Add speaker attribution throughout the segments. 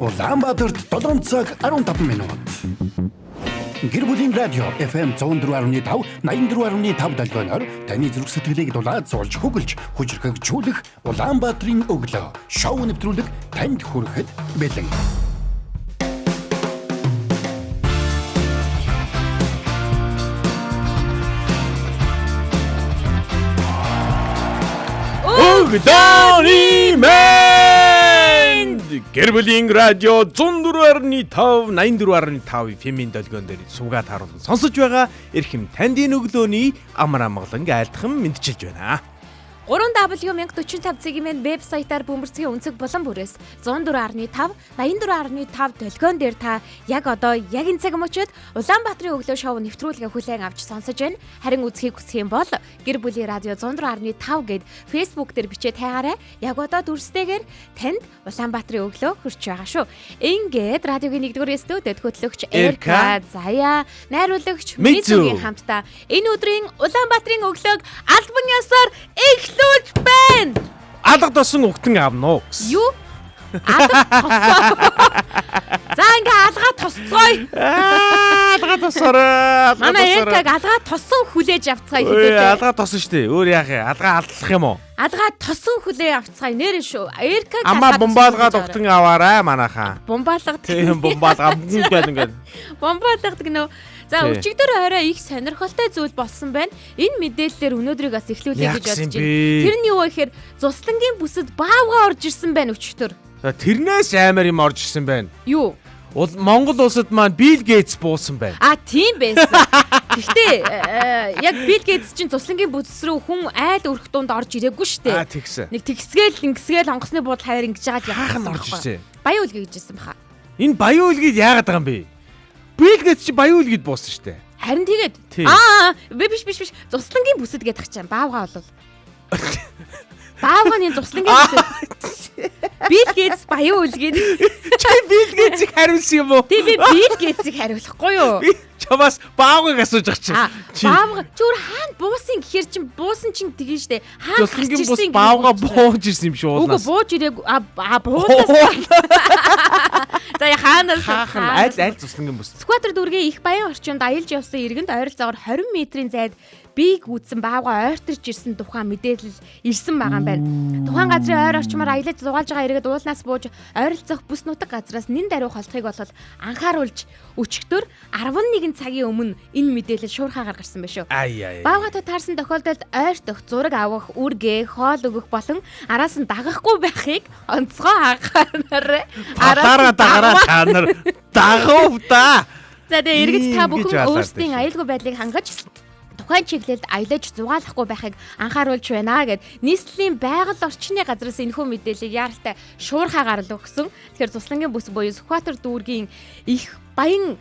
Speaker 1: Улаанбаатарт 7 цаг 15 минут. Гэр бүлийн радио FM 104.5 84.5 долгионоор таны зүрх сэтгэлийг дулаацуулж хөглөж хүчрхэгжүүлэх Улаанбаатарын өглөө шоу нэвтрүүлэг танд хүрэхэд бэлэн.
Speaker 2: Өглөөний мэнд Гэр бүлийн радио 104.5 84.5 FM-ийн долгион дээр сувгаа тааруулан сонсож байгаа эрхэм танд энэ өглөөний амар амгалан айлтхан мэдчилж байна.
Speaker 3: 3W 1045 цэгийн вебсайтаар бөмбөрцгийн өнцөг булан бүрээс 104.5 84.5 долгион дээр та яг одоо яг энэ цаг мөчид Улаанбаатарын өглөө шоу нэвтрүүлгээ хүлээн авч сонсож байна. Харин үзхийг хүсэх юм бол гэр бүлийн радио 104.5 гэд Facebook дээр бичээ тайгаарай. Яг одоо дүрстэйгээр танд Улаанбаатарын өглөө хүрч байгаа шүү. Ингээд радиогийн 1-р студид хөтлөгч
Speaker 2: Эрка,
Speaker 3: Эрка Заяа, найруулагч
Speaker 2: Мизү.
Speaker 3: Мизүгийн хамтдаа энэ өдрийн Улаанбаатарын өглөөг албан ёсоор эхлүүлж байна.
Speaker 2: Алга досон угтан авна уу гэсэн.
Speaker 3: Юу? Алга тосоо. За ингээ алгаа тосцгоё.
Speaker 2: Аа, алга тосороо. Алга
Speaker 3: Манай
Speaker 2: тосороо.
Speaker 3: Эркаг алгаа тосон хүлээж авцгаая
Speaker 2: Ой,
Speaker 3: хэдүүлээ.
Speaker 2: алга тосон штэ. Өөр яах юм? Алга алдлах юм уу?
Speaker 3: Алгаа тосон хүлээ авцгаая нэр шүү. Эркаг
Speaker 2: Амаа
Speaker 3: алгаа тосон
Speaker 2: бомбаалгаад
Speaker 3: хүлээж
Speaker 2: угтан аваарай манайхаа.
Speaker 3: аваарай. Бомбаалгад.
Speaker 2: Тийм бомбаалгаа ингээд ингээд.
Speaker 3: Бомбаалгадаг нөө. За
Speaker 2: Тий.
Speaker 3: өчигдөр орой их сонирхолтой зүйл болсон байна. Энэ мэдээллээр өнөөдрийг бас эхлүүлэе
Speaker 2: Яах
Speaker 3: гэж бодож
Speaker 2: гэсэн
Speaker 3: байна.
Speaker 2: бэ?
Speaker 3: Тэр нь юу вэ гэхээр зуслангийн бүсэд баавга орж ирсэн байна өчигдөр.
Speaker 2: За тэрнээс амар юм орж ирсэн байна.
Speaker 3: Юу?
Speaker 2: Монгол улсад маань Билл Гейтс буусан байна.
Speaker 3: А тийм байсан. Гэхдээ яг Билл Гейтс чинь зуслангийн бүс рүү хүн айл өрх дунд орж ирээгүй шүү
Speaker 2: Аа
Speaker 3: дээ.
Speaker 2: тэгсэн.
Speaker 3: Нэг тэгсгээл ингэсгээл онгоцны буудал хаяар ингэж байгаа л
Speaker 2: Хаах нь
Speaker 3: явсан
Speaker 2: орж
Speaker 3: байхгүй.
Speaker 2: ирсэн.
Speaker 3: Баян үлгээ гэж ирсэн баха.
Speaker 2: Энэ баян үлгийг яагаад байгаа юм бэ? Билл Гейтс чи баян үлгээд буусан шүү дээ.
Speaker 3: Харин тэгээд
Speaker 2: Тий.
Speaker 3: аа би биш биш биш зуслангийн бүсэд гэдэг чам баавга бол. Баавганы зуслангийн бүсэд. Билл Гейтс баян үлгээд.
Speaker 2: Чи Билл Гейтсийг хариулсан юм уу?
Speaker 3: Тий би Билл Гейтсийг хариулахгүй юу?
Speaker 2: Би чамаас баавгыг асууж байгаа чи.
Speaker 3: А
Speaker 2: Чи
Speaker 3: баавга чи өөр хаана буусан гэхэр чин буусан чин тэгэн штэ. Хаана гарч
Speaker 2: зуслангийн бус
Speaker 3: ирсэн гэх
Speaker 2: баавга
Speaker 3: юм бэ?
Speaker 2: бууж ирсэн юм шиг
Speaker 3: Үгүй
Speaker 2: уулнаас.
Speaker 3: бууж ирээгүй а буулаас. За я хаанаас
Speaker 2: Хаах нь аль аль зуслангийн бус.
Speaker 3: Сүхбаатар дүүргийн их баян орчинд аялж явсан иргэнд ойролцоогоор 20 метрийн зайд бие гүйцсэн баавга ойртож ирсэн тухайн мэдээлэл ирсэн байгаа юм байна. Тухайн газрын ойр орчмоор аялаж зугаалж байгаа иргэд уулнаас бууж ойролцоох бүс нутаг газраас нэн даруй холдохыг болол анхааруулж өчигдөр 11 цагийн өмнө энэ мэдээлэл шуурхаагаар гарсан байх шүү.
Speaker 2: Ай ай.
Speaker 3: Баавгатай таарсан тохиолдолд ойртох, зураг авах, үргээ, хоол өгөх болон араас нь дагахгүй байхыг онцгой анхаараарай.
Speaker 2: Араас дагаараа та нар дагав да.
Speaker 3: За тэгээ иргэд та
Speaker 2: Ийм гэж
Speaker 3: бүхэн
Speaker 2: балаад
Speaker 3: өөрсдийн
Speaker 2: байна.
Speaker 3: аюулгүй байдлыг хангаж тухайн чиглэлд аялаж зугаалахгүй байхыг анхааруулж байна гэд нийслэлийн байгаль орчны газраас энэхүү мэдээллийг яаралтай шуурхаагаар л өгсөн. Тэгэхээр Зуслангийн бүс буюу Сүхбаатар дүүргийн их баян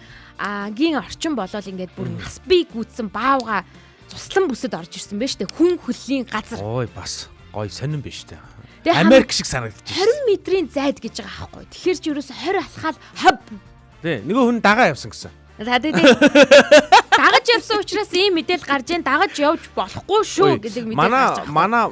Speaker 3: гийн орчин болол ингээд бүр нас бий гүйтсэн баавга зуслан бүсэд орж ирсэн байж тээ хүн хөллийн газар.
Speaker 2: Ой бас гой сонирн биш үү?
Speaker 3: Тэгээ
Speaker 2: Америк шиг санагдчих.
Speaker 3: 20 метрийн зайд гэж байгаа байхгүй. Тэгэхээр чи ерөөсө 20 алхаал хоб.
Speaker 2: Тий, нөгөө хүн дагаа явсан гэсэн.
Speaker 3: За тэгээ дагаж явсан учраас ийм мэдээлэл гарч ийн дагаж явж болохгүй шүү
Speaker 2: Ой,
Speaker 3: гэдэг мэдээлэл
Speaker 2: Манай
Speaker 3: гарч байгаа.
Speaker 2: манай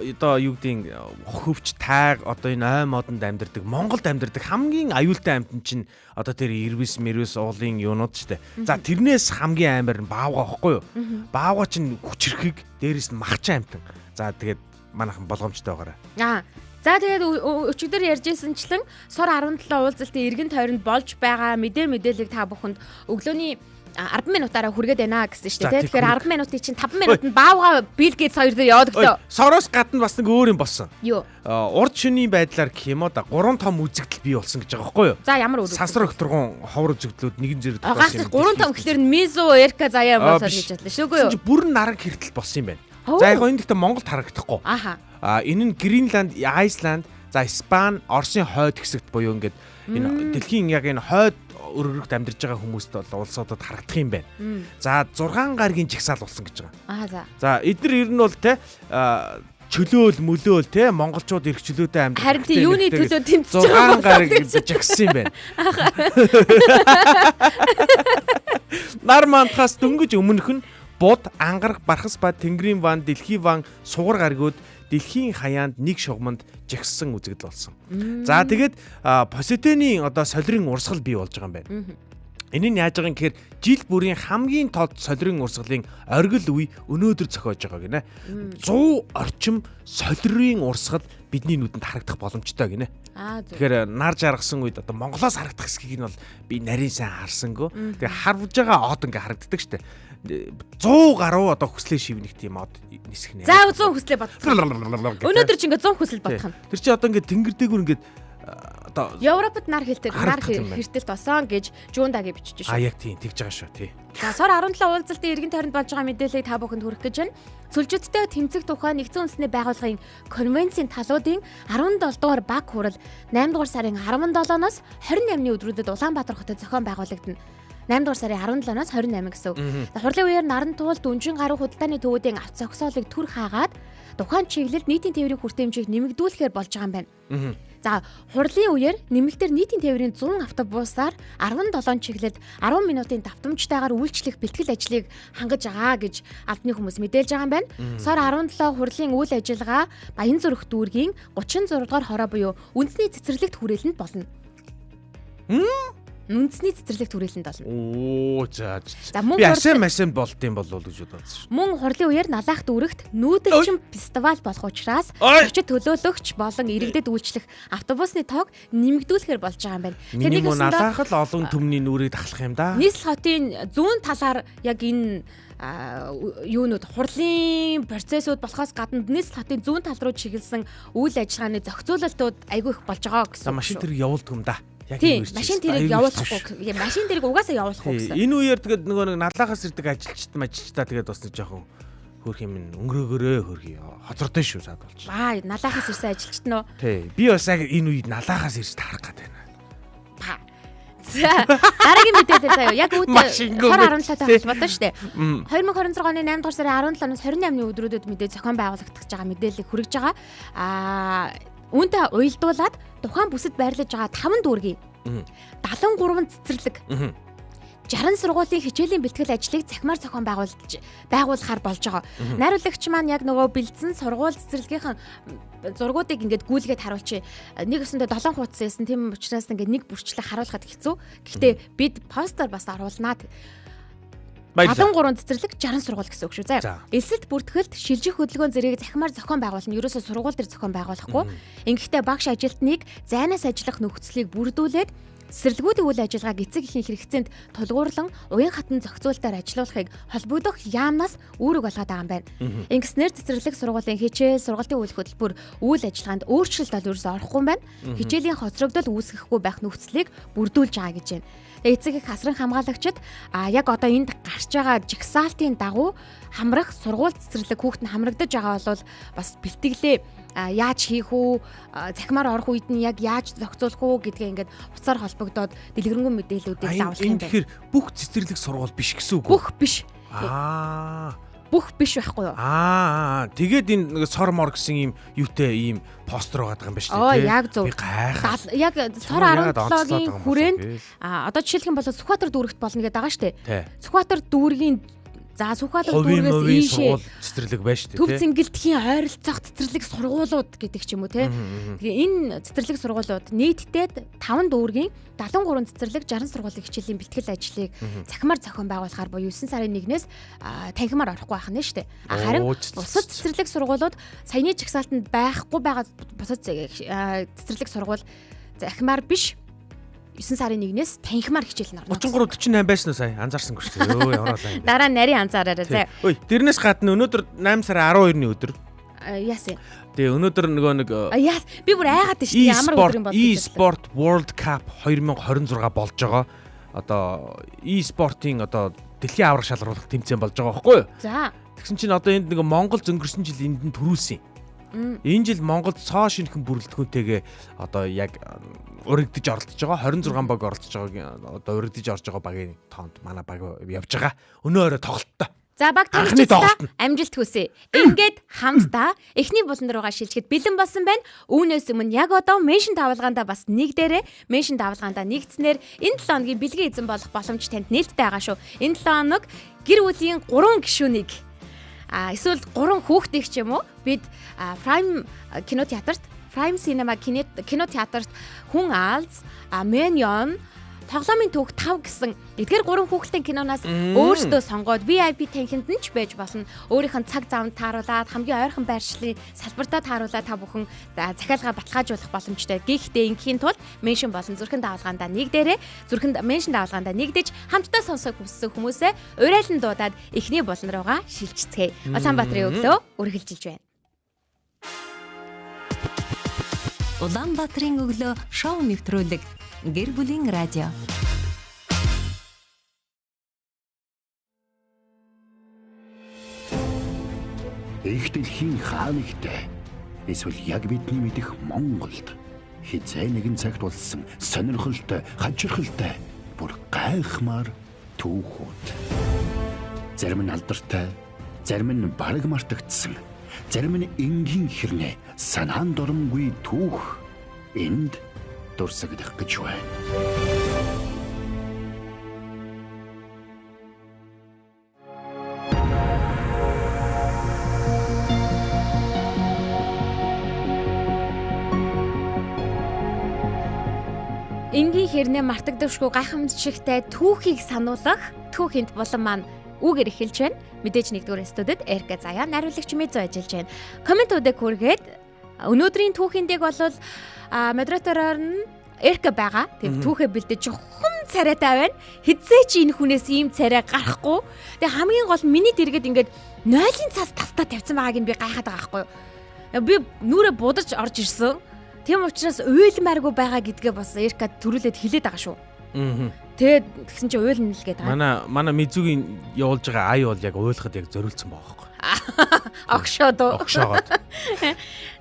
Speaker 2: одоо юу гэдгийг хөвч тайг одоо энэ ой модонд амьдардаг Монголд амьдардаг хамгийн аюултай амьтан чинь одоо тэр ирвэс мэрвэс уулын юунууд штэ. За тэрнээс хамгийн амар нь баавга байхгүй юу? Баавга чинь хүчрхэг дээрээс нь махчин амьтан. За тэгээд манайхан болгоомжтой байгаарай.
Speaker 3: Аа. За тэгээд өчигдөр ярьжсэнчлэн сор 17 уулзалтын эргэн тойронд болж байгаа мэдээллийг та бүхэнд өглөөний 10 минутаараа хүргээд байна гэсэн шүү
Speaker 2: За,
Speaker 3: дээ.
Speaker 2: тэг
Speaker 3: Тэгэхээр
Speaker 2: хүрэг.
Speaker 3: 10 минутын чинь 5 минутанд баавга Билл Гейтс хоёр дээр яваад
Speaker 2: Ой,
Speaker 3: өглөө.
Speaker 2: сороос гадна бас нэг өөр юм болсон.
Speaker 3: Юу?
Speaker 2: Урд шөнийн байдлаар гэх юм уу да гурван том үзэгдэл бий болсон гэж байгаа байхгүй юу?
Speaker 3: За ямар үр?
Speaker 2: Сансар өгтөргөн ховор үзэгдлүүд нэгэн зэрэг
Speaker 3: Гахах гурван том гэхлээр нь Мизу, Эрка заяа
Speaker 2: Аа,
Speaker 3: болоод
Speaker 2: биш.
Speaker 3: гэж бодлоо шүү үгүй юу?
Speaker 2: Чи бүрэн наран хэртэл болсон юм байна.
Speaker 3: Оо.
Speaker 2: За яг энэ гэхдээ Монголд харагдахгүй.
Speaker 3: Аха.
Speaker 2: А энэ нь Гренланд, Айсланд, за Испани, Оросын хойд хэсэгт буюу ингээд энэ дэлхийн яг энэ хойд өргөрөгт амьдарч байгаа хүмүүст бол улсуудад харагдах юм байна. За 6 гаргийн жагсаал болсон гэж байгаа.
Speaker 3: Аа за.
Speaker 2: За эдгээр ер нь бол те чөлөөл мөлөөл те монголчууд эрх чөлөөтэй амьдрах.
Speaker 3: Харин тий юуны төлөө тэмцэж байгаа
Speaker 2: 6 гараг жагссан юм байна. Нар мандахаас дөнгөж өмнөх нь буд, ангараг, бархас ба Тэнгэрийн ван, Дэлхийн ван, сугар гаригууд дэлхийн хаяанд нэг шугаманд жагссан үзэгдэл болсон. За тэгээд Поситений одоо солирын урсгал бий болж байгаа юм байна. Энэ нь яаж байгаа юм гэхээр жил бүрийн хамгийн тод солирын урсгалын оргил үе өнөөдөр зохиож байгаа гинэ. 100 орчим солирын урсгал бидний нүдэнд харагдах боломжтой гинэ. Тэгэхээр нар жаргасан үед одоо Монголоос харагдах хэсгийг нь бол би нарийн сайн харсангүй. Тэгээ харвж байгаа од ингээ харагддаг штэ. 100 гаруй одоо хүслээ шивнэх тийм од нисэх нэ.
Speaker 3: За 100 хүслээ бодсон. Өнөөдөр ч ингээ 100 хүсэл бодох юм.
Speaker 2: Тэр чи одоо ингээ тэнгэр дээгүүр ингээ одоо
Speaker 3: Европод нар хэлтэл нар хэртэл тосон гэж Жуундагийн бичиж
Speaker 2: шүү. А яг тийм тэгж байгаа шүү тий.
Speaker 3: За сар 17 уулзалтын эргэн тойронд болж байгаа мэдээллийг та бүхэнд хүргэх гэж байна. Сүлжидтэй тэмцэх тухай нэгдсэн үндэсний байгууллагын конвенцийн талуудын 17 дугаар баг хурал 8 дугаар сарын 17-ноос 28-ны өдрүүдэд Улаанбаатар хотод зохион байгуулагдана. 8 дугаар сарын 17-ноос 28 гэсэн үг. Хурлын үеэр наран туул дүнжин гаруй худалдааны төвүүдийн авц зогсоолыг төр хаагаад тухайн чиглэлд нийтийн тээврийн хүртээмжийг нэмэгдүүлэхээр болж байгаа юм байна. За хурлын үеэр нэмэлтээр нийтийн тээврийн 100 автобусаар 17 чиглэлд 10 минутын давтамжтайгаар үйлчлэх бэлтгэл ажлыг хангаж байгаа гэж албаны хүмүүс мэдээлж байгаа юм байна. Сар 17 хурлын үйл ажиллагаа Баянзүрх дүүргийн 36 дугаар хороо буюу үндэсний цэцэрлэгт хүрээлэнд болно. Үндэсний цэцэрлэгт хүрээлэнд болно.
Speaker 2: Оо за. Би асем асем болд юм болов гэж бодсон шүү.
Speaker 3: Мөн хурлын үеэр Налаах дүүрэгт нүүдэлчин фестивал болох учраас зочид төлөөлөгч болон иргэдэд үйлчлэх автобусны тоог нэмэгдүүлэхээр болж байгаа юм байна.
Speaker 2: Тэгэхээр нэг Налаах л олон түмний нүрийг дахлах юм да.
Speaker 3: Нийслэл хотын зүүн талаар яг энэ юунууд хурлын процессууд болохоос гадна нийслэл хотын зүүн тал руу чиглэсэн үйл ажиллагааны зохицуулалтууд айгүй их болж байгаа гэсэн.
Speaker 2: Машин тэрэг явуулдаг юм да.
Speaker 3: Яг тийм машин тэрэг явуулахгүй. Машин тэрэг угаасаа явуулахгүй гэсэн.
Speaker 2: Энэ үеэр тэгээд нөгөө нэг налаахаас ирдэг ажилчид мажилчдаа тэгээд бас нэг жоохон хөрх юм өнгөрөөгөөрөө хөрхий хоцортой шүү саад болж.
Speaker 3: Аа налаахаас ирсэн ажилчид нөө.
Speaker 2: Тий. Би бас яг энэ үед налаахаас ирж таарах гээд байна.
Speaker 3: Па. За дараагийн мэдээлэл заяа. Яг үүтэй сар 17-тай холбоотой шүү дээ. 2026 оны 8 дугаар сарын 17-наас 28-ны өдрүүдэд мэдээ зохион байгуулагдах гэж байгаа мэдээллийг хүргэж байгаа. Аа үүнтэй уялдуулаад тухайн бүсэд байрлаж байгаа 5 дүүргийн 73 цэцэрлэг 60 сургуулийн хичээлийн бэлтгэл ажлыг цахимаар зохион байгуулахаар болж байгаа. Найруулагч маань яг нөгөө бэлдсэн сургууль цэцэрлэгийнхэн зургуудыг ингээд гүйлгээд харуулчих. Нэг өсөндөө 7 хуудас байсан. Тийм учраас ингээд нэг бүрчлэг харуулхад хэцүү. Гэхдээ бид постэр бас оруулнаа. 73 цэцэрлэг 60 сургууль гэсэн үг шүү. За. Элсэлт бүртгэлд шилжих хөдөлгөөн зэрэг захимаар зохион байгуулна. Ерөөсөө сургууль дээр зохион байгуулахгүй. Ингэхдээ багш ажилтныг зайнаас ажиллах нөхцөлийг бүрдүүлээд цэцэрлэгүүдийн үйл ажиллагааг эцэг эхийн хэрэгцээнд тулгуурлан уян хатан зохицуултаар ажилуулахыг холбогдох яамнаас үүрэг болгоод байгаа юм байна. Ингэснээр цэцэрлэг сургуулийн хичээл, сургалтын үйл хөдлөл үйл ажиллагаанд өөрчлөлт бол ерөөсөө орохгүй юм байна. Хичээлийн хоцрогдол үүсгэхгүй байх нөхцөлийг бүрдүүлж байгаа гэж байна. Эцэг их асран хамгаалагчид яг одоо энд гарч байгаа жагсаалтын дагуу хамрах сургууль цэцэрлэг хүүхэд нь хамрагдаж байгаа бол бас бэлтгэлээ яаж хийх үү, захимаар орох үед нь яг яаж зохицуулах уу гэдгээ ингээд утсаар холбогдоод дэлгэрэнгүй мэдээллүүдийг авах юм байна.
Speaker 2: Тэгэхээр бүх цэцэрлэг сургууль биш гэсэн үг үү?
Speaker 3: Бүх биш. Бүх биш байхгүй юу?
Speaker 2: Тэгээд энэ нэг сор мор гэсэн юм юутэй ийм постэр байгаа юм байна шүү дээ.
Speaker 3: Яг зөв.
Speaker 2: Би гайхаа.
Speaker 3: Яг сор 17-гийн хүрээнд одоо жишээлх юм бол Сүхбаатар дүүрэгт болно гэдэг байгаа шүү дээ. Сүхбаатар дүүргийн за Сүхбаатар дүүргээс ийшээ
Speaker 2: цэцэрлэг байна шүү дээ.
Speaker 3: Төв зингэлтхийн ойролцоох цэцэрлэг сургуулиуд гэдэг ч юм уу те. Тэгээ энэ цэцэрлэг сургуулиуд нийтдээ 5 дүүргийн 73 цэцэрлэг 60 сургуулийн хичээлийн бэлтгэл ажлыг цахимаар зохион байгуулахаар буюу 9 сарын 1-ээс танхимаар орохгүй байх нь шүү дээ. Харин бусад цэцэрлэг сургуулиуд саяны жагсаалтанд байхгүй байгаа бусад цэцэрлэг сургууль захимаар биш 9 сарын 1-ээс танхимаар хичээл нь орно.
Speaker 2: 33 48 байсан уу сая? Анзаарсангүй шүү дээ. Өө ямар олон юм.
Speaker 3: Дараа нь нарийн анзаараарай заа.
Speaker 2: Ой, тэрнээс гадна өнөөдөр 8 сарын 12-ны өдөр.
Speaker 3: Яасан.
Speaker 2: Тэгээ өнөөдөр нөгөө нэг
Speaker 3: яа би бүр айгаад шүү дээ. Ямар өдөр юм бол гэж.
Speaker 2: E-sport World Cup 2026 болж байгаа. Одоо e-спортын одоо дэлхийн аварга шалгаруулах тэмцээн болж байгаа байхгүй юу?
Speaker 3: За.
Speaker 2: Тэгсэн чинь одоо энд нэг Монгол зөнгөрсөн жил энд нь төрүүлсэн. Энэ жил Монголд цоо шинэхэн бүрэлдэхүүнтэйгээ одоо яг урагдж оролцож байгаа 26 баг оролцож байгааг одоо урагдж орж байгаа багийн тоонд манай баг явж байгаа. Өнөө орой тоглолттой.
Speaker 3: За баг тамирчидаа амжилт хүсье. Ингээд хамтдаа эхний булан руугаа шилжихэд бэлэн болсон байна. Үүнээс өмнө яг одоо меншин тавлгаандаа бас нэг дээрээ меншин тавлгаандаа нэгдснээр энэ 7 хоногийн бэлгийн эзэн болох боломж танд нээлттэй байгаа шүү. Энэ 7 хоног гэр бүлийн 3 гишүүнийг Эсвэл 3 хүүхдийг ч юм уу бид Prime кино театрт, Prime Cinema кино театрт Хүн Аалз, Minion, Тоглоомын түүх 5 гэсэн эдгээр 3 хүүхэлдэйн киноноос өөрсдөө сонгоод VIP танхимд нь ч байж болно. Өөрийнх нь цаг завнд тааруулаад, хамгийн ойрхон байршлын салбартаа тааруулаад та бүхэн захиалгаа баталгаажуулах боломжтой. Гэхдээ ингээхийн тулд mention болон зүрхэн даавалгаандаа нэг дээрээ зүрхэнд mention даавалгаандаа нэгдэж хамтдаа сонсохыг хүссэн хүмүүсээ урайлан дуудаад эхний булан руугаа шилжицгээе. Улаанбаатарын өглөө үргэлжилж байна.
Speaker 4: Улаанбаатарын өглөө шоу нэвтрүүлэг, гэр бүлийн радио.
Speaker 1: Их дэлхийн хаанэгтэй эсвэл яг бидний мэдэх Монголд хэзээ нэгэн цагт болсон сонирхолтой, хажирхалтай, бүр гайхмаар түүхүүд. Зарим нь алдартай, зарим нь бараг мартагдсан, зарим нь энгийн хэрнээ санаан доромгүй түүх энд дурсагдах гэж байна.
Speaker 3: Энгийн хэрнээ мартагдавшгүй гайхамшигтай түүхийг сануулах түүхэнд булан маань үгээр эхэлж байна. Мэдээж нэгдүгээр студид Эрка Заяа, найруулагч Мизу ажиллаж байна. Комментуудыг хүргээд, өнөөдрийн түүхийн дэг бол модератороор нь Эрка байгаа. Тэр түүхээ бэлдэж хум царайтай байна. Хэзээ ч энэ хүнээс ийм царай гарахгүй. Тэгээ хамгийн гол миний дэргэд ингээд нойлын цас тастаа тавьсан байгааг нь би гайхаад байгаа байхгүй юу? Би нүрэ будаж орж ирсэн. Тийм учраас уйлмааргүй байгаа гэдгээ бас Эрка төрүүлээд хэлээд байгаа шүү. Тэгээд тэгсэн чинь уйлна л гэдэг.
Speaker 2: Манай Мизугийн явуулж байгаа ая бол яг уйлахад яг зориулсан байгаа байхгүй.
Speaker 3: Огшоод уу.
Speaker 2: Огшоогоод.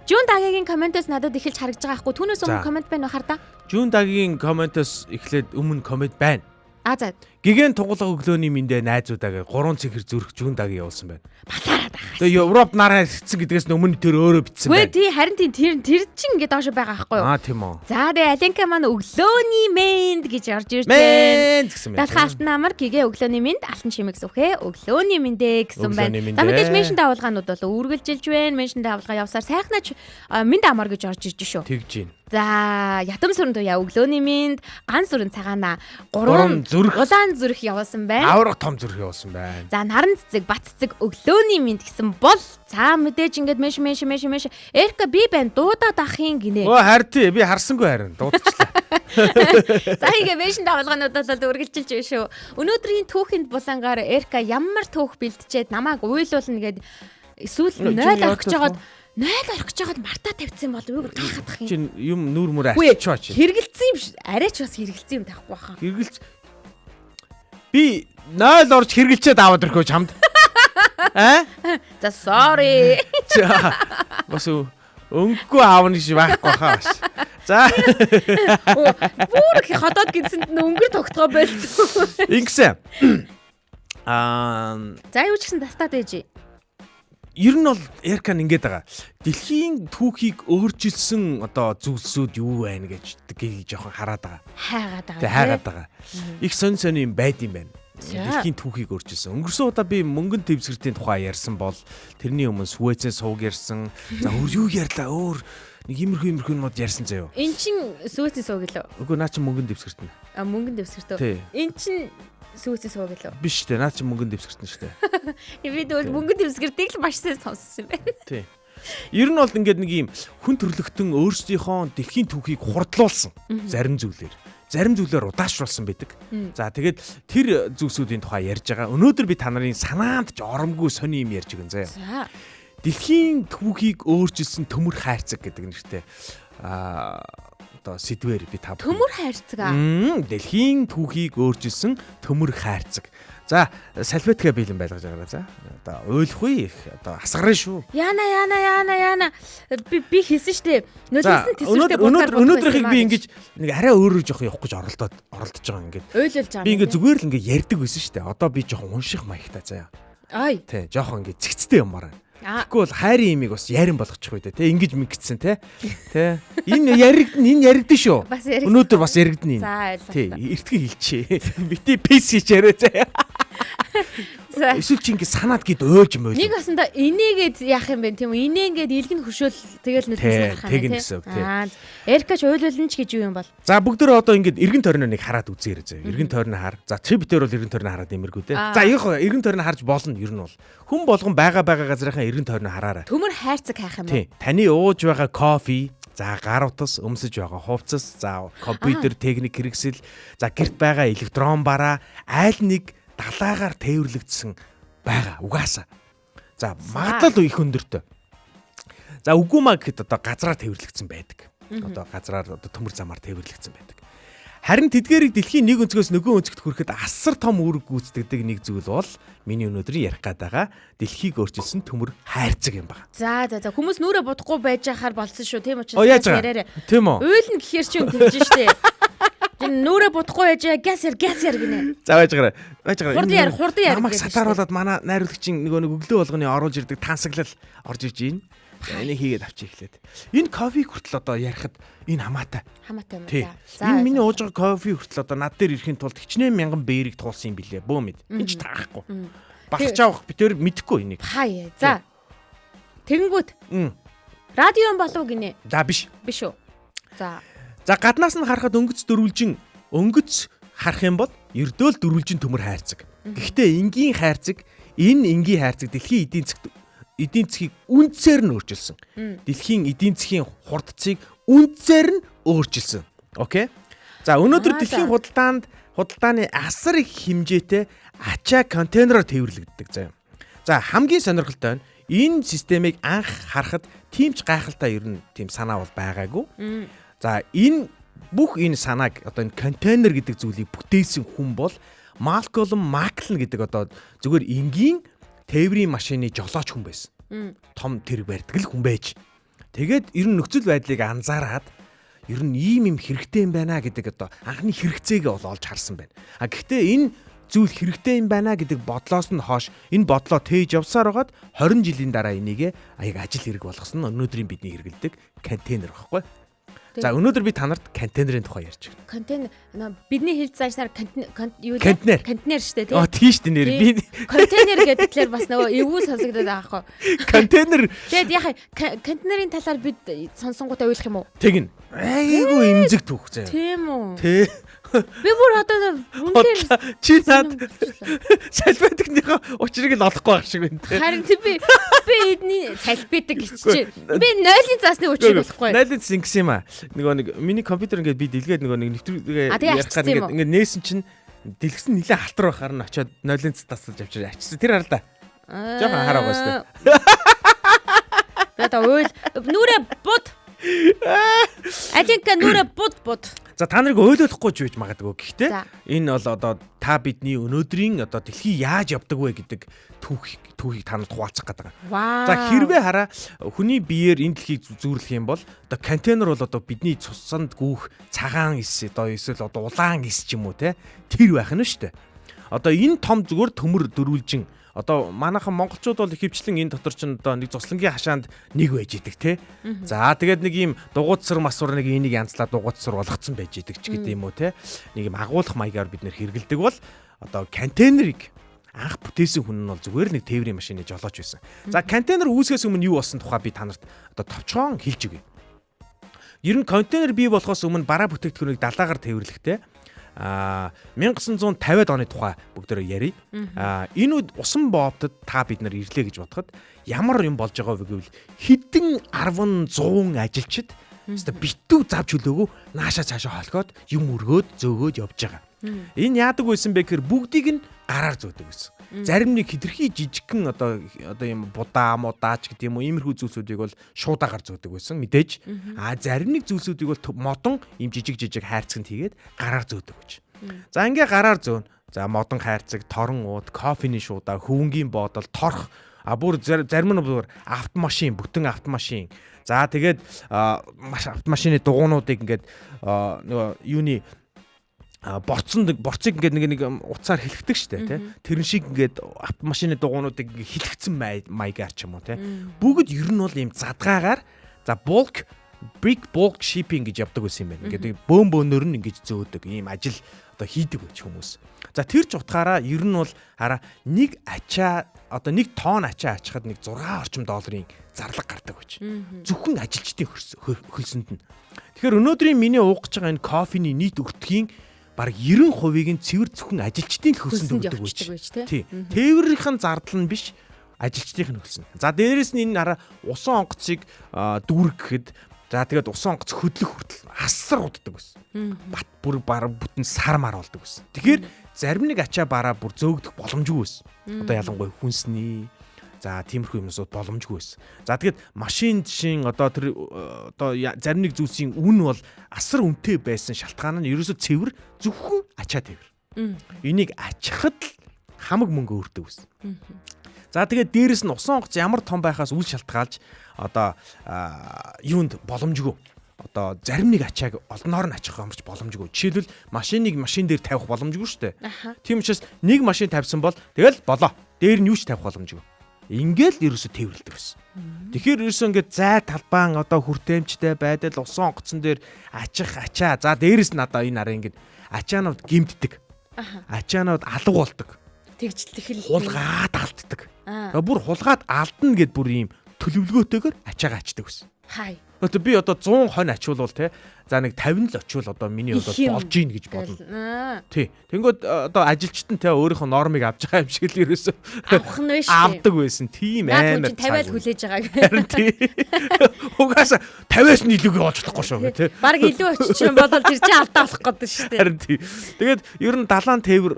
Speaker 3: Жүүн Дагийн комментоос надад эхэлж харагдж байгаа хгүй. Түүнээс өмнө коммент байна уу хардаа?
Speaker 2: Жүүн Дагийн комментоос эхлээд өмнө коммент байна.
Speaker 3: А за.
Speaker 2: Гигэн тугалга өглөөний мэндэ найзуудаа гэ 3 цэнхэр зүрх Жүүн Дагийн явуулсан байна.
Speaker 3: Балаараад байгаа.
Speaker 2: Тэгээ Европ нар хайрцсан гэдгээс өмнө тэр өөрөө бичсэн
Speaker 3: Үгүй
Speaker 2: байна.
Speaker 3: тий, харин тий, тэр чинь ингээд доош байгаа байхгүй юу?
Speaker 2: Аа, тийм үү.
Speaker 3: За, тэгээ Аленка маань өглөөний мэнд гэж орж ирж байна.
Speaker 2: Мэнд гэсэн байна.
Speaker 3: Далхаа алтан амар гэгээ өглөөний мэнд, алтан шимэг сүхээ өглөөний мэндэ гэсэн байна.
Speaker 2: Өглөөний мэнд
Speaker 3: За, мэдээж
Speaker 2: ээ.
Speaker 3: mention даавалгаанууд бол үргэлжилж байна. Mention даавалгаа явсаар сайхнаач мэнд амар гэж орж ирж шүү.
Speaker 2: Тэгж гин.
Speaker 3: За, ятам сүрэн туяа өглөөний мэнд, ган сүрэн цагаана
Speaker 2: Гурван
Speaker 3: гурван
Speaker 2: зүрх.
Speaker 3: улаан зүрх явуулсан байна.
Speaker 2: Аврах том зүрх явуулсан байна.
Speaker 3: За, наран цэцэг, бат цэцэг өглөөний мэнд гэсэн бол за мэдээж ингээд mention, mention, mention, mention. Эрка би байна, дуудаад ахын гинэ.
Speaker 2: Өө, харин тий, би харсангүй, харин дуудчихлаа.
Speaker 3: За, ингээ mention давалгаанууд бол үргэлжилж байна шүү. Өнөөдрийн түүхэнд булангаар Эрка ямар түүх бэлтжээд намайг уйлуулна гэд эсвэл
Speaker 2: Нөө, чи
Speaker 3: 0 орох гэж
Speaker 2: яагаад
Speaker 3: байгаад 0 орох гэж байгаад мартаа тавьсан бол өөр гайхах юм.
Speaker 2: Чи юм нүүр мүр
Speaker 3: Үгүй,
Speaker 2: арчиж чи.
Speaker 3: Хэргэлцсэн юм биш. Арайч бас хэргэлцсэн юм тавихгүй баха.
Speaker 2: Хэргэлц. Би 0 орж хэргэлчээд аваад ирэх үү чамд? Аа?
Speaker 3: За, sorry.
Speaker 2: За, бас өнгөгүй аавна гэж байхгүй хаа бас. За.
Speaker 3: Бүр их ходоод гинсэнд нь өнгөр тогтгоо болцсон.
Speaker 2: Ингэсэн. Аа
Speaker 3: За, юу ч гэсэн тастаад байж.
Speaker 2: Ер нь бол Эркан ингэж байгаа. Дэлхийн түүхийг өөрчилсөн одоо зүйлсүүд юу байна гэж гийг жоохон хараад байгаа.
Speaker 3: Хайгаад байгаа.
Speaker 2: Тэг хайгаад байгаа. Их сонь сонь юм байд юм байна.
Speaker 3: За.
Speaker 2: Дэлхийн түүхийг өөрчилсөн. Өнгөрсөн удаа би мөнгөн дэвсгэртийн тухай ярьсан бол тэрний өмнө Сүэцэн сувг ярьсан. За, өөр юу ярьлаа? Өөр нэг иймэрхүү юмуд ярьсан заяо.
Speaker 3: Эн чин сүүцэн сууг лөө.
Speaker 2: Үгүй, наа чи мөнгөн дэвсгэрт нь.
Speaker 3: А, мөнгөн дэвсгэртөө.
Speaker 2: Тий.
Speaker 3: Эн чин сүүцэн сууг лөө.
Speaker 2: Биш үү? Наа чи мөнгөн дэвсгэрт нь шүү дээ.
Speaker 3: Би тэгвэл мөнгөн дэвсгэртийг л маш сайн сонссон юм байна.
Speaker 2: Тий. Ер нь бол ингээд нэг юм хүн төрлөختөн өөрсдийнхөө дэлхийн түүхийг хурдлуулсан зарим зүйлээр. Зарим зүйлээр удаашруулсан байдаг. За, тэгээд тэр зүйлсүүдийн тухай ярьж байгаа. Өнөөдөр би та нарын санаанд ч оромгүй сони юм ярьж өгөн заяа.
Speaker 3: За.
Speaker 2: Дэлхийн түүхийг өөрчилсөн төмөр хайрцаг гэдэг нэртэй одоо сэдвээр би та бүхэн
Speaker 3: Төмөр хайрцаг аа.
Speaker 2: Дэлхийн түүхийг өөрчилсөн төмөр хайрцаг. За, салфетка бэлэн байлгаж байгаарай за. Одоо уйлахгүй их одоо асгарна шүү.
Speaker 3: Яна, яна, яна, яна, би хэлсэн штэ.
Speaker 2: За,
Speaker 3: Нулимсан төсвөртэй
Speaker 2: өнөөдөр өнөөдрийнхийг би ингэж нэг арай өөрөөр жоох явах гэж оролдож байгаа ингээд.
Speaker 3: уйлуулж байгаа.
Speaker 2: Би ингээд зүгээр л ингээд ярьдаг байсан шүү дээ. Одоо би жоохон унших маягтай заяа.
Speaker 3: Ай.
Speaker 2: Тэ, жоохон ингээд цэгцтэй юмар байна.
Speaker 3: Аа.
Speaker 2: Тэгэхгүй бол хайрын имийг бас ярин болгочих үү дээ. Тэ, ингэж мэнгдсэн тэ. Тэ. Энэ яригдана, энэ яригдана шүү.
Speaker 3: Бас яригдана.
Speaker 2: Өнөөдөр бас яригдана энэ.
Speaker 3: За, ойлголоо.
Speaker 2: Тэ, эртгэн хэлчихье. Бити пис хийчээрэй заяа.
Speaker 3: За.
Speaker 2: Эсвэл чи ингэ санаад гээд уйлж мөөл.
Speaker 3: Нэг басанда инээгээд яах юм бэ тийм үү? Инээ ингээд илгэн хөшөөл тэгэл нүднээс
Speaker 2: Тий,
Speaker 3: гарах юм
Speaker 2: тэгнэ
Speaker 3: тий.
Speaker 2: гэсэн үг, тий.
Speaker 3: Аа. Эркач уйлуулна ч гэж юу юм бол?
Speaker 2: За бүгдөө одоо ингээд эргэн тойрноо нэг хараад үзээрэй зөө. Эргэн тойрноо хар. За чи битэр бол эргэн тойрноо хараад имэргүй те.
Speaker 3: Аа.
Speaker 2: За яг хоо эргэн тойрноо харж болно ер нь бол. Хүн болгон байгаа байгаа газрынхаа эргэн тойрноо хараарай.
Speaker 3: Төмөр хайрцаг хайх юм уу?
Speaker 2: Тий. Таны ууж байгаа кофе, за гар утас, өмсөж байгаа хувцас, за компьютер, техник хэрэгсэл, за гэрт байгаа электрон бараа айл нэг далаагаар тээвэрлэгдсэн байгаа угаасаа. За магадлал их өндөртэй. За үгүй маа гэхэд одоо газраар тээвэрлэгдсэн байдаг. Одоо газраар одоо төмөр замаар тээвэрлэгдсэн байдаг. Харин тэдгээрийг дэлхийн нэг өнцгөөс нөгөө өнцгт хүрэхэд асар том үүрэг гүйцэтгэдэг нэг зүйл бол миний өнөөдрийн ярих гээд байгаа дэлхийг өөрчилсөн төмөр хайрцаг юм байна.
Speaker 3: За за за хүмүүс нүрэ будахгүй байж байхаар болсон шүү тийм
Speaker 2: Оо
Speaker 3: учраас
Speaker 2: яаж байгаа?
Speaker 3: яриарай.
Speaker 2: Тийм үү?
Speaker 3: Уйлна гэхэр чи тэгж штэ. Энэ нүрэ будахгүй байж байгаа гяс яр гяс яр гинэ.
Speaker 2: За байж гараа. Байж гараа.
Speaker 3: Хурдан яар, хурдан яар
Speaker 2: Намайг
Speaker 3: гэдэг шүү дээ.
Speaker 2: сатааруулаад манай найруулагчийн нөгөө нэг өглөө болгоны оруулж ирдэг тансаглал орж ирж байна. За энийг хийгээд авчи эхлээд. Энэ кофе хүртэл одоо ярихад энэ хамаатай.
Speaker 3: Хамаатай юм
Speaker 2: Тий.
Speaker 3: за.
Speaker 2: Энэ миний ууж байгаа кофе хүртэл одоо над дээр ирэхин тулд хичнээн мянган бэрийг туулсан юм билээ. Бөө мэд. Энэ ч таахгүй. Балч авах би тэр мэдэхгүй энийг.
Speaker 3: Хай. За. Тэгэнгүүт
Speaker 2: Мм.
Speaker 3: радио юм болов гинэ.
Speaker 2: За биш.
Speaker 3: Биш үү? За.
Speaker 2: За гаднаас нь харахад өнгөц дөрвөлжин өнгөц харах юм бол ердөөл дөрвөлжин төмөр хайрцаг. Гэхдээ энгийн хайрцаг энэ энгийн хайрцаг дэлхийн эдийн засгийг үндсээр нь өөрчилсөн. Дэлхийн эдийн засгийн хурдцыг үндсээр нь өөрчилсөн. Окей. За өнөөдөр
Speaker 3: Аа,
Speaker 2: дэлхийн
Speaker 3: за.
Speaker 2: худалдаанд худалдааны асар их хэмжээтэй ачаа контейнероор тээвэрлэгддэг заяа. За хамгийн сонирхолтой нь энэ системийг анх харахад тийм ч гайхалтай ер нь тийм санаа бол байгаагүй. За энэ бүх энэ санааг одоо энэ контейнер гэдэг зүйлийг бүтээсэн хүн бол Малколм Маклен гэдэг одоо зүгээр энгийн тээврийн машины жолооч хүн байсан. Том тэрэг барьдаг л хүн байж. Тэгээд ер нь нөхцөл байдлыг анзаараад ер нь ийм юм хэрэгтэй юм байна гэдэг одоо анхны хэрэгцээгээ бол олж харсан байна. А гэхдээ энэ зүйл хэрэгтэй юм байна гэдэг бодлоос нь хойш энэ бодлоо тээж явсаар байгаад 20 жилийн дараа энийгээ аяг ажил хэрэг болгосон нь өнөөдрийн бидний хэрэглэдэг контейнер байхгүй. За өнөөдөр би та нарт контейнерын тухай ярьж байна.
Speaker 3: Контейнер бидний хэлж заашнаар юу лээ?
Speaker 2: Контейнер.
Speaker 3: Контейнер штэ тий.
Speaker 2: Аа тийм шүү дээ нэр. Би
Speaker 3: Контейнер гэдгээр бас нөгөө эвгүй сонсогдоод байгаа байхгүй.
Speaker 2: контейнер
Speaker 3: Тэгээд яхаа контейнерын талаар бид сонсонгуудаа уйлах юм уу?
Speaker 2: тэгнэ. Айгүй эмзэг түүх заяа.
Speaker 3: Тийм үү.
Speaker 2: Тэ.
Speaker 3: Би бүр одоо үнэхээр
Speaker 2: Чи над
Speaker 3: сонирн болчихлоо.
Speaker 2: салбайдагныхаа учрыг л олохгүй байх шиг байна те.
Speaker 3: Харин тий би эдний салбидаг гэж чи. Би нойлын заасны учрыг болохгүй.
Speaker 2: Найлын цэс ингэсэн юм аа. Нөгөө нэг миний компьютер ингээд би дэлгээд нөгөө нэг нэвтрүүлгээ
Speaker 3: А, тэгээ
Speaker 2: ярих
Speaker 3: ачсан
Speaker 2: гар
Speaker 3: юм уу?
Speaker 2: ингээд ингээд нээсэн чинь дэлгэсэн нилээ халтар байхаар нь очиод нойлын цэс тасалж авчир ачсан. Тэр хараа л да. Жохон хараа байгаа шүү
Speaker 3: Би одоо уйл нүрэ буд. Алинка нүрэ буд буд.
Speaker 2: За та нарыг ойлохгүй ч байж магадгүй. Гэхдээ
Speaker 3: За.
Speaker 2: энэ бол одоо та бидний өнөөдрийн одоо дэлхий яаж явдаг вэ гэдэг түүхийг та нарт хуваалцах гэдэг.
Speaker 3: Вау.
Speaker 2: За хэрвээ хараа хүний биеэр энэ дэлхийг зүүрлэх юм бол одоо контейнер бол одоо бидний цусанд гүүх цагаан эс одоо эсвэл одоо улаан эс ч юм уу те тэр байх нь шүү дээ. Одоо энэ том зүгээр төмөр дөрвөлжин одоо манайхан монголчууд бол ихэвчлэн энэ дотор чинь одоо нэг цуслангийн хашаанд нэг байж идэг те. За тэгээд нэг ийм дугуйцсар масвар нэг энийг янзлаа дугуйцсар болгоцсон байж идэг ч гэдэг юм уу те. Нэг юм агуулах маягаар бид нэр хэрэгэлдэг бол одоо контейнерыг анх бүтээсэн хүн нь бол зүгээр нэг тээврийн машины жолооч байсан. За контейнер үүсгэхээс өмнө юу болсон тухай би та нарт одоо товчхон хэлж өгье. Ер нь контейнер бий болохоос өмнө бараа бүтээгдэхүүнийг далаагаар тээвэрлэхдээ 1950-ад оны тухай бүгдээрээ ярив. Энэ үед усан боовтод та бид нар ирлээ гэж бодоход ямар юм болж байгаа вэ гэвэл хэдэн 10 100 ажилчид өстө битүү зав чөлөөгөө нааша цаашаа холхиод юм өргөөд зөөгөөд явж байгаа. Энэ яадаг байсан бэ гэхээр бүгдийг нь гараар зөөдөг байсан. Зарим нэг хитрхи жижигхэн одоо юм будаа мудаач гэдэг юм уу иймэрхүү зүйлсүүдийг бол шуудагаар зөөдөг байсан мэдээж. А зарим нэг зүйлсүүдийг бол модон ийм жижиг жижиг хайрцагт хийгээд гараар зөөдөг гэж. За ингээ гараар зөөн. За модон хайрцаг, торон ууд, кофений шуудаа, хөвөнгийн боодол, торх а бүр зарим нь бүр автомашин, бүтэн автомашин. За тэгээд маш автомашины дугуйнуудыг ингээд нөгөө юуны борцонд борцыг ингээд нэг утсаар хэлхдэг штэ тий. Тэрэн шиг ингээд автомашины дугуйнуудыг ингээд хэлхцэн маягаар ч юм уу тий. Бүгд ер нь бол ийм задгаагаар за bulk Brick bulk shipping гэж явдаг байсан юм байна. Ингээд бөөн бөөнөр нь ингэж зөөдөг ийм ажил одоо хийдэг байж хүмүүс. За, тэр ч утгаараа ер нь бол хараа нэг ачаа, одоо 1 тонн ачаа ачхад нэг 6 орчим долларын зарлага гардаг байж. Зөвхөн ажилчдын хөлсөнд нь. Тэгэхээр өнөөдрийн миний уух гэж байгаа энэ кофений нийт өртгийн бараг 90%-ийг нь цэвэр зөвхөн ажилчдын хөлсөнд өгдөг
Speaker 3: байж.
Speaker 2: Тий. Тээврийнхэн зардал нь биш, ажилчдын нь хөлсөн. За, дээрэс нь энэ хараа усан онгоцыг дүүргэхэд, за, тэгээд усан онгоц хөдлөх хүртэл асар уддаг байсан. Бат бүр баг бүтэн сар мар болдог байсан. Тэгэхээр зарим нэг ачаа бараа бүр зөөгдөх боломжгүй байсан. Одоо ялангуяа хүнсний, за, тиймэрхүү юмнууд боломжгүй байсан. За, тэгээд машин жишин одоо тэр одоо зарим нэг зүйлсийн үн бол асар үнэтэй байсан шалтгаан нь ерөөсө цэвэр зөвхөн ачаа тээвэр. Энийг ачхад л хамаг мөнгө өрдөг байсан. За, тэгээд дээрэс нь усан онгоц ямар том байхаас үл шалтгаалж одоо юунд боломжгүй. Одоо зарим нэг ачааг олноор нь ачих амарч боломжгүй. Жишээлбэл, машиныг машин дээр тавих боломжгүй шүү дээ. Тийм учраас нэг машин тавьсан бол тэгэл болоо. Дээр нь юу ч тавих боломжгүй. Ингээл ерөөсө тээвэрлдэг байсан. Тэгэхээр ерөөсө ингээд зай талбаан одоо хүртээмжтэй байдал, усан онгоцон дээр ачих ачаа. За, дээрэс нь одоо энэ араа ингээд ачаанууд гимтдэг. Ачаанууд алга болдог.
Speaker 3: Тэгж тэгэл
Speaker 2: хулгаад алддаг. Бүр хулгаад алдна гэд бүр ийм төлөвлөгөөтэйгээр ачаагаа ачдаг байсан.
Speaker 3: Хай.
Speaker 2: Одоо би одоо 100 хонь ачуулвал те, за, нэг 50 л очивол одоо миний одоо болж ийн гэж бодно. Тий. Тэнгүүд одоо ажилчид нь те өөрийнхөө нормыг авч байгаа юм шиг л ерөөсөө
Speaker 3: авах нь биш.
Speaker 2: Авдаг байсан. Тийм
Speaker 3: амар. 50-аад хүлээж байгааг.
Speaker 2: Харин тий. Угаасаа 50-аас нь илүүгээ олж чадахгүй шүү тий.
Speaker 3: Бараг илүү очиж юм бол тэр чинь алдаа болох гэдэг шүү дээ.
Speaker 2: Харин тий. Тэгээд ер нь далайн тээвэр,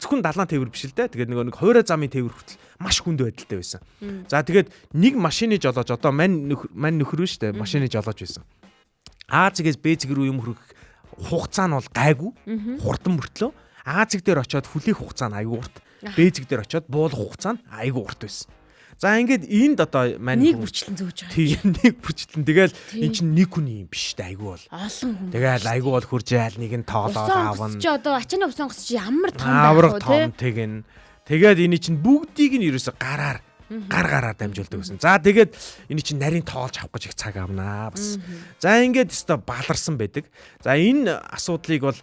Speaker 2: зөвхөн далайн тээвэр биш л дээ. Тэгээд нөгөө нэг хуваарай замын тээвэр хүртэл маш хүнд байдалтай байсан. За, тэгээд нэг машины жолоож, одоо мань нөхөр шүү дээ. Машины жолоож байсан. А цэгээс Б цэг рүү юм хүрэх хугацаа нь бол гайгүй хурдан мөртлөө А цэг дээр очиод хүлээх хугацаа нь аягүй урт. Б цэг дээр очиод буулгах хугацаа нь аягүй урт байсан. За, ингээд энд одоо
Speaker 3: маань нэг бүрчлэн зөөж
Speaker 2: байгаа. Тийм, нэг бүрчлэн. Тэгэл эн чинь нэг хүний юм биш дээ, айгүй бол.
Speaker 3: Олон хүн.
Speaker 2: Тэгэл айгүй бол хуржаал нэг нь тоолоод
Speaker 3: аавна. Чи одоо ачааны усан онгоц чи ямар том байх
Speaker 2: вэ те? Том тэгнэ. Тэгээд эний чинь бүгдийг нь ерөөсө гараар гар гараар дамжуулдаг гэсэн. За, тэгээд эний чинь нарийн тоолж авах гэж их цаг авнаа бас. За, ингээд өстой баларсан байдаг. За, энэ асуудлыг бол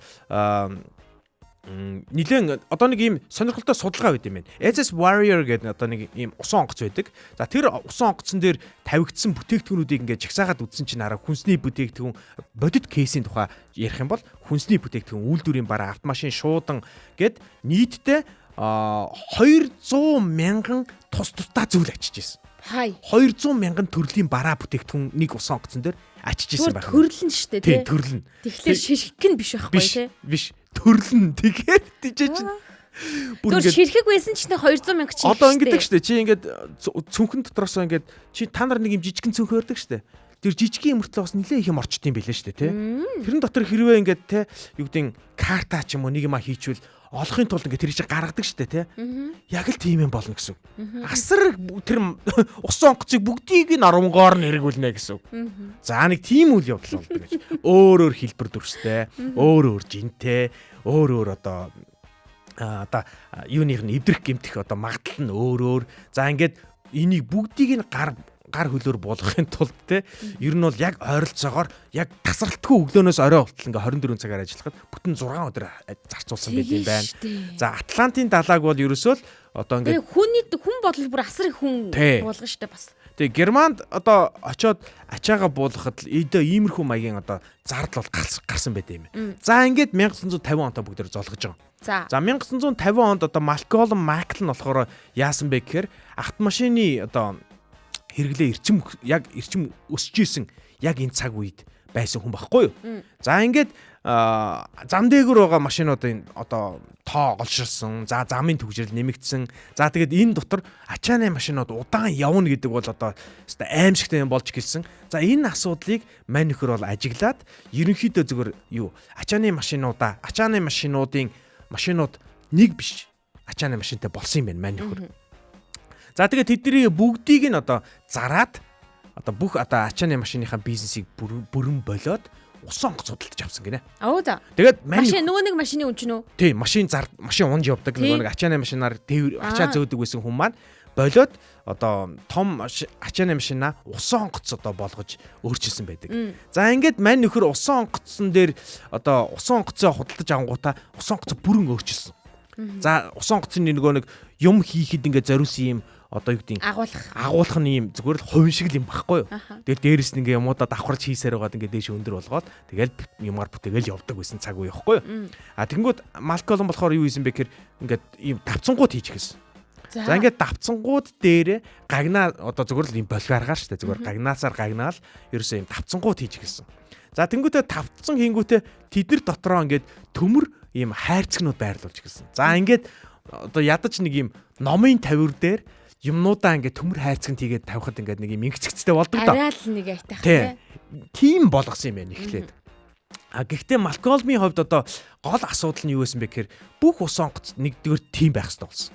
Speaker 2: нилээн одоо нэг ийм сонирхолтой судалгаа байд юм байна. SS Warrior гэдэг одоо нэг ийм усан онгоц байдаг. За, тэр усан онгоцон дээр тавигдсан бүтээгдэхүүнүүдийг ингээд жагсаагаад үзсэн чинь хараа хүнсний бүтээгдэхүүн, бодит case ийн тухай ярих юм бол хүнсний бүтээгдэхүүн, үйлдвэрийн бараа, автомашин, шуудан гэд нийтдээ 200 мянган тус тусдаа зүйл ачиж байсан.
Speaker 3: Хай.
Speaker 2: 200 мянган төрлийн бараа бүтээгдэхүүн нэг усан онгоцон дээр ачиж исэн
Speaker 3: байх. Төрөл нь шүү дээ,
Speaker 2: тий. Төрөл нь.
Speaker 3: Тэгэхээр ширхэг нь биш байхгүй тий.
Speaker 2: Биш. Төрөл нь. Тэгээд тийч чинь
Speaker 3: бүр ингээд ширхэг байсан ч 200 мянга
Speaker 2: чи. Одоо ингэдэг шүү дээ. Чи ингээд цүнхэн дотроосоо ингээд чи та нар нэг юм жижигхэн цүнх өрдөг шүү дээ. Тэр жижигхэн юм мөртлөө бас нилээ их юм орчт юм билээ шүү дээ, тий. Тэрэн дотор хэрвээ ингээд те юу гэдیں карта ч юм уу нэг юм хийчвэл олохын тулд ингээд тэр чинь гаргадаг шүү дээ, тий. Яг л тийм юм болно гэсэн. Асар тэр усан онгоцыг бүгдийг нь оронгоор нь эргүүлнэ гэсэн. За, нэг тийм үйл явдал болдог гэж. Өөр өөр хэлбэр дүрстэй, өөр өөр жинтэй, өөр өөр одоо юуных нь эвдрэх гэмтэх одоо магадлал нь өөр өөр. За, ингээд энийг бүгдийг нь гар гар хөлөөр буулгахын тулд те ер нь бол яг ойролцоогоор яг тасралтгүй өглөөнөөс орой болтол ингээ 24 цагаар ажиллахад бүтэн 6 өдөр зарцуулсан байт юм байна. За, Атлантын далайг бол ерөөсөө л одоо
Speaker 3: ингээ хүний хүн бодол бүр асар их хүн буулгана штэ бас.
Speaker 2: Тэгээ Германд одоо очиод ачаага буулгахад л иймэрхүү маягийн одоо зардал бол гарсан байт юм. За, ингээд 1950 онтой бүгд золгож байгаа. За, 1950 онд одоо Малколм Макл нь болохоор яасан бэ гэхээр автомашины одоо хэрэглээ эрчим яг эрчим өсөж исэн яг энэ цаг үед байсан хүн багхгүй юу. За, ингээд зам дээгүүр байгаа машинуудын одоо тоо голширсан. За, замын түгжрэл нэмэгдсэн. За, тэгээд энэ дотор ачааны машинууд удаан явна гэдэг бол одоо өстой аимшигтай юм болж эхэлсэн. За, энэ асуудлыг мань нөхөр бол ажиглаад ерөнхийдөө зөвхөр юу ачааны машинуудаа ачааны машинуудын машинууд нэг биш ачааны машинтай болсон юм байна мань нөхөр. За, тэгээд тэдний бүгдийг нь одоо зараад одоо бүх одоо ачааны машиныхаа бизнесийг бүрэн болоод усан онгоц худалдаж авсан гинэ.
Speaker 3: Оо за.
Speaker 2: Тэгээд
Speaker 3: машин нөгөө нэг машины үн чинь үү?
Speaker 2: Тий, машин зар машин унж явдаг нөгөө нэг ачааны машинаар ачаа зөөдөг байсан хүн маань Болоод одоо том ачааны машина усан онгоц одоо болгож өөрчилсөн байдаг. За ингээд мань нөхөр усан онгоцсон дээр одоо усан онгоцоо худалдаж авангуудаа усан онгоцоо бүрэн өөрчилсөн. За усан онгоцны нөгөө нэг юм хийхэд ингээд зориулсан юм одоо юу гэдэг
Speaker 3: агуулах
Speaker 2: нь юм зүгээр л хувин шиг л юм багхгүй юу. Тэгэл дээрэс нь ингээ юмудаа давхарч хийсээр байгаад ингээ дээш өндөр болгоод тэгэл юмар бүтэгээл явдаг байсан цаг үе байхгүй юу. А тэгэнгүүт Малколм болохоор юу хийсэн бэ гэхээр ингээд ийм давцангууд хийж эхэлсэн. За ингээд давцангууд дээр гагнаа одоо зүгээр л ийм болигаргаар штэ зүгээр гагнаасаар гагнаал ерөөсөө ийм давцангууд хийж эхэлсэн. За тэнгүүтээ тавцсан хийнгүүтээ тэд нар дотроо ингээд төмөр ийм хайрцагнууд байрлуулж эхэлсэн. За ингээд одоо ядаж нэг ийм номын тавиур дээр юмнуудаа ингээд төмөр хайрцагт хийгээд тавихад ингээд нэг юм ингэцэгцтэй болдог доо.
Speaker 3: Арай л нэг айтайх тий.
Speaker 2: Тийм болгосон юм байна эхлээд. А гэхдээ Малколмын хувьд одоо гол асуудал нь юу байсан бэ гэхээр бүх ус онгоц нэгдүгээр тийм байх хэрэгтэй болсон.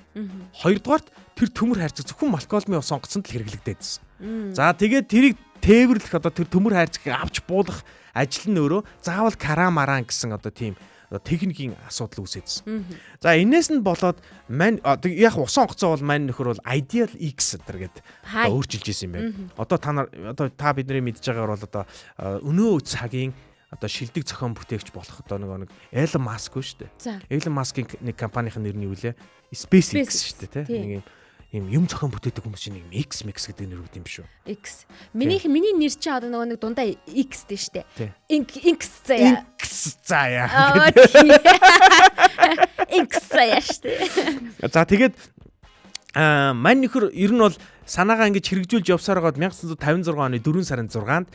Speaker 2: Хоёрдугаарт тэр төмөр хайрцаг зөвхөн Малколмын ус онгоцонд л хэрэглэгдээдсэн. За тэгээд тэрийг тээвэрлэх одоо тэр төмөр хайрцагийг авч буулгах ажил нь өөрөө заавал карамаран гэсэн одоо тийм техникийн асуудал үүсээдсэн. За энээс нь болоод мань яг усан онгоцоо бол мань нөхөр бол Ideal X гэдэг гээд одоо өөрчилж исэн юм байна. Одоо та нар одоо та бидний мэдж байгаагаар бол одоо өнөө цагийн одоо шилдэг зохион бүтээгч болох одоо нэг Elon Musk үү шүү дээ. Elon Musk-ийн нэг компанийн нэр нь юу лээ? SpaceX шүү дээ, тий. Нэг юм юм зохион бүтээдэг хүмүүс чинь нэг X Mix гэдэг нэр өгд юм биш үү?
Speaker 3: X. Миний нэр чинь одоо нөгөө нэг дундаа X дээ шүү дээ. X заяа.
Speaker 2: X заяа.
Speaker 3: X заяа шүү дээ.
Speaker 2: За тэгээд мань нөхөр ер нь бол санаагаа ингэж хэрэгжүүлж явсаар байгаад 1956 оны 4 сарын 6-нд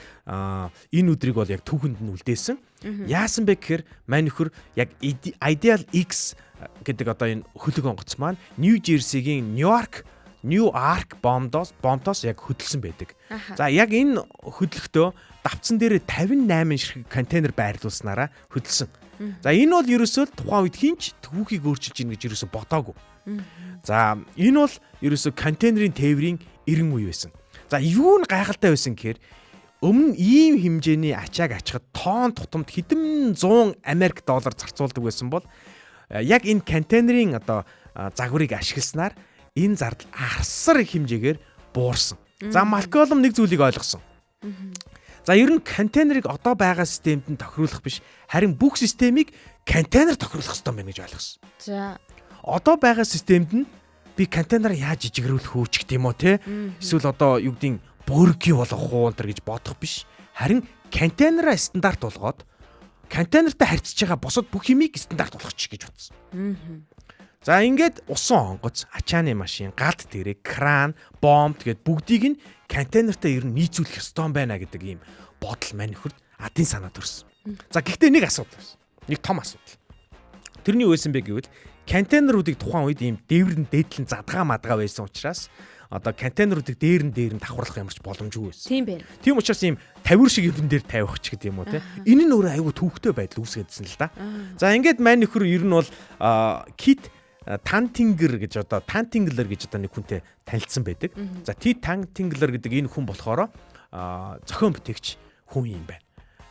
Speaker 2: энэ өдрийг бол яг түүхэнд нь үлдээсэн. Яасан бэ гэхээр мань нөхөр яг Ideal X гэдэг одоо энэ хөлөг онгоц маань Нью Жерсигийн Нью-Арк бомбдоос яг хөдөлсөн байдаг. За яг энэ хөдлөхдөө давцсан дээр 58 ширхэг контейнер байрлуулснараа хөдөлсөн. За энэ бол ерөөсөө тухайн үед хинч түүхийг өөрчилж ийн гэж ерөөсөө бодоагүй. За энэ бол ерөөсөө контейнерын тээврийн 90 үе байсан. За юу нь гайхалтай байсан гэхээр өмнө ийм хэмжээний ачааг ачхад тоон тутамд хэдэн 100 Америк доллар зарцуулдаг байсан бол яг энэ контейнерын одоо загварыг ашигласнаар энэ зардал арсар хэмжээгээр буурсан. За Малколм нэг зүйлийг ойлгосон. За ер нь контейнерыг одоо байгаа системд нь тохируулах биш, харин бүх системийг контейнер тохируулах хэрэгтэй байна гэж ойлгосон.
Speaker 3: За
Speaker 2: одоо байгаа системд нь би контейнер яаж жижигрүүлэх үү ч гэдэм үү те. Эсвэл одоо юу гэдгийг бөрги болгох уу энэ гэж бодох биш. Харин контейнераа стандарт болгоод контейнертай харьцаж байгаа бусад бүх юмыг стандарт болгочих гэж бодсон. За ингээд усан онгоц, ачааны машин, галт тэрэг, кран, бомб тэгээд бүгдийг нь контейнертай ер нь нийцүүлэх ёстой байна гэдэг ийм бодол мань нөхөрд адын санаа төрсөн. За гэхдээ нэг асуудал байсан. Нэг том асуудал. Тэрний юу байсан бэ гэвэл контейнеруудыг тухайн үед ийм дээвэр нь дээдлэн задгаа мадгаа байсан учраас одоо контейнеруудыг дээр нь давхарлах ямарч боломжгүй байсан.
Speaker 3: Тийм байна.
Speaker 2: Тийм учраас ийм тавиур шиг юм дээр тавих ч гэдэг юм уу те. Энэ нь өөрөө айгүй төвхтэй байдал үүсгэжсэн л да. За ингээд мань нөхөр ер нь бол Кит Тантингер гэж одоо Тантинглер гэж одоо нэг хүнтэй танилцсан байдаг. За Ти Тантинглер гэдэг энэ хүн болохоор зохион бүтээгч хүн юм байна.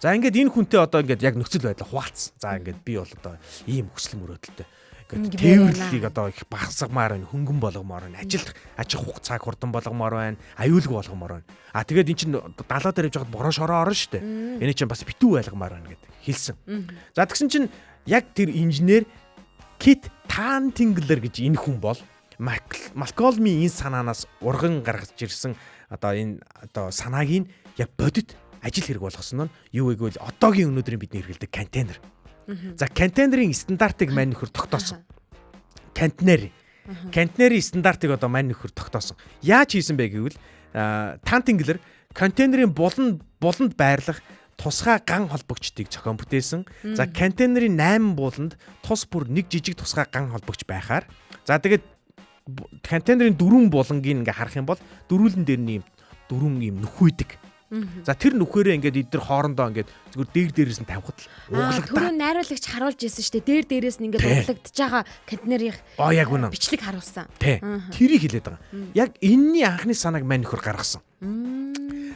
Speaker 2: За ингээд энэ хүнтэй одоо ингээд яг нөхцөл байдлаа хуваалцсан. За ингээд би бол одоо ийм хүсэл мөрөөдөлтэй ингээд тээвэрлэлийг одоо их багасгамаар байна, хөнгөн болгомоор байна, ажил аж хугацааг хурдан болгомоор байна, аюулгүй болгомоор байна. А тэгээд эн чинь далаа дээр явж байхад бороо шороо орно шүү дээ. Эний чинь бас битүү байлгамаар байна гэд хэлсэн. За тэгсэн чинь яг тэр инженер Кит Тантинглер гэж энэ хүн бол Малколмын энэ санаанаас урган гаргаж ирсэн одоо энэ одоо санааг нь яг бодит ажил хэрэг болгосон нь юу вэ гэвэл одоогийн өнөөдрийн бидний хэрэглэдэг контейнер. За контейнерын стандартыг мань нөхөр тогтоосон. Контейнер. Контейнерын стандартыг одоо мань нөхөр тогтоосон. Яаж хийсэн бэ гэвэл Тантинглер контейнерын буланд байрлах тусгай ган холбогчдыг зохион бүтээсэн. За контейнерын 8 буланд тус бүр нэг жижиг тусгай ган холбогч байхаар. За тэгээд контейнерын 4 булангийг ингээ харах юм бол дөрвөлн дээр нь ийм дөрвөн ийм нөхүйдэг. За тэр нүхээрээ ингээд эдгээр хоорондоо ингээд зүгээр дээр дээрээс нь тавихад л
Speaker 3: углагдаа. Түрүү найруулагч харуулж ирсэн шүү дээ. Дээр дээрээс нь ингээд углагдж байгаа контейнерийн
Speaker 2: яг үнэн.
Speaker 3: Бичлэг харуулсан.
Speaker 2: Тэрийг хэлээд байгаа. Яг энэний анхны санааг мань нөхөр гаргасан.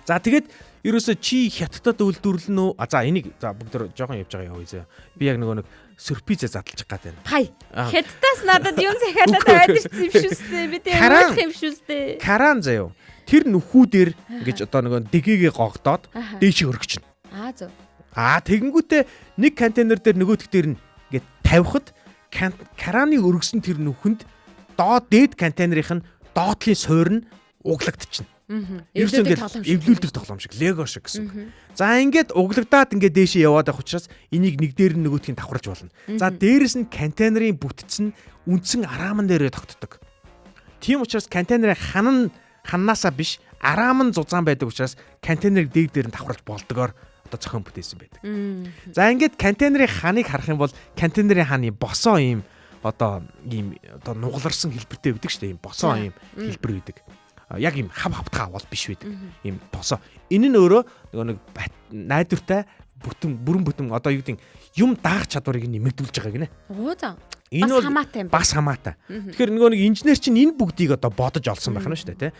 Speaker 2: За, тэгээд ерөөсө чи Хятадд үйлдвэрлэнэ үү? А за, энийг за бүгд жоохон явж байгаа яваа зөө. Би яг нөгөө нэг сюрпризээ задлчих гад байна.
Speaker 3: Хай. Хятадаас надад юм захиалаад аваад ирсэн юм шүү дээ. Би тэгээ
Speaker 2: Каран.
Speaker 3: ойлгох юм шүү дээ.
Speaker 2: Каран заяо. Тэр нүхүүдэр ингэж одоо нөгөө дэгээгээ гогдоод дээшээ өргөчнө.
Speaker 3: Аа, зөв.
Speaker 2: Аа, тэгэнгүүтээ нэг контейнер дээр нөгөөх дээр нь ингээд тавихад караны өргөсөн тэр нүхэнд доод дээд контейнерийнх нь доотлын суур нь углагдчихна. Ерөөсөө
Speaker 3: Эвлүүлдэг
Speaker 2: ингээд
Speaker 3: тоглоом шиг.
Speaker 2: эвлүүлдэг тоглоом шиг, лего шиг гэсэн үг. За, ингээд углагдаад ингээд дээшээ яваад байх учраас энийг нэг дээр нь нөгөөдгийг давхарж болно. За, дээрэс нь контейнерын бүтц нь үндсэн арааман дээрээ тогтдог. Тийм учраас контейнерын хан нь ханнаасаа биш, араам нь зузаан байдаг учраас контейнерыг дээг дээр нь давхарж болдгоор одоо зохион бүтээсэн байдаг. За, ингээд контейнерын ханыг харах юм бол контейнерын ханы босоо ийм одоо ийм одоо нугаларсан хэлбэртэй байдаг шүү дээ. Ийм босоо ийм хэлбэр байдаг. Яг ийм хав хавтгаа бол биш байдаг. Ийм босоо. Энэ нь өөрөө нөгөө нэг найдвартай бүтэн бүрэн бүтэн одоо юу гэдэг юм даах чадварыг нэмэгдүүлж байгаа гинэ.
Speaker 3: Оо, за.
Speaker 2: Энэ
Speaker 3: Бас
Speaker 2: бол
Speaker 3: хамаатай юм байна.
Speaker 2: бас хамаатай. Тэгэхээр нөгөө нэг инженер чинь энэ бүгдийг одоо бодож олсон байх нь шүү дээ, тэ.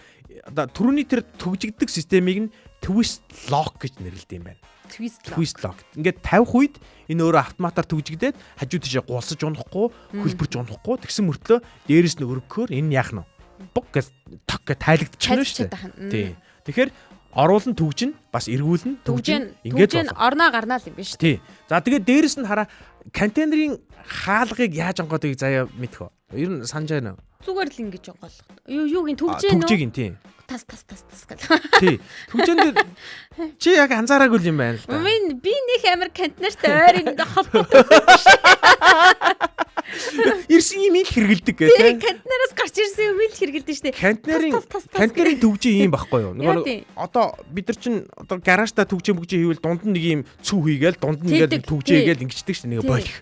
Speaker 2: Одоо түрүүний тэр төгжигддэг системийг нь twist lock гэж нэрлэдэг юм байна.
Speaker 3: Twist lock.
Speaker 2: Twist lock. Ингээд тавих үед энэ өөрөө автоматар түгжигдээд хажуу тийшээ гулсаж унахгүй, хөлбөрч унахгүй тэгсэн мөртлөө дээрэс нь өргөхөөр энэ яах нь вэ? Буг гэж ток гэж тайлагдчихна шүү дээ. Тий. Тэгэхээр оруулан түгжин бас эргүүлэн
Speaker 3: Түгжин
Speaker 2: түгжин ингээд
Speaker 3: түгжин
Speaker 2: болно.
Speaker 3: орноо гарнаа л юм биш.
Speaker 2: Тий. За, тэгээд дээрэс нь хараа, контейнерын хаалгыг яаж онгоодгийг заяа мэдэх үү? Ер нь санаж байна уу?
Speaker 3: Зүгээр л ингэж онгойлгох. Юу юугийн түгжин үү?
Speaker 2: Түгжийг нь тий.
Speaker 3: Тас тас тас тас гэл.
Speaker 2: Тий. Түгжин дээр чи яг анзаараагүй юм байна л да.
Speaker 3: Мин би нэх амар контейнертэй ойр холбоотой.
Speaker 2: Ирсэн юм ил хэрэгэлдэг гэх
Speaker 3: Тий,
Speaker 2: тий.
Speaker 3: контейнероос гарч ирсэн юм ил хэрэгэлдэг штэ.
Speaker 2: Контейнерын
Speaker 3: Тас, тас, тас, тас.
Speaker 2: контейнерын түгжин юм баггүй юу? Нөгөө
Speaker 3: Яа
Speaker 2: нэг
Speaker 3: тийм.
Speaker 2: одоо бид нар чинь одоо гаражта түгжин бүгжин хийвэл дунд нь нэг юм цүү хийгээл дунд нь ингээд
Speaker 3: Тэгдэг,
Speaker 2: түгжээ
Speaker 3: тий.
Speaker 2: хийгээл ингэждэг шүү дээ, нэг
Speaker 3: Тий.
Speaker 2: болох.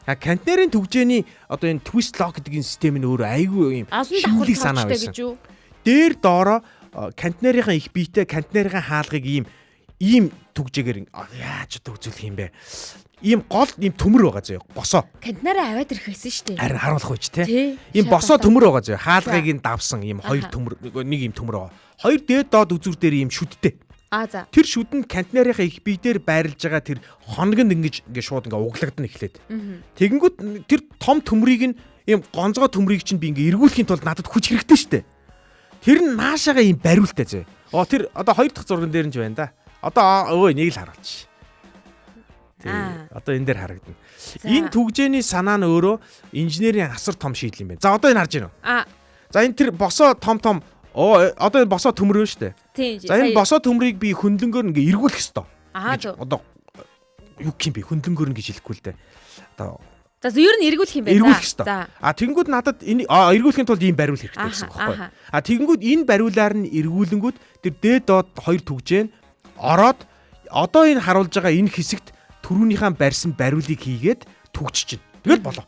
Speaker 2: А контейнерын түгжээний одоо энэ twist lock гэдэг энэ систем нь өөрөө айгүй юм
Speaker 3: Олон давхар
Speaker 2: шимлэг санаа
Speaker 3: товчтой
Speaker 2: байсан.
Speaker 3: гэж юу?
Speaker 2: Дээр доороо контейнерын их биетэй контейнерын хаалгыг ийм ийм түгжээгээр яаж одоо үзүүлэх юм бэ? Ийм гол ийм төмөр байгаа заяа. Босоо.
Speaker 3: Контейнераа аваад ирэх байсан штэ.
Speaker 2: Харин харуулах үеч те.
Speaker 3: Тий.
Speaker 2: Ийм
Speaker 3: Шат
Speaker 2: босоо
Speaker 3: батаа.
Speaker 2: төмөр байгаа зөө. Хаалгыг нь давсан ийм хоёр төмөр, нэг ийм төмөр байгаа. Хоёр дээд доод үзүүр дээр ийм шүдтэй.
Speaker 3: Аа, за.
Speaker 2: Тэр шүд нь контейнерынхаа их бие дээр байрлаж байгаа тэр хоног нь ингэж ингэ шууд ингээ углагдана эхлээд. Тэгэнгүүт тэр том төмрийг нь ийм гонцгой төмрийг чинь би ингээ эргүүлэхийн тулд надад хүч хэрэгтэй штэ. Тэр нь наашаага ийм бариултай зөө. Оо, тэр одоо хоёр дахь зурган дээр нь ч байна да. Одоо өө нэг л харуулчих. Тий.
Speaker 3: Аа.
Speaker 2: Одоо энэ дээр харагдана.
Speaker 3: За.
Speaker 2: Энэ түгжээний санаа нь өөрөө инженерийн асар том шийдэл юм байна. За, одоо энэ харж байна уу?
Speaker 3: Аа,
Speaker 2: За, энэ тэр босоо том том оо одоо энэ босоо төмөр байна шүү дээ.
Speaker 3: тий.
Speaker 2: За, энэ босоо төмрийг би хөндлөнгөөр ингээ эргүүлэх ёстой.
Speaker 3: Аа,
Speaker 2: Гэж
Speaker 3: зөв.
Speaker 2: одоо юу гэх юм бэ? Хөндлөнгөөр нь гэж хэлэхгүй л дээ. Одоо
Speaker 3: За, ер нь эргүүлэх юм байна.
Speaker 2: эргүүлэх ёстой.
Speaker 3: За.
Speaker 2: А тэгэнгүүт надад энэ эргүүлэхийн тулд ийм бариул хэрэгтэй гэсэн үг
Speaker 3: Аха,
Speaker 2: байхгүй.
Speaker 3: аха.
Speaker 2: А тэгэнгүүт энэ бариулаар нь эргүүлэнгүүт тэр дээд доод хоёр түгжээн ороод одоо энэ харуулж байгаа энэ хэсэгт түрүүнийхээ барьсан бариулыг хийгээд түгжчихнэ. Тэгэл болоо.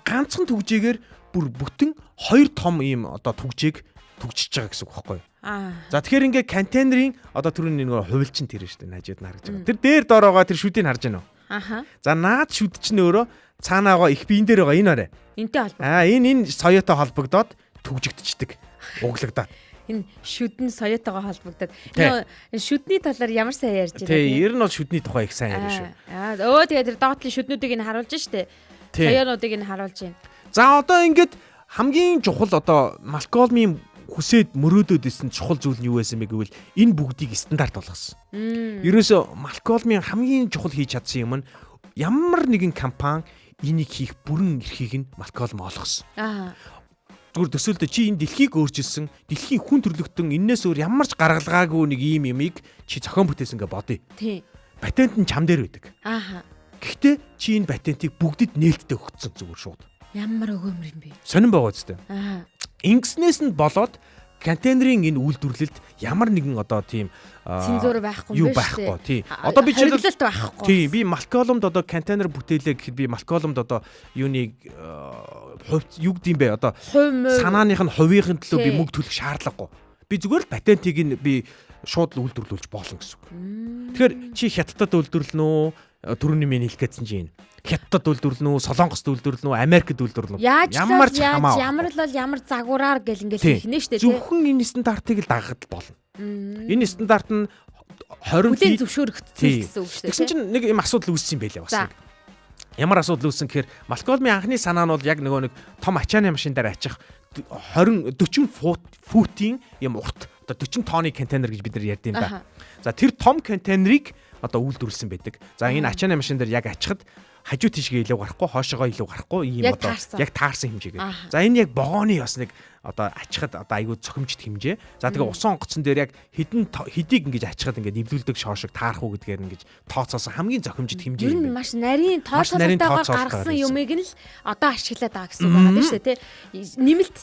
Speaker 2: Ганцхан түгжээгээр бүр бүтэн хоёр том ийм одоо түгжээг түгжиж байгаа гэсэн үг байхгүй.
Speaker 3: Аа.
Speaker 2: За, тэгэхээр ингээ контейнерын одоо түрүүний нэг хувилчин тэр шүү дээ, хажууд нь харж байгаа. Тэр дээр доор байгаа тэр шүдийг харж байна уу?
Speaker 3: Аха.
Speaker 2: За, наад шүд чинь өөрөө цаанаа байгаа их биен дээр байгаа энэ орой.
Speaker 3: Энтэй холбоо.
Speaker 2: Аа, энэ соёотой холбогдоод түгжигдчихдэг. Углагдаад.
Speaker 3: Энэ шүдэн соёотойгоо холбогдоод.
Speaker 2: Тий.
Speaker 3: Нөө шүдний талаар ямар сайн ярьж байна.
Speaker 2: Тий, ер нь бол шүдний тухай их сайн яриа шүү.
Speaker 3: Аа, өө тэгээ тэр доотлын шүднүүдийг нь харуулж штэ.
Speaker 2: Тий.
Speaker 3: Соёонуудыг нь харуулж байна.
Speaker 2: За, одоо ингээд хамгийн чухал одоо Малколмын хүсээд мөрөөдөд исэн чухал зүйл нь юу байсан бэ гэвэл энэ бүгдийг стандарт болгосон. Ерөөсө Малколмын хамгийн чухал хийж чадсан юм нь ямар нэгэн компани энийг хийх бүрэн эрхийг нь Малколм олгосон.
Speaker 3: Аа.
Speaker 2: Зүгээр төсөөлдөө, чи энэ дэлхийг өөрчилсөн, дэлхийн хүн төрлөختөн энээс өөр ямар ч гаргалгаагүй нэг ийм юмыг чи зохион бүтээсэн гэж бодъё.
Speaker 3: Тий.
Speaker 2: Патент нь чам дээр байдаг.
Speaker 3: Ааха.
Speaker 2: Гэхдээ чи энэ патентыг бүгдэд нээлттэй өгсөн зүгээр шууд.
Speaker 3: Ямар өгөөмөр юм бэ?
Speaker 2: Сонин байгаа үстэй.
Speaker 3: Аа.
Speaker 2: Ингэснээс нь болоод контейнерын энэ үйлдвэрлэлд ямар нэгэн одоо тийм
Speaker 3: Цензуур байхгүй
Speaker 2: юу
Speaker 3: юм байна шүү
Speaker 2: байхгүй
Speaker 3: дээ.
Speaker 2: тий. Одоо би жишээлбэл
Speaker 3: хориглолт байхгүй.
Speaker 2: тий, би Малколмд одоо контейнер бүтээлээ гэхэд би Малколмд одоо юуныг хувь юу гэдэм бэ одоо
Speaker 3: Хувь муу.
Speaker 2: санааных нь хувийнхын төлөө би
Speaker 3: Тий.
Speaker 2: мөнгө төлөх шаардлагагүй. Би зүгээр л патентыг нь би шууд л үйлдвэрлүүлж болно гэсэн үг. Тэгэхээр чи Хятадд үйлдвэрлэнэ үү? Түрүүний миний хэлэх гэсэн чинь энэ. Хятадд үйлдвэрлэнэ үү? Солонгост үйлдвэрлэнэ үү? Америкт үйлдвэрлэнэ үү?
Speaker 3: Яаж
Speaker 2: Ямар ч
Speaker 3: яаж
Speaker 2: хамаа.
Speaker 3: ямар л бол ямар загвараар гэл ингээл
Speaker 2: Тий.
Speaker 3: хийхнэ штэ тий.
Speaker 2: Зөвхөн энэ стандартыг л дагахад л болно. Энэ стандарт нь 20
Speaker 3: Хүлээн зөвшөөрөгдсөн
Speaker 2: Тий.
Speaker 3: гэсэн үг шүү дээ.
Speaker 2: Тэгсэн чинь нэг юм асуудал үүссэн юм байлээ бас
Speaker 3: За.
Speaker 2: нэг. Ямар асуудал үүссэн гэхээр Малколмын анхны санаа нь бол яг нөгөө нэг том ачааны машин дээр ачих 20 40 фут футийн юм урт одоо 40 тонны контейнер гэж бид нар ярьд юм
Speaker 3: Аха.
Speaker 2: да. За тэр том контейнерыг одоо үйлдвэрлэсэн байдаг. За энэ ачааны машин дээр яг ачихад хажуу тийшгээ илүү гарахгүй, хоошоогоо илүү гарахгүй ийм
Speaker 3: Яг
Speaker 2: одоо
Speaker 3: таарсан.
Speaker 2: яг таарсан хэмжээгээр.
Speaker 3: Аха.
Speaker 2: За энэ яг вогооны бас нэг одоо ачхад одоо айгүй цохимжит хэмжээ. За тэгээ усан онгоцон дээр яг хідэн хэдийг ингэж ачхад ингээд нэвлүүлдэг шоо шиг таарах уу гэдгээр ингэж тооцоосон хамгийн цохимжит хэмжээ
Speaker 3: Ер
Speaker 2: юм
Speaker 3: нь
Speaker 2: байна.
Speaker 3: маш нарийн
Speaker 2: Маш нарийн
Speaker 3: тооцоололтойгоор
Speaker 2: тооцоололтойгоор
Speaker 3: гаргасан
Speaker 2: хийсэн.
Speaker 3: юмыг нь л одоо ашиглаад байгаа гэсэн үг байгаа тийм шүү дээ тий. Нэмэлт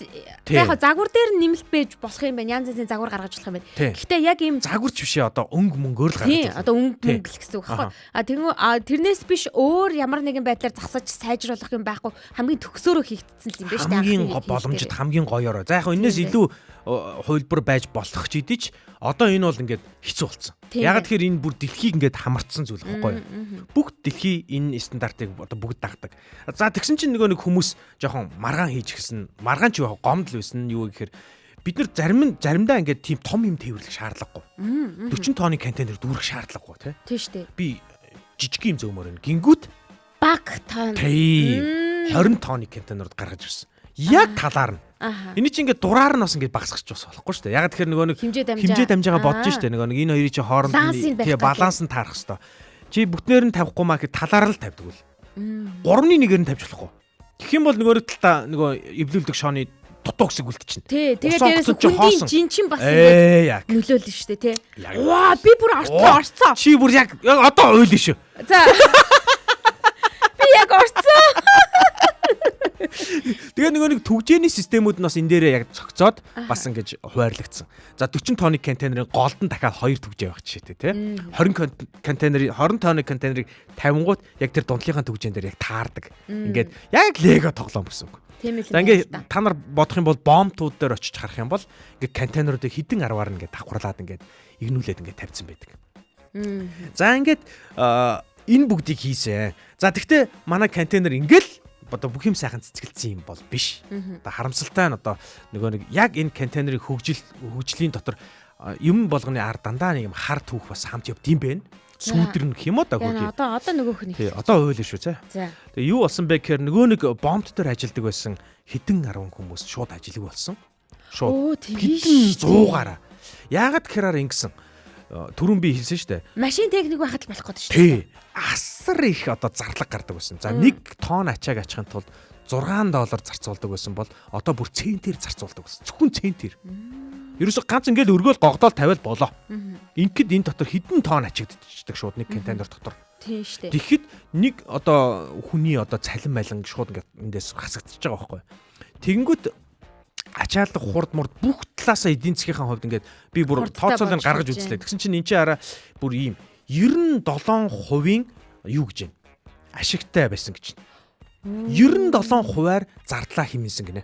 Speaker 2: Тий.
Speaker 3: за яг загвар дээр нь нэмэлт байж болох юм байна. Янз янзын загвар гаргаж болох юм байна.
Speaker 2: Тий.
Speaker 3: Гэхдээ яг ийм
Speaker 2: Загварч биш ээ одоо өнгө мөнгөөр л гаргаж
Speaker 3: тий
Speaker 2: байна.
Speaker 3: одоо өнгө
Speaker 2: Тий.
Speaker 3: мөнгө л гэсэн үг байхгүй. А тэгвэл тэрнээс биш өөр ямар нэгэн байдлаар засаж сайжруулах юм байхгүй хамгийн төгсөөрөө хийгдсэн л юм байна шүү дээ.
Speaker 2: Хамгийн
Speaker 3: анхны хийх
Speaker 2: боломжит
Speaker 3: дээр.
Speaker 2: хамгийн гоёороо. За яг хөө энэс
Speaker 3: Тийм
Speaker 2: илүү хувилбар байж болох ч идэж одоо энэ бол ингээд хэцүү болсон.
Speaker 3: Тийм
Speaker 2: Ягаад
Speaker 3: байна.
Speaker 2: тэгэхээр энэ бүр дэлхийг ингээд хамарцсан зүйл байхгүй юу? Бүх дэлхий энэ стандартыг одоо бүгд дагдаг. За тэгсэн чинь нөгөө нэг хүмүүс жоохон маргаан хийж гисэн. Маргаан ч юу гомдол байсан нь юу гэхээр бид нар зарим нь заримдаа ингээд тийм том юм тээвэрлэх шаардлагагүй. 40 тонны контейнер дүүрэх шаардлагагүй тий.
Speaker 3: Тийм шүү дээ.
Speaker 2: Би жижиг юм зөөмөр байна. Гингүүт
Speaker 3: Баг тон.
Speaker 2: тий 20 тонны контейнерууд гаргаж ирсэн. Яг талаар нь.
Speaker 3: Аха.
Speaker 2: Эний чинь ингээд дураар нь бас ингээд багасгах бас болохгүй шүү дээ. Яг тэгэхээр нөгөө нэг
Speaker 3: Хэмжээ дамжаа.
Speaker 2: хэмжээ дамжаагаа бодож
Speaker 3: Аа.
Speaker 2: шүү дээ. Нөгөө нэг энэ хоёрын чинь хооронд
Speaker 3: Балансын
Speaker 2: нь
Speaker 3: байх
Speaker 2: тий
Speaker 3: гэдэг.
Speaker 2: баланс нь таарах хэвээр. Чи бүтнээр нь тавихгүй маа гэхэд талаар л тавьдаг үл. Гурвны нэгээр нь тавьж болохгүй. Тэгэх юм бол нөгөө нэг талдаа нөгөө эвлүүлдэг шооны дутуу хэсэг үлдчихнэ.
Speaker 3: Тий, тэгээ
Speaker 2: Усан
Speaker 3: дээрээс
Speaker 2: онгоцон чинь
Speaker 3: хүндийн
Speaker 2: хоосон.
Speaker 3: жинчин бас ингээд
Speaker 2: Ээ яг.
Speaker 3: нөлөөлнө шүү дээ тий.
Speaker 2: Яг.
Speaker 3: Ваа би бүр орцсон орцсон.
Speaker 2: Чи бүр яг яг одоо уйлна шүү.
Speaker 3: За. Би яг орцсон.
Speaker 2: Тэгээ нөгөө нэг түгжээний системүүд нь бас энэ дээрээ яг цогцоод бас ингэж хуваарлагдсан. За 40 тонны контейнерын голд нь дахиад 2 түгжээ байх жишээтэй тий. 20 контейнерын 20 тонны контейнерыг тавингууд яг тэр дундлынхаа түгжээн дээр яг таардаг. Ингээд яг лего тоглоом гэсэн үг.
Speaker 3: Тийм л
Speaker 2: За ингээд та нар бодох юм бол бомбтууд дээр очиж харах юм бол ингээд контейнеруудыг хідэн арваар ингээд давхарлаад ингээд игнүүлээд ингээд тавьсан байдаг. За ингээд энэ бүгдийг хийсэн. За тэгвэл манай контейнер ингээл одоо бүх юм сайхан цэцгэлцсэн юм бол биш. Одоо харамсалтай нь одоо нөгөө нэг яг энэ контейнерын хөгжлийн дотор юм болгоны ар дандаа нэг юм хар түүх бас хамт явд юм байна. Сүүдэр нь гэх юм уу да
Speaker 3: Яна
Speaker 2: хөргий.
Speaker 3: одоо нөгөөх нь.
Speaker 2: Тий, одоо уйлна шүү зэ.
Speaker 3: За.
Speaker 2: Тэгээ юу болсон бэ гэхээр нөгөө нэг бомбт дээр ажилладаг байсан хэдэн арван хүмүүс шууд ажилгүй болсон. Шууд
Speaker 3: Оо тийм
Speaker 2: хэдэн зуугаараа. Яагаад гэхээр ар ингэсэн. Түрүүн би хэлсэн шүү дээ.
Speaker 3: Машин техник байхад л болох гэдэг шүү дээ.
Speaker 2: Тий. Асар их одоо зарлаг гардаг байсан. За 1 тонн ачааг ачихын тулд 6 доллар зарцуулдаг байсан бол одоо бүр центээр зарцуулдаг байсан. Зөвхөн центээр. Ерөөсө ганц ингээл өргөөл гогдоол тавиал болоо. Ингээд энэ дотор хэдэн тонн ачигдчихдаг шууд нэг контейнер дотор.
Speaker 3: Тийм шүү дээ.
Speaker 2: Тэгэхэд нэг одоо хүний одоо цалин малин шууд ингээд эндээс хасагдчихж байгаа байхгүй. Тэгэнгүүт ачааллах хурд мурд бүх талаасаа эдийн засгийнхаа хувьд ингээд би бүр
Speaker 3: Хурдтай
Speaker 2: тооцоолыг
Speaker 3: болж
Speaker 2: гаргаж
Speaker 3: болж
Speaker 2: үзлээ. Тэгсэн чинь эн чинь араа бүр ийм 97%-ийн юу гэж байна? Ашигтай байсан гэж байна. 97%-аар зардлаа хэмнэсэн гинэ.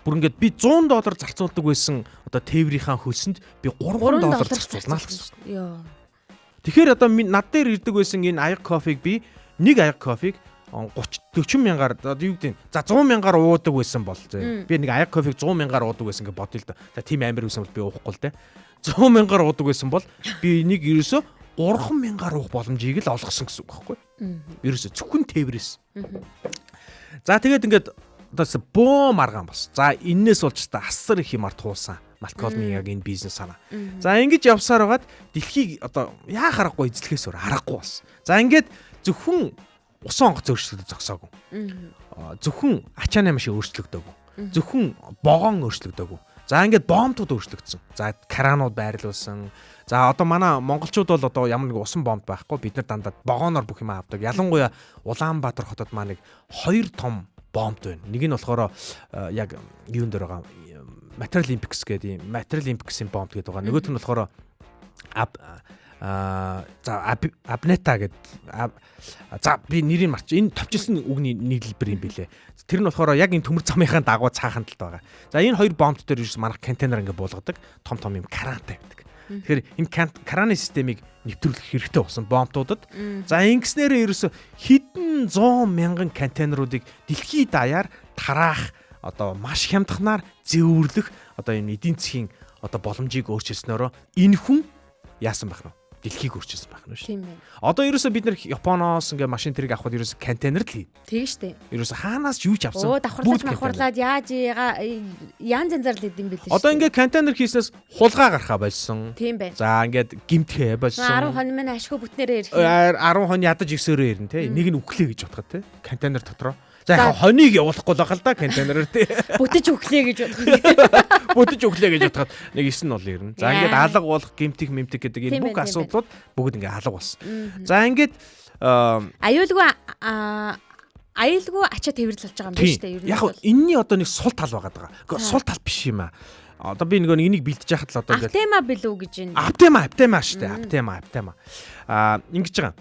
Speaker 2: Бүр ингээд би 100 доллар зарцуулдаг байсан одоо тээврийнхаа хөлсөнд би 3 доллар зарцуулнаа л гэсэн.
Speaker 3: Йоо.
Speaker 2: Тэгэхээр одоо над дээр ирдэг байсан энэ аяг кофег би нэг аяг кофег 30 40 мянгаар одоо юу гэдэг нь за 100 мянгаар уудаг байсан бол зэ. Би нэг аяг кофег 100 мянгаар уудаг байсан гэж бодъё л да. За тийм амир байсан бол би уухгүй л дээ. 100 мянгаар уудаг байсан бол би энийг ерөөсөө 3 мянгаар уух боломжийг л олгосон гэсэн үг байхгүй юу? Ерөөсөө зөвхөн тээврээс. За тэгээд ингээд одоо бөө маргаан бас. За эннээс болж та асар их юмар туусан. Малколмын яг энэ бизнес санаа. За ингэж явсаар байгаад дэлхийг одоо яа харахгүй эзлэхээс өөр аргагүй болсон. За ингээд зөвхөн усан онгоц өөрчлөгдөж зогсоогүй. Зөвхөн ачааны машин өөрчлөгдөөгүй. Зөвхөн вогон өөрчлөгдөөгүй. За ингээд бомбтууд өөрчлөгдсөн. За кранууд байрлуулсан. За одоо манай монголчууд бол одоо ямар нэг усан бомб байхгүй. Бид нар дандаа вогоноор бүх юм авдаг. Ялангуяа Улаанбаатар хотод маа нэг хоёр том бомб байна. Нэг нь болохоор яг юун дээр байгаа Material Olympics гэдэг юм. Material Olympics-ийн бомб гэдэг байгаа. Нөгөөх нь болохоор за Абнета гэдэг за би нэрийг марч. Энэ товчилсан үгний нийлбэр юм билэ. Тэр нь болохоор яг энэ төмөр замынхаа дагуу цаахан талд байгаа. За энэ хоёр бомб дээр ерөөс манах контейнер ингээ буулгадаг. Том том юм кран тавьдаг. Тэгэхээр энэ краны системийг нэвтрүүлэх хэрэгтэй болсон бомбтуудад. За ингэснээрээ ерөөсө хэдэн 100 мянган контейнеруудыг дэлхийд даяар тараах одоо маш хямдханаар зэвүүрлэх одоо энэ эдийн засгийн одоо боломжийг өөрчилснөөрөө энэ хүн яасан байх нь вэ? Дэлхийг өөрчилсөн байх нь шүү.
Speaker 3: Тийм байна.
Speaker 2: Одоо ерөөсөө бид нар Японоос ингээ машин тэрэг авахд ерөөсөө контейнер л хий.
Speaker 3: Тэгэн штэ.
Speaker 2: Ерөөсөө хаанаас юу ч авсан.
Speaker 3: Өө давхарлаж
Speaker 2: бүгд контейнер.
Speaker 3: махварлаад яаж яан янзаар л идэм бэлээ.
Speaker 2: Одоо ингээ контейнер хийснээс хулгай гарахаа болсон.
Speaker 3: Тийм байна.
Speaker 2: За ингээд гимтхээ болсон.
Speaker 3: 10 хон минь ашгүй бүтнээрээ ирэх.
Speaker 2: 10 хон ядаж ихсөөрөө ирнэ те. Нэг нь үхлээ гэж бодоход те. Контейнер дотроо. За
Speaker 3: За.
Speaker 2: яг хоныг явуулахгүй л байгаа л да контейнерээр те.
Speaker 3: Бүтэж өглөө гэж бодох.
Speaker 2: Бүтэж өглөө гэж бодоход нэг 9 нь бол ирнэ. За ингээд
Speaker 3: Яа.
Speaker 2: алга болох гимтих мэмтих гэдэг энэ
Speaker 3: Тийм
Speaker 2: бүх
Speaker 3: байна, тийм
Speaker 2: асуудлууд бүгд ингээд алга болсон. За ингээд
Speaker 3: Аюулгүй аюулгүй ачаа тэрвэрлж болж байгаа юм байна
Speaker 2: тийм.
Speaker 3: шүү дээ. Ер нь
Speaker 2: Яг
Speaker 3: бол.
Speaker 2: энэний одоо нэг сул тал байгаа даа. Гэхдээ
Speaker 3: За.
Speaker 2: сул тал биш юм аа. Одоо би нөгөө энийг бэлтэж яхад л одоо ингээд
Speaker 3: Автема билүү гэж энэ.
Speaker 2: Аптема шүү дээ. Аптема. Аа ингэж байгаа.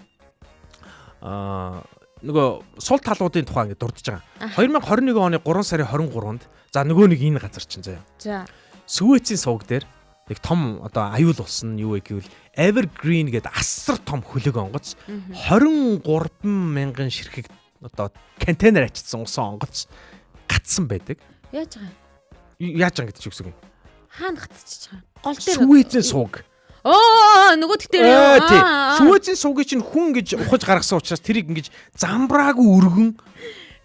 Speaker 2: Нөгөө сул талуудын тухай ингэ дурдж байгаа. 2021 оны 3 сарын 23-нд за нөгөө нэг энэ газар чинь заяа.
Speaker 3: За.
Speaker 2: Сүвэцийн сувг дээр нэг том одоо аюул болсон нь юу вэ гэвэл Evergreen гэдэг асар том хөлөг онгоц 23 мянган ширхэг одоо контейнер ачилсан усан онгоц гатсан байдаг.
Speaker 3: Яаж байгаа юм?
Speaker 2: Яаж байгаа гэдэг чи үгс үг юм.
Speaker 3: Хаана гацчихж байгаа юм? Гол дээр.
Speaker 2: Сүвэцийн сувг.
Speaker 3: Оо нөгөө дээр.
Speaker 2: Тий. Сүвэцийн сувгийг чинь хүн гэж ухаж гаргасан учраас тэрийг ингэж замбраагүй өргөн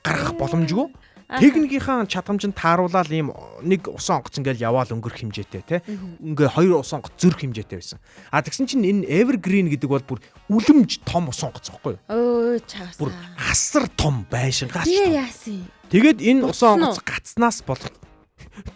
Speaker 2: гаргах боломжгүй. Техникийнхаа чадамж нь тааруулаад ийм нэг усан онгоц ингээл яваал өнгөрөх хэмжээтэй тий. Ингээ хоёр усан онгоц зөрөх хэмжээтэй байсан. А тэгсэн чинь энэ Evergreen гэдэг бол бүр үлэмж том усан онгоц байхгүй юу?
Speaker 3: Өө чаасаа.
Speaker 2: Бүр асар том байшингаас.
Speaker 3: Тэгээ яасан юм?
Speaker 2: Тэгээд энэ усан
Speaker 3: Буцсан уу?
Speaker 2: онгоц гацнаас болох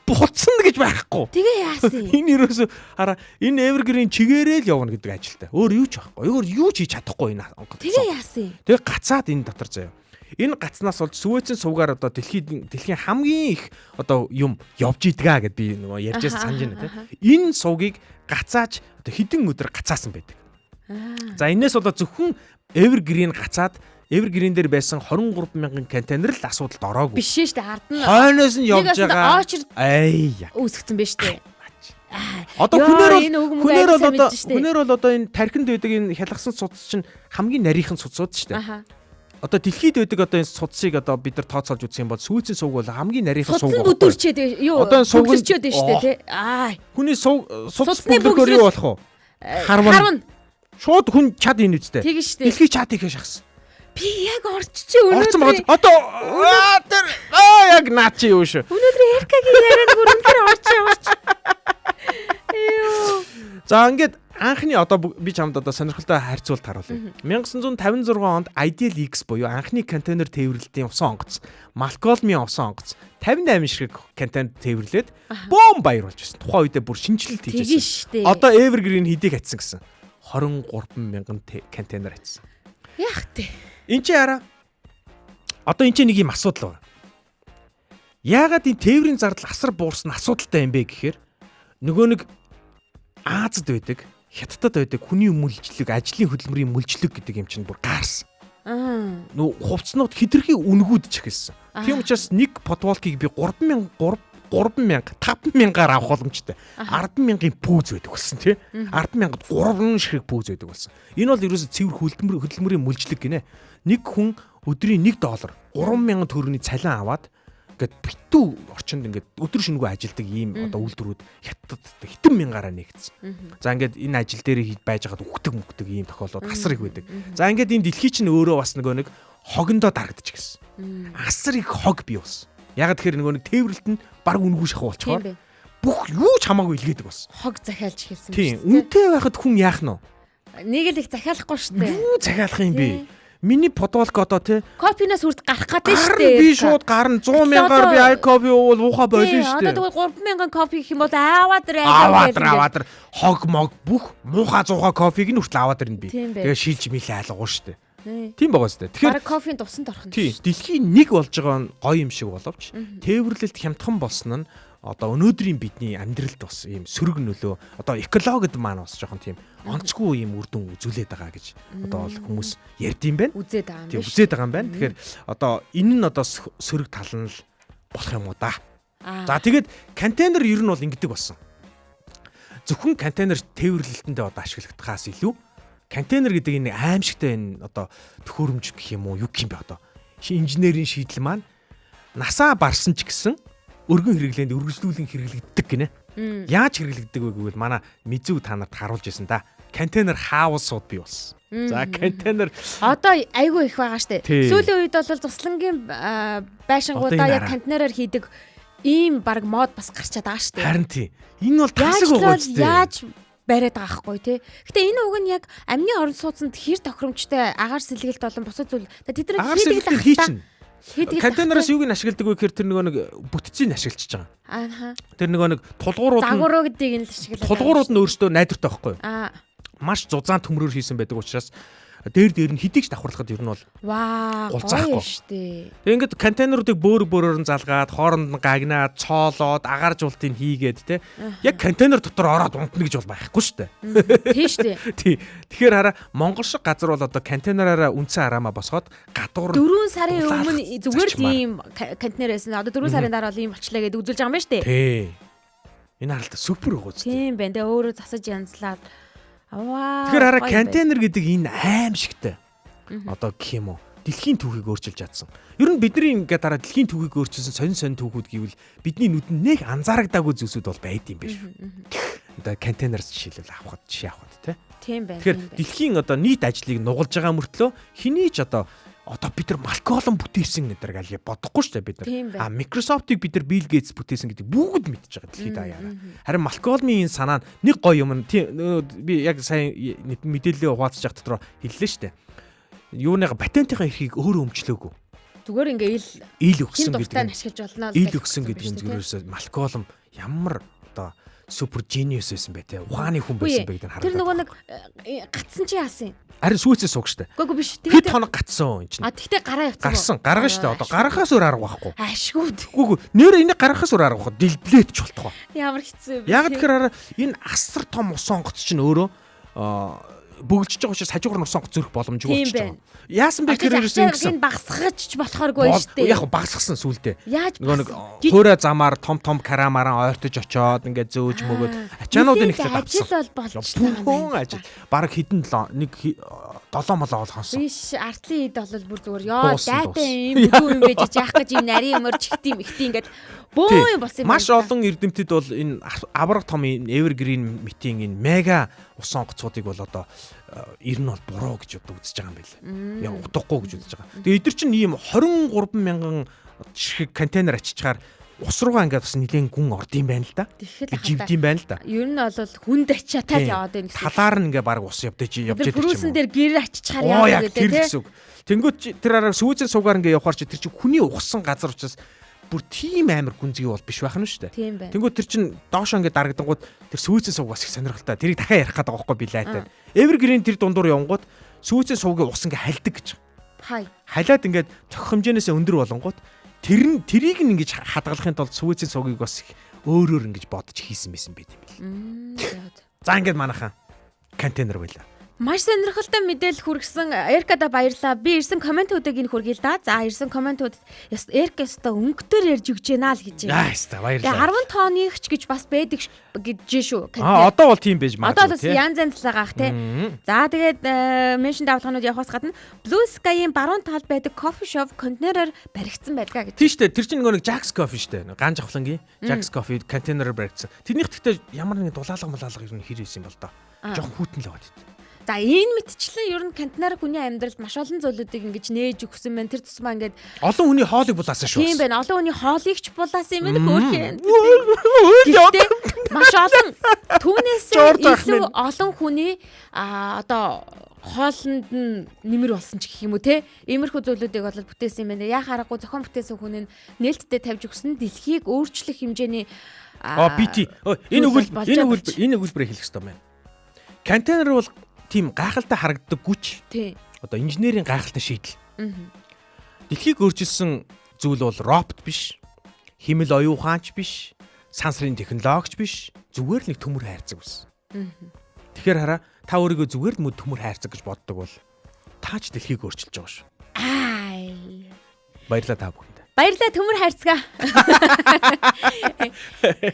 Speaker 2: буцсан гэж байхгүй.
Speaker 3: Тэгээ яасан юм?
Speaker 2: Энэ ерөөсө хараа энэ Evergreen чигээрээ л явна гэдэг ажилтай. Өөр юу ч байхгүй. Өөр юу ч хийж чадахгүй энэ онгоц.
Speaker 3: Тэгээ яасан юм?
Speaker 2: Тэгээ гацаад энэ дотор заяа. Энэ гацнаас болж Сүвэцийн сувгаар одоо дэлхийн хамгийн их одоо юм явж идгаа гэд би нөгөө ярьжээс
Speaker 3: Аха,
Speaker 2: санаж байна те. Энэ сувгийг гацааж одоо хэдэн өдөр гацаасан байдаг. За энээс болоо зөвхөн Evergreen гацаад Evergreen дээр байсан 23 мянган контейнер л асуудалд ороогүй.
Speaker 3: Биш шүү дээ. Ард нь
Speaker 2: Хойноос нь явж
Speaker 3: Нэг бас
Speaker 2: байгаа.
Speaker 3: очир
Speaker 2: Ай я.
Speaker 3: үүсгэсэн байж тээ.
Speaker 2: Одоо
Speaker 3: Йоо,
Speaker 2: хүнээр бол
Speaker 3: энэ үг мөг
Speaker 2: хүнээр
Speaker 3: аяг
Speaker 2: бол
Speaker 3: сайн
Speaker 2: одоо
Speaker 3: мэдэж штэ.
Speaker 2: хүнээр бол одоо энэ тархинд байдаг энэ хялгасан судас чинь хамгийн нарийнхан судсууд шүү дээ.
Speaker 3: Аха.
Speaker 2: Одоо дэлхийд байдаг одоо энэ судсыг одоо бид нар тооцоолж үзэх юм бол сүйцэн сувг бол хамгийн нарийнхан
Speaker 3: Судсан
Speaker 2: сувг байхгүй.
Speaker 3: бүдүүрчээд юу?
Speaker 2: Одоо энэ сувг нь-
Speaker 3: Бүглэрчээд байна шүү дээ тий. Аа.
Speaker 2: Хүний сувг судас
Speaker 3: Судасны
Speaker 2: бүглэхээр юу болох вэ? Харван.
Speaker 3: Харван.
Speaker 2: Шууд хүн чад энэ үстэй.
Speaker 3: Тэгэн шүү дээ.
Speaker 2: Дэлхий чад ихээ шахсан.
Speaker 3: Би яг орччих
Speaker 2: Орцсон
Speaker 3: өнөөдөр.
Speaker 2: байгаа. Одоо аа тэр аа яг наа чи юу шүү.
Speaker 3: Өнөөдөр Эркагийн ярианд бүр үнэхээр орчих орч. Йоо.
Speaker 2: За ингээд анхны одоо би чамд одоо сонирхолтой харьцуулт харуулъя. 1956 онд Ideal X буюу анхны контейнер тээвэрлэлтийн усан онгоц, Малколмын усан онгоц 58 ширхэг контейнер тээвэрлээд бөөн баяр болж байсан. Тухайн үедээ бүр шинэчлэлт хийж
Speaker 3: Тэгэн
Speaker 2: байсан.
Speaker 3: штэ.
Speaker 2: Одоо Evergreen хэдийг атсан гэсэн? 23 мянган контейнер атсан.
Speaker 3: Яах вэ?
Speaker 2: Энд чи хараа. Одоо энэ чи нэг юм асуудал байна. Яагаад энэ тээврийн зардал асар буурсан асуудалтай юм бэ гэхээр нөгөө нэг Азад байдаг, Хятадд байдаг хүний мөлжлөг, ажлын хөдөлмөрийн мөлжлөг гэдэг юм чинь бүр гаарсан.
Speaker 3: Аа.
Speaker 2: Нөө хувцснууд хитрхи үнгүүдж эхэлсэн. Тийм учраас нэг подволкийг би 3000 3000 5000-аар авах боломжтой. 100000-ын пүүз байдаг болсон тий. 100000-д 3 ширхэг пүүз байдаг болсон. Энэ бол ерөөсө цэвэр хөдөлмөрийн мөлжлөг гинэ. Нэг хүн өдрийн 1 доллар 3000 төгрөгийн цалин аваад ингээд битүү орчинд ингээд өдөр шөнөгүй ажилдаг ийм одоо үйлдвэрүүд хятадд хэдэн мянгаараа нэгдсэн. За ингээд энэ ажил дээр хийж байж байгаад үхдэг мүхдэг ийм тохиолдол асар их байдаг. За ингээд энэ дэлхий чинь өөрөө бас нөгөө нэг хогондоо дарагдчих гэсэн. Асар их хог бий болсон. Яг тэгэхээр нөгөө нэг тээвэрлэлт нь баг үнэгүй шахуу
Speaker 3: Тийм
Speaker 2: болчхоор
Speaker 3: бэ.
Speaker 2: бүх юу ч хамаагүй илгээдэг болсон.
Speaker 3: Хог захиалж эхэлсэн
Speaker 2: Тийм.
Speaker 3: шүү дээ.
Speaker 2: Үнэтэй байхад хүн яах нь вэ?
Speaker 3: Нэг л их захиалахгүй шүү дээ.
Speaker 2: Юу захиалах юм бэ? Миний подволк одоо тий
Speaker 3: Кофенаас үрд гарах гэдэг шүү
Speaker 2: Гарна
Speaker 3: дээ.
Speaker 2: би шууд гарна 100 мянгаар би ай кофе уувал уухаа болно
Speaker 3: Тий,
Speaker 2: шүү
Speaker 3: Одоо
Speaker 2: дээ.
Speaker 3: тэгвэл 3000 кофе гэх юм бол аваад ирээ.
Speaker 2: Аваад аваад хог мог бүх муухай зуухай кофег нь хүртэл аваад ирнэ би.
Speaker 3: Тийм бэ.
Speaker 2: Тэгээ шилж милээ алгуу шүү дээ. Тийм байгаа шүү дээ. Тэгэхээр
Speaker 3: Бараг кофеийн тусанд орох нь.
Speaker 2: тий дэлхийн нэг болж байгаа нь гоё юм шиг боловч тээвэрлэлт хямдхан болсон нь одоо өнөөдрийн бидний амьдралд бас ийм сөрөг нөлөө одоо экологид маань бас жоохон тийм онцгүй ийм үр дүн үзүүлээд байгаа гэж одоо бол хүмүүс ярьд юм байна.
Speaker 3: Үзээд байгаа юм
Speaker 2: Тийм
Speaker 3: биш.
Speaker 2: үзээд байгаа юм байна. Тэгэхээр одоо энэ нь одоо сөрөг тал нь л болох юм уу да.
Speaker 3: Аа.
Speaker 2: За тэгээд контейнер ер нь бол ингэдэг болсон. Зөвхөн контейнер тээвэрлэлтэндээ одоо ашиглагдахаас илүү контейнер гэдэг энэ аимшигтай энэ одоо төхөөрөмж гэх юм уу юу гэх юм бэ одоо инженерийн шийдэл маань насаа барсан ч гэсэн өргөн хэрэглээнд өргөжлүүлэн хэрэглэгддэг гинэ. Яаж хэрэглэгддэг вэ гэвэл манай Мизүү та нарт харуулж ирсэн да. Контейнер хаусууд бий болсон. За контейнер
Speaker 3: Одоо айгүй их байгаа штэ.
Speaker 2: Тий.
Speaker 3: Сүүлийн үед бол туслангийн байшингуудаа
Speaker 2: Одоо энэ
Speaker 3: яг
Speaker 2: хараа.
Speaker 3: контейнераар хийдэг ийм баг мод бас гарчаад байгаа штэ.
Speaker 2: харин тий. Энэ бол
Speaker 3: Яаж
Speaker 2: тасаг
Speaker 3: л
Speaker 2: байгаа
Speaker 3: бол
Speaker 2: үстэй.
Speaker 3: яаж бариад байгаа хгүй тий. Гэтэ энэ уг нь яг амны орон сууцнд хэр тохиромжтой агаар сэлгэлт болон бусад зүйл. Тэд нар
Speaker 2: Агаар
Speaker 3: хийдэг л
Speaker 2: сэлгэлтээр
Speaker 3: ах та.
Speaker 2: хийчихнэ.
Speaker 3: Хийдэг л ах
Speaker 2: Контейнероос
Speaker 3: та.
Speaker 2: юуг нь ашигладаг вэ гэхээр тэр нөгөө нэг бүтцийг нь ашиглаж байгаа.
Speaker 3: Ааха.
Speaker 2: Тэр нөгөө нэг тулгуурууд нь
Speaker 3: Загваруу гэдгийг нь л ашиглаад.
Speaker 2: тулгуурууд нь өөрсдөө найдвартай байхгүй юу?
Speaker 3: Аа.
Speaker 2: Маш зузаан төмрөөр хийсэн байдаг учраас дээр дээр нь хэдий ч давхарлахад ер нь бол
Speaker 3: Ваа,
Speaker 2: Гулцаахгүй.
Speaker 3: гоё штэ.
Speaker 2: Тэг ингээд контейнеруудыг бөөр бөөрөөр нь залгаад хооронд нь гагнаад цоолоод агааржуултыг хийгээд те яг контейнер дотор ороод унтна гэж бол байхгүй шүү дээ.
Speaker 3: Тийм штэ.
Speaker 2: Тий. Тэгэхээр хараа Монгол шиг газар бол одоо контейнераараа үндсэн хараамаа босгоод гадуур нь
Speaker 3: 4 сарын
Speaker 2: Дулаалах
Speaker 3: өмнө зүгээр л
Speaker 2: зарчмаар.
Speaker 3: ийм контейнер байсан. Одоо 4 сарын дараа бол ийм болчлаа гэдээ үзүүлж байгаа юм байна штэ.
Speaker 2: Тий. Энэ харалта супер байгаа үстэй.
Speaker 3: Тийм байна. Тэгээ өөрөө засаж янзлаад. Ваа.
Speaker 2: Тэгэхээр хараа
Speaker 3: гоё юм байна.
Speaker 2: контейнер гэдэг энэ аимшигтай. Одоо гэх юм уу? Дэлхийн түүхийг өөрчилж чадсан. Ер нь бидний ингээд дараа дэлхийн түүхийг өөрчилсөн сонин сонин түүхүүд гэвэл бидний нүдэнд нэг анзаарагдаагүй зүйлсүүд бол байд юм биш. Одоо контейнерс жишээлбэл авахд жишээ авахд тий.
Speaker 3: Тийм байна.
Speaker 2: Тэгэхээр
Speaker 3: Тийм байна.
Speaker 2: дэлхийн одоо нийт ажлыг нугалж байгаа мөртлөө хэний ч одоо одоо бид нар Малколм бүтээсэн гэдэг гал бодохгүй шүү дээ бид нар.
Speaker 3: Тийм байна.
Speaker 2: А Microsoft-ыг бид нар Bill Gates бүтээсэн гэдэг бүгд мэдж байгаа дэлхийд даяараа. Харин Малколмын энэ санаа нь нэг гоё юм нь тийм нөгөө би яг сайн мэдээлэлээ хуваалцаж явах дотор хэллээ шүү дээ. Юуныга патентынхаа эрхийг өөрөө өмчлөөгүй.
Speaker 3: Зүгээр ингээ ил
Speaker 2: Ил
Speaker 3: хин
Speaker 2: өгсөн гэдэг
Speaker 3: дуртай
Speaker 2: нь
Speaker 3: нь ашиглаж болно л
Speaker 2: ил
Speaker 3: гэж
Speaker 2: өгсөн
Speaker 3: хэлсэн
Speaker 2: гэдэг нь
Speaker 3: биш үү,
Speaker 2: зүгээр ерөөсөө Малколм ямар одоо супер genius байсан бэ те ухааны хүн
Speaker 3: Үгүй
Speaker 2: байсан
Speaker 3: ээ,
Speaker 2: бэ гэдэг нь
Speaker 3: Тэр
Speaker 2: харагдаад.
Speaker 3: нөгөө нэг гатсан чи яасан юм?
Speaker 2: Харин сүйцээ сууг штэ.
Speaker 3: Үгүй үгүй биш.
Speaker 2: Хэд
Speaker 3: Тэгээд
Speaker 2: хоног гатсан энэ чинь.
Speaker 3: А тэгтээ гараа явцсан.
Speaker 2: Гарсан, гаргана штэ. Одоо гаргахаас өөр арга байхгүй.
Speaker 3: Ашгүй.
Speaker 2: Үгүй үгүй. Нэр энийг гаргахаас өөр арга байхгүй. Дэлблээд ч болтгоо.
Speaker 3: Ямар хэцүү юм бэ?
Speaker 2: Яг тэгэхээр араа энэ асар том усан онгоц чинь өөрөө бөглөж байгаа учраас хажуугаар нь усан онгоц зөрөх боломжгүй
Speaker 3: Тийм
Speaker 2: болчихж
Speaker 3: байна.
Speaker 2: байгаа. Яасан бэ гэхээр ерөөсөө ингэсэн.
Speaker 3: Энэ багасгаж ч болохооргүй
Speaker 2: Бол-
Speaker 3: шүү дээ.
Speaker 2: Яг багасгасан сүулдэ.
Speaker 3: Яаж
Speaker 2: Нөгөө нэг
Speaker 3: багасгах?
Speaker 2: хуурай замаар том том карамаран ойртож очоод ингээд зөөж мөгөөд ачаануудын
Speaker 3: Нилээн
Speaker 2: эхлээд
Speaker 3: ажил
Speaker 2: авсан.
Speaker 3: бол болчихлоо юм
Speaker 2: Бүхэн
Speaker 3: байна.
Speaker 2: ажил. Бараг хэдэн нэг долоо молоо ол хонсон.
Speaker 3: Биш артлын ид бол бүр зүгээр ёо
Speaker 2: Дуусан,
Speaker 3: дайтай
Speaker 2: дуусан.
Speaker 3: юм бүдүү юм байж яах гэж юм нарийн өмөр чихт юм ихт ингээд бөө юм болсон юм.
Speaker 2: Маш
Speaker 3: байна.
Speaker 2: олон эрдэмтэд бол энэ авраг том энэ Evergreen meeting энэ мега усан онгоцуудыг бол одоо ер нь бол буруу гэж одоо үзэж байгаа юм байна лээ. Яг утгагүй гэж үзэж байгаа. Тэгээ эдгэр чинь ийм 23 мянган ширхэг контейнер ачичаар ус руугаа ингээд бас нэлээд гүн орд юм байна л да.
Speaker 3: Тэгэхэд л
Speaker 2: Живд юм байна л да.
Speaker 3: Ер нь бол хүнд ачаатай л
Speaker 2: Тийм.
Speaker 3: яваад байна гэсэн.
Speaker 2: Талаар нь ингээ баг ус явдаж явж
Speaker 3: Тэр
Speaker 2: яадаг ч юм
Speaker 3: пүрүүсэн
Speaker 2: уу.
Speaker 3: дээр гэр ачичаар
Speaker 2: Оо
Speaker 3: яваад
Speaker 2: яг
Speaker 3: гэдэг
Speaker 2: тэр
Speaker 3: тий.
Speaker 2: гэсэн үг. Тэнгүүт чи тэр араа сүүзэн суугаар ингээ явхаар чи тэр чи хүний ухсан газар учраас бүр тийм амар гүнзгий бол биш байх нь шүү дээ.
Speaker 3: Тийм байна.
Speaker 2: Тэнгүүт тэр чин доошоо ингээ дарагдангууд тэр сүүзэн сууг бас их сонирхолтой. Тэрийг дахиад ярих гэдэг байгаа байхгүй би лайтай. Evergreen тэр дундуур явангууд сүүзэн суугийн ус ингээ хальдаг гэж.
Speaker 3: Хай.
Speaker 2: Халиад ингээд цохих хэмжээнээс өндөр болонгууд тэр нь тэрийг нь ингэж хадгалахын тулд сүүзэн суугийг бас их өөрөөр ингэж бодож хийсэн байсан байт юм бэл. За ингээд манайхан контейнер байлаа.
Speaker 3: Маш сонирхолтой мэдээлэл хүргэсэн Эркада баярлаа. Би ирсэн комментүүдийг энэ хүргэе л да. За ирсэн комментүүд Эрк өстө өнгөтөр ярьж өгч байна л гэж.
Speaker 2: Аа яста
Speaker 3: Тэгээ
Speaker 2: баярлалаа.
Speaker 3: 10 тооных ч гэж бас байдаг гэж шүү.
Speaker 2: Аа одоо бол тийм байж
Speaker 3: Одоо
Speaker 2: магадгүй
Speaker 3: л бас янз янз л байгаа х тий.
Speaker 2: Мм.
Speaker 3: За тэгээд меншн давлгаанууд явахаас гадна Blue Sky-ийн баруун талд байдаг coffee shop контейнераар баригдсан байдгаа гэж.
Speaker 2: Тийм шүү дээ. Тэр чинь нөгөө нэг Jack's Coffee шүү дээ. Ган жавхлангийн Jack's Coffee контейнераар баригдсан. Тэрнийх гэхдээ ямар нэгэн дулаалга мулаалга ер нь хэр исэн юм бол доо. Жохон хүйтэн л яваад байт.
Speaker 3: За энэ мэтчлэн ер нь контейнер хүний амьдралд маш олон зүйлүүдийг ингэж нээж өгсөн байна. Тэр тусмаа ингээд
Speaker 2: Олон хүний хоолыг булаасан шүү.
Speaker 3: тийм байна. Олон хүний хоолыг ч булаасан юм байна хөөрхөн.
Speaker 2: Үйл
Speaker 3: Гэхдээ маш олон түүнээс
Speaker 2: Жорд ах
Speaker 3: илүү
Speaker 2: минь.
Speaker 3: олон хүний а одоо хоолнд нь нэмэр болсон ч гэх юм уу те иймэрхүү зүйлүүдийг бол бүтээсэн юм байна. Яа харахгүй зохион бүтээсэн хүн нь нээлттэй тавьж өгсөн дэлхийг өөрчлөх хэмжээний
Speaker 2: Аа BT. Энэ
Speaker 3: зүйл
Speaker 2: өгөл
Speaker 3: болж
Speaker 2: энэ
Speaker 3: байгаа
Speaker 2: өгөл
Speaker 3: ч.
Speaker 2: энэ өгүүлбэрийг хэлэх хэрэгтэй байна. Контейнер бол тийм гайхалтай харагддаггүй ч
Speaker 3: тий.
Speaker 2: одоо инженерийн гайхалтай шийдэл. Дэлхийг өөрчилсөн зүйл бол робот биш, химэл оюун ухаанч биш, сансрын технологич биш, зүгээр л нэг төмөр хайрцаг байсан. Тэгэхээр хараа та өөрийгөө зүгээр л мөд төмөр хайрцаг гэж боддог бол таач дэлхийг өөрчилж байгаа шүү.
Speaker 3: Ай.
Speaker 2: Баярлалаа та бүхэнд.
Speaker 3: Баярлалаа, төмөр хайрцгаа.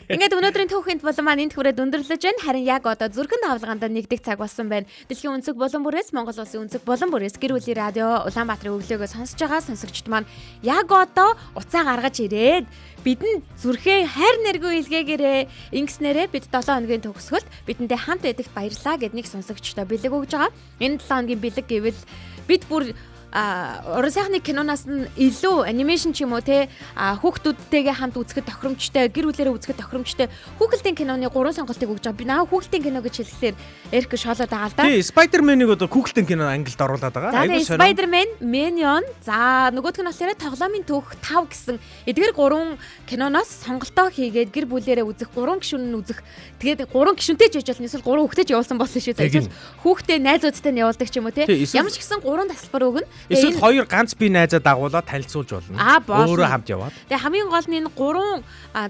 Speaker 3: Ингээд өнөөдрийн түүхэнд болон маань энд хүрээд өндөрлөж байна. Харин яг одоо зүрхэн давлгаанд нэгдэх цаг болсон байна. Дэлхийн өнцөг булан бүрээс, Монгол улсын өнцөг булан бүрээс гэр бүлийн радио Улаанбаатарын өглөөгөө сонсож байгаа сонсогчд маань яг одоо уцаа гаргаж ирээд бидэнд зүрхээ хайр нэргүй илгээгээрээ. Ингэснээрээ бид 7 хоногийн төгсгөлд бидэнтэй хамт байдагт баярлалаа гэд нэг сонсогчдоо бэлэг өгж байгаа. Энэ 7 хоногийн бэлэг гэвэл бид бүр уран сайхны киноноос нь илүү animation ч юм уу те, хүүхдүүдтэйгээ хамт үзэхэд тохиромжтой, гэр бүлээрээ үзэхэд тохиромжтой хүүхэлдэйн киноны 3 сонголтыг өгж байгаа. Би наа хүүхэлдэйн кино гэж хэлэхлээр Эрик шоолоод байгаа л да.
Speaker 2: Тий, Spider-Man-ыг одоо хүүхэлдэйн кино ангилд оруулаад байгаа.
Speaker 3: За,
Speaker 2: Айгуу
Speaker 3: тэгээ
Speaker 2: сонирн.
Speaker 3: Spider-Man, Minion, за нөгөөх нь болохоор тоглоомын түүх 5 гэсэн эдгээр 3 киноноос сонголтоо хийгээд гэр бүлээрээ үзэх, 3 гишүүн нь үзэх. Тэгээд 3 гишүүнтэй ч яж болно. Эсвэл 3 хүүхдээ ч явуулсан болно шүү. За,
Speaker 2: Тэг
Speaker 3: эсвэл хүүхдээ найзуудтай нь явуулдаг ч юм уу те.
Speaker 2: Тий, эсвэл-
Speaker 3: Ямар ч гэсэн 3 тасалбар өгнө. Тэгээ
Speaker 2: Эсвэл
Speaker 3: энэ-
Speaker 2: хоёр ганц би найзаа дагуулаад танилцуулж болно.
Speaker 3: Болно.
Speaker 2: Өөрөө хамт яваад.
Speaker 3: Тэгээ хамгийн гол нь энэ 3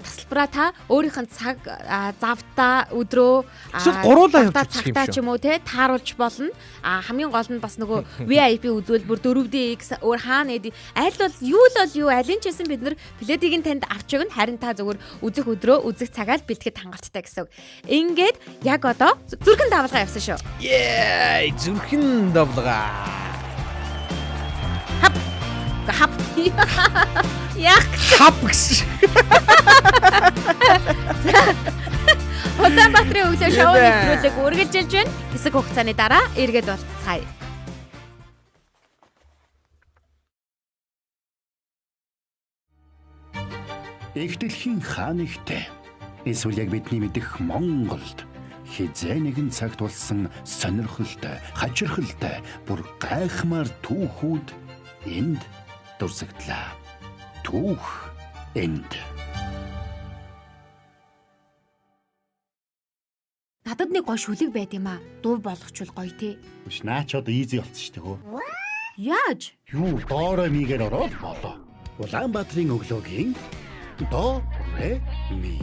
Speaker 3: тасалбараа та өөрийнх нь цаг завтаа өдрөө
Speaker 2: Эсвэл гуруулаа явж
Speaker 3: завтаа
Speaker 2: үзэх юм
Speaker 3: цагтаа
Speaker 2: шүү.
Speaker 3: ч юм уу те тааруулж болно. Хамгийн гол нь бас нөгөө VIP үзвэл бүр 4DX өөр хаана эд аль бол юу л бол юу алин ч гэсэн бид нар пледийг нь танд авч өгнө. Харин та зөвхөн үзэх өдрөө үзэх цагаа л бэлтгэхэд хангалттай гэсэн үг. Ингээд яг одоо зүрхэн давлгаа явсан шүү.
Speaker 2: Ее, зүрхэн давлгаа.
Speaker 3: Хап. Хап. Яг
Speaker 2: Хап гэсэн.
Speaker 3: Улаанбаатарын өглөө шоу
Speaker 2: Ябэ.
Speaker 3: нэвтрүүлэг үргэлжилж байна. Хэсэг хугацааны дараа эргээд болцгаая.
Speaker 1: Их дэлхийн хаан ихтэй. Эсвэл яг бидний мэдэх Монголд хизээ нэгэн цагт болсон сонирхолтой, хачирхалтай, бүр гайхмаар түүхүүд энд дурсагдлаа. Түүх энд.
Speaker 3: Надад нэг гой шүлэг байд юм аа. Дуу болгочвол гоё те.
Speaker 1: Биш наа ч одоо easy болцсон шүү дээ хөө.
Speaker 3: Яаж?
Speaker 1: Юу доорой мигээр ороод болоо. Улаанбаатарын өглөөгийн до ре ми.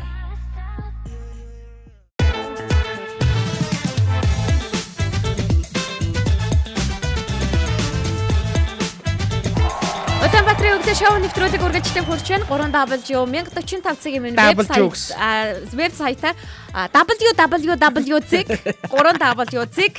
Speaker 3: Улаанбаатарын өглөө шоу нэвтрүүлэг үргэлжлэн хүрч байна. 3W 1045 цагийн минь
Speaker 2: Double
Speaker 3: вебсайт
Speaker 2: jokes.
Speaker 3: Вебсайтаар www цэг 3W цэг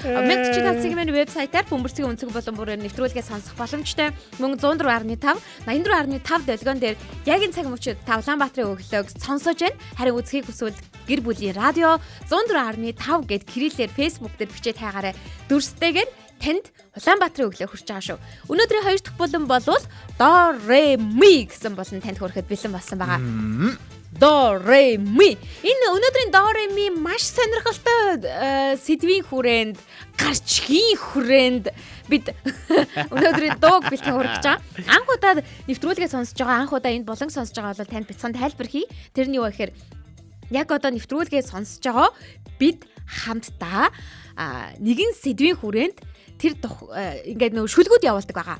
Speaker 3: 1045 цагийн минь вебсайтаар бөмбөрцгийн өнцөг болон бүрээр нэвтрүүлгээ сонсох боломжтой. Мөн 104.5 84.5 долгион дээр яг энэ цаг мөчид та Улаанбаатарын өглөөг сонсож байна. Харин үзхийг хүсвэл гэр бүлийн радио 104.5 гэд кириллээр Facebook дээр бичээд хайгаарай. Дүрстэйгээр танд Улаанбаатарын өглөө хүрч байгаа шүү. Өнөөдрийн хоёр дахь булан болвол до ре ми гэсэн болон танд хүрэхэд бэлэн болсон байгаа. До ре ми. Энэ өнөөдрийн до ре ми маш сонирхолтой сэдвийн хүрээнд, гарчгийн хүрээнд бид өнөөдрийн дууг бэлтгэн хүргэж байгаа. Анх удаа нэвтрүүлгээ сонсож байгаа, анх удаа энд булан сонсож байгаа бол танд бяцхан тайлбар хий. Тэр нь юу вэ гэхээр яг одоо нэвтрүүлгээ сонсож байгаа бид хамтдаа нэгэн сэдвийн хүрээнд тэр ингээд нөгөө шүлгүүд явуулдаг байгаа.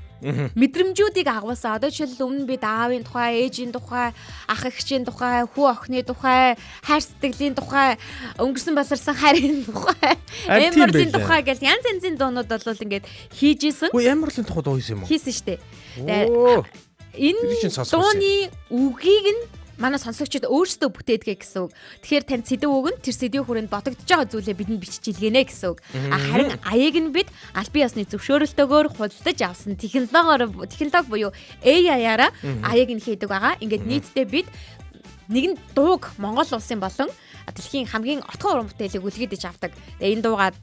Speaker 3: Мэдрэмжүүдийг агуулсан. Одоо жишээлбэл өмнө бид аавын тухай, ээжийн тухай, ах эгчийн тухай, хүү охины тухай, хайр сэтгэлийн тухай, өнгөрсөн баларсан хайрын тухай,
Speaker 2: Харин тийм
Speaker 3: Эмэрлийн
Speaker 2: байлаа.
Speaker 3: тухай гэл янз янзын дуунууд бол ингээд хийж исэн.
Speaker 2: Үгүй Эмэрлийн тухай дуу хийсэн юм уу?
Speaker 3: Хийсэн штэ. Тэгээ
Speaker 2: Оо.
Speaker 3: энэ
Speaker 2: Тэр чинь сонсох
Speaker 3: дууны үгийг нь манай сонсогчид өөрсдөө бүтээдэг гэсэн үг. Тэгэхээр танд сэдэв өгнө, тэр сэдвийн хүрээнд бодогдож байгаа зүйлээ бидэнд бичиж илгээнэ гэсэн үг. Харин аяыг нь бид албан ёсны зөвшөөрөлтөөр худалдаж авсан технологиор, технологи буюу AI-аараа аяыг нь хийдэг байгаа. Ингээд нийтдээ бид нэгэн дууг Монгол улсын болон дэлхийн хамгийн отгон уран бүтээлийг үлгээдэж авдаг. Тэгээ энэ дуугаа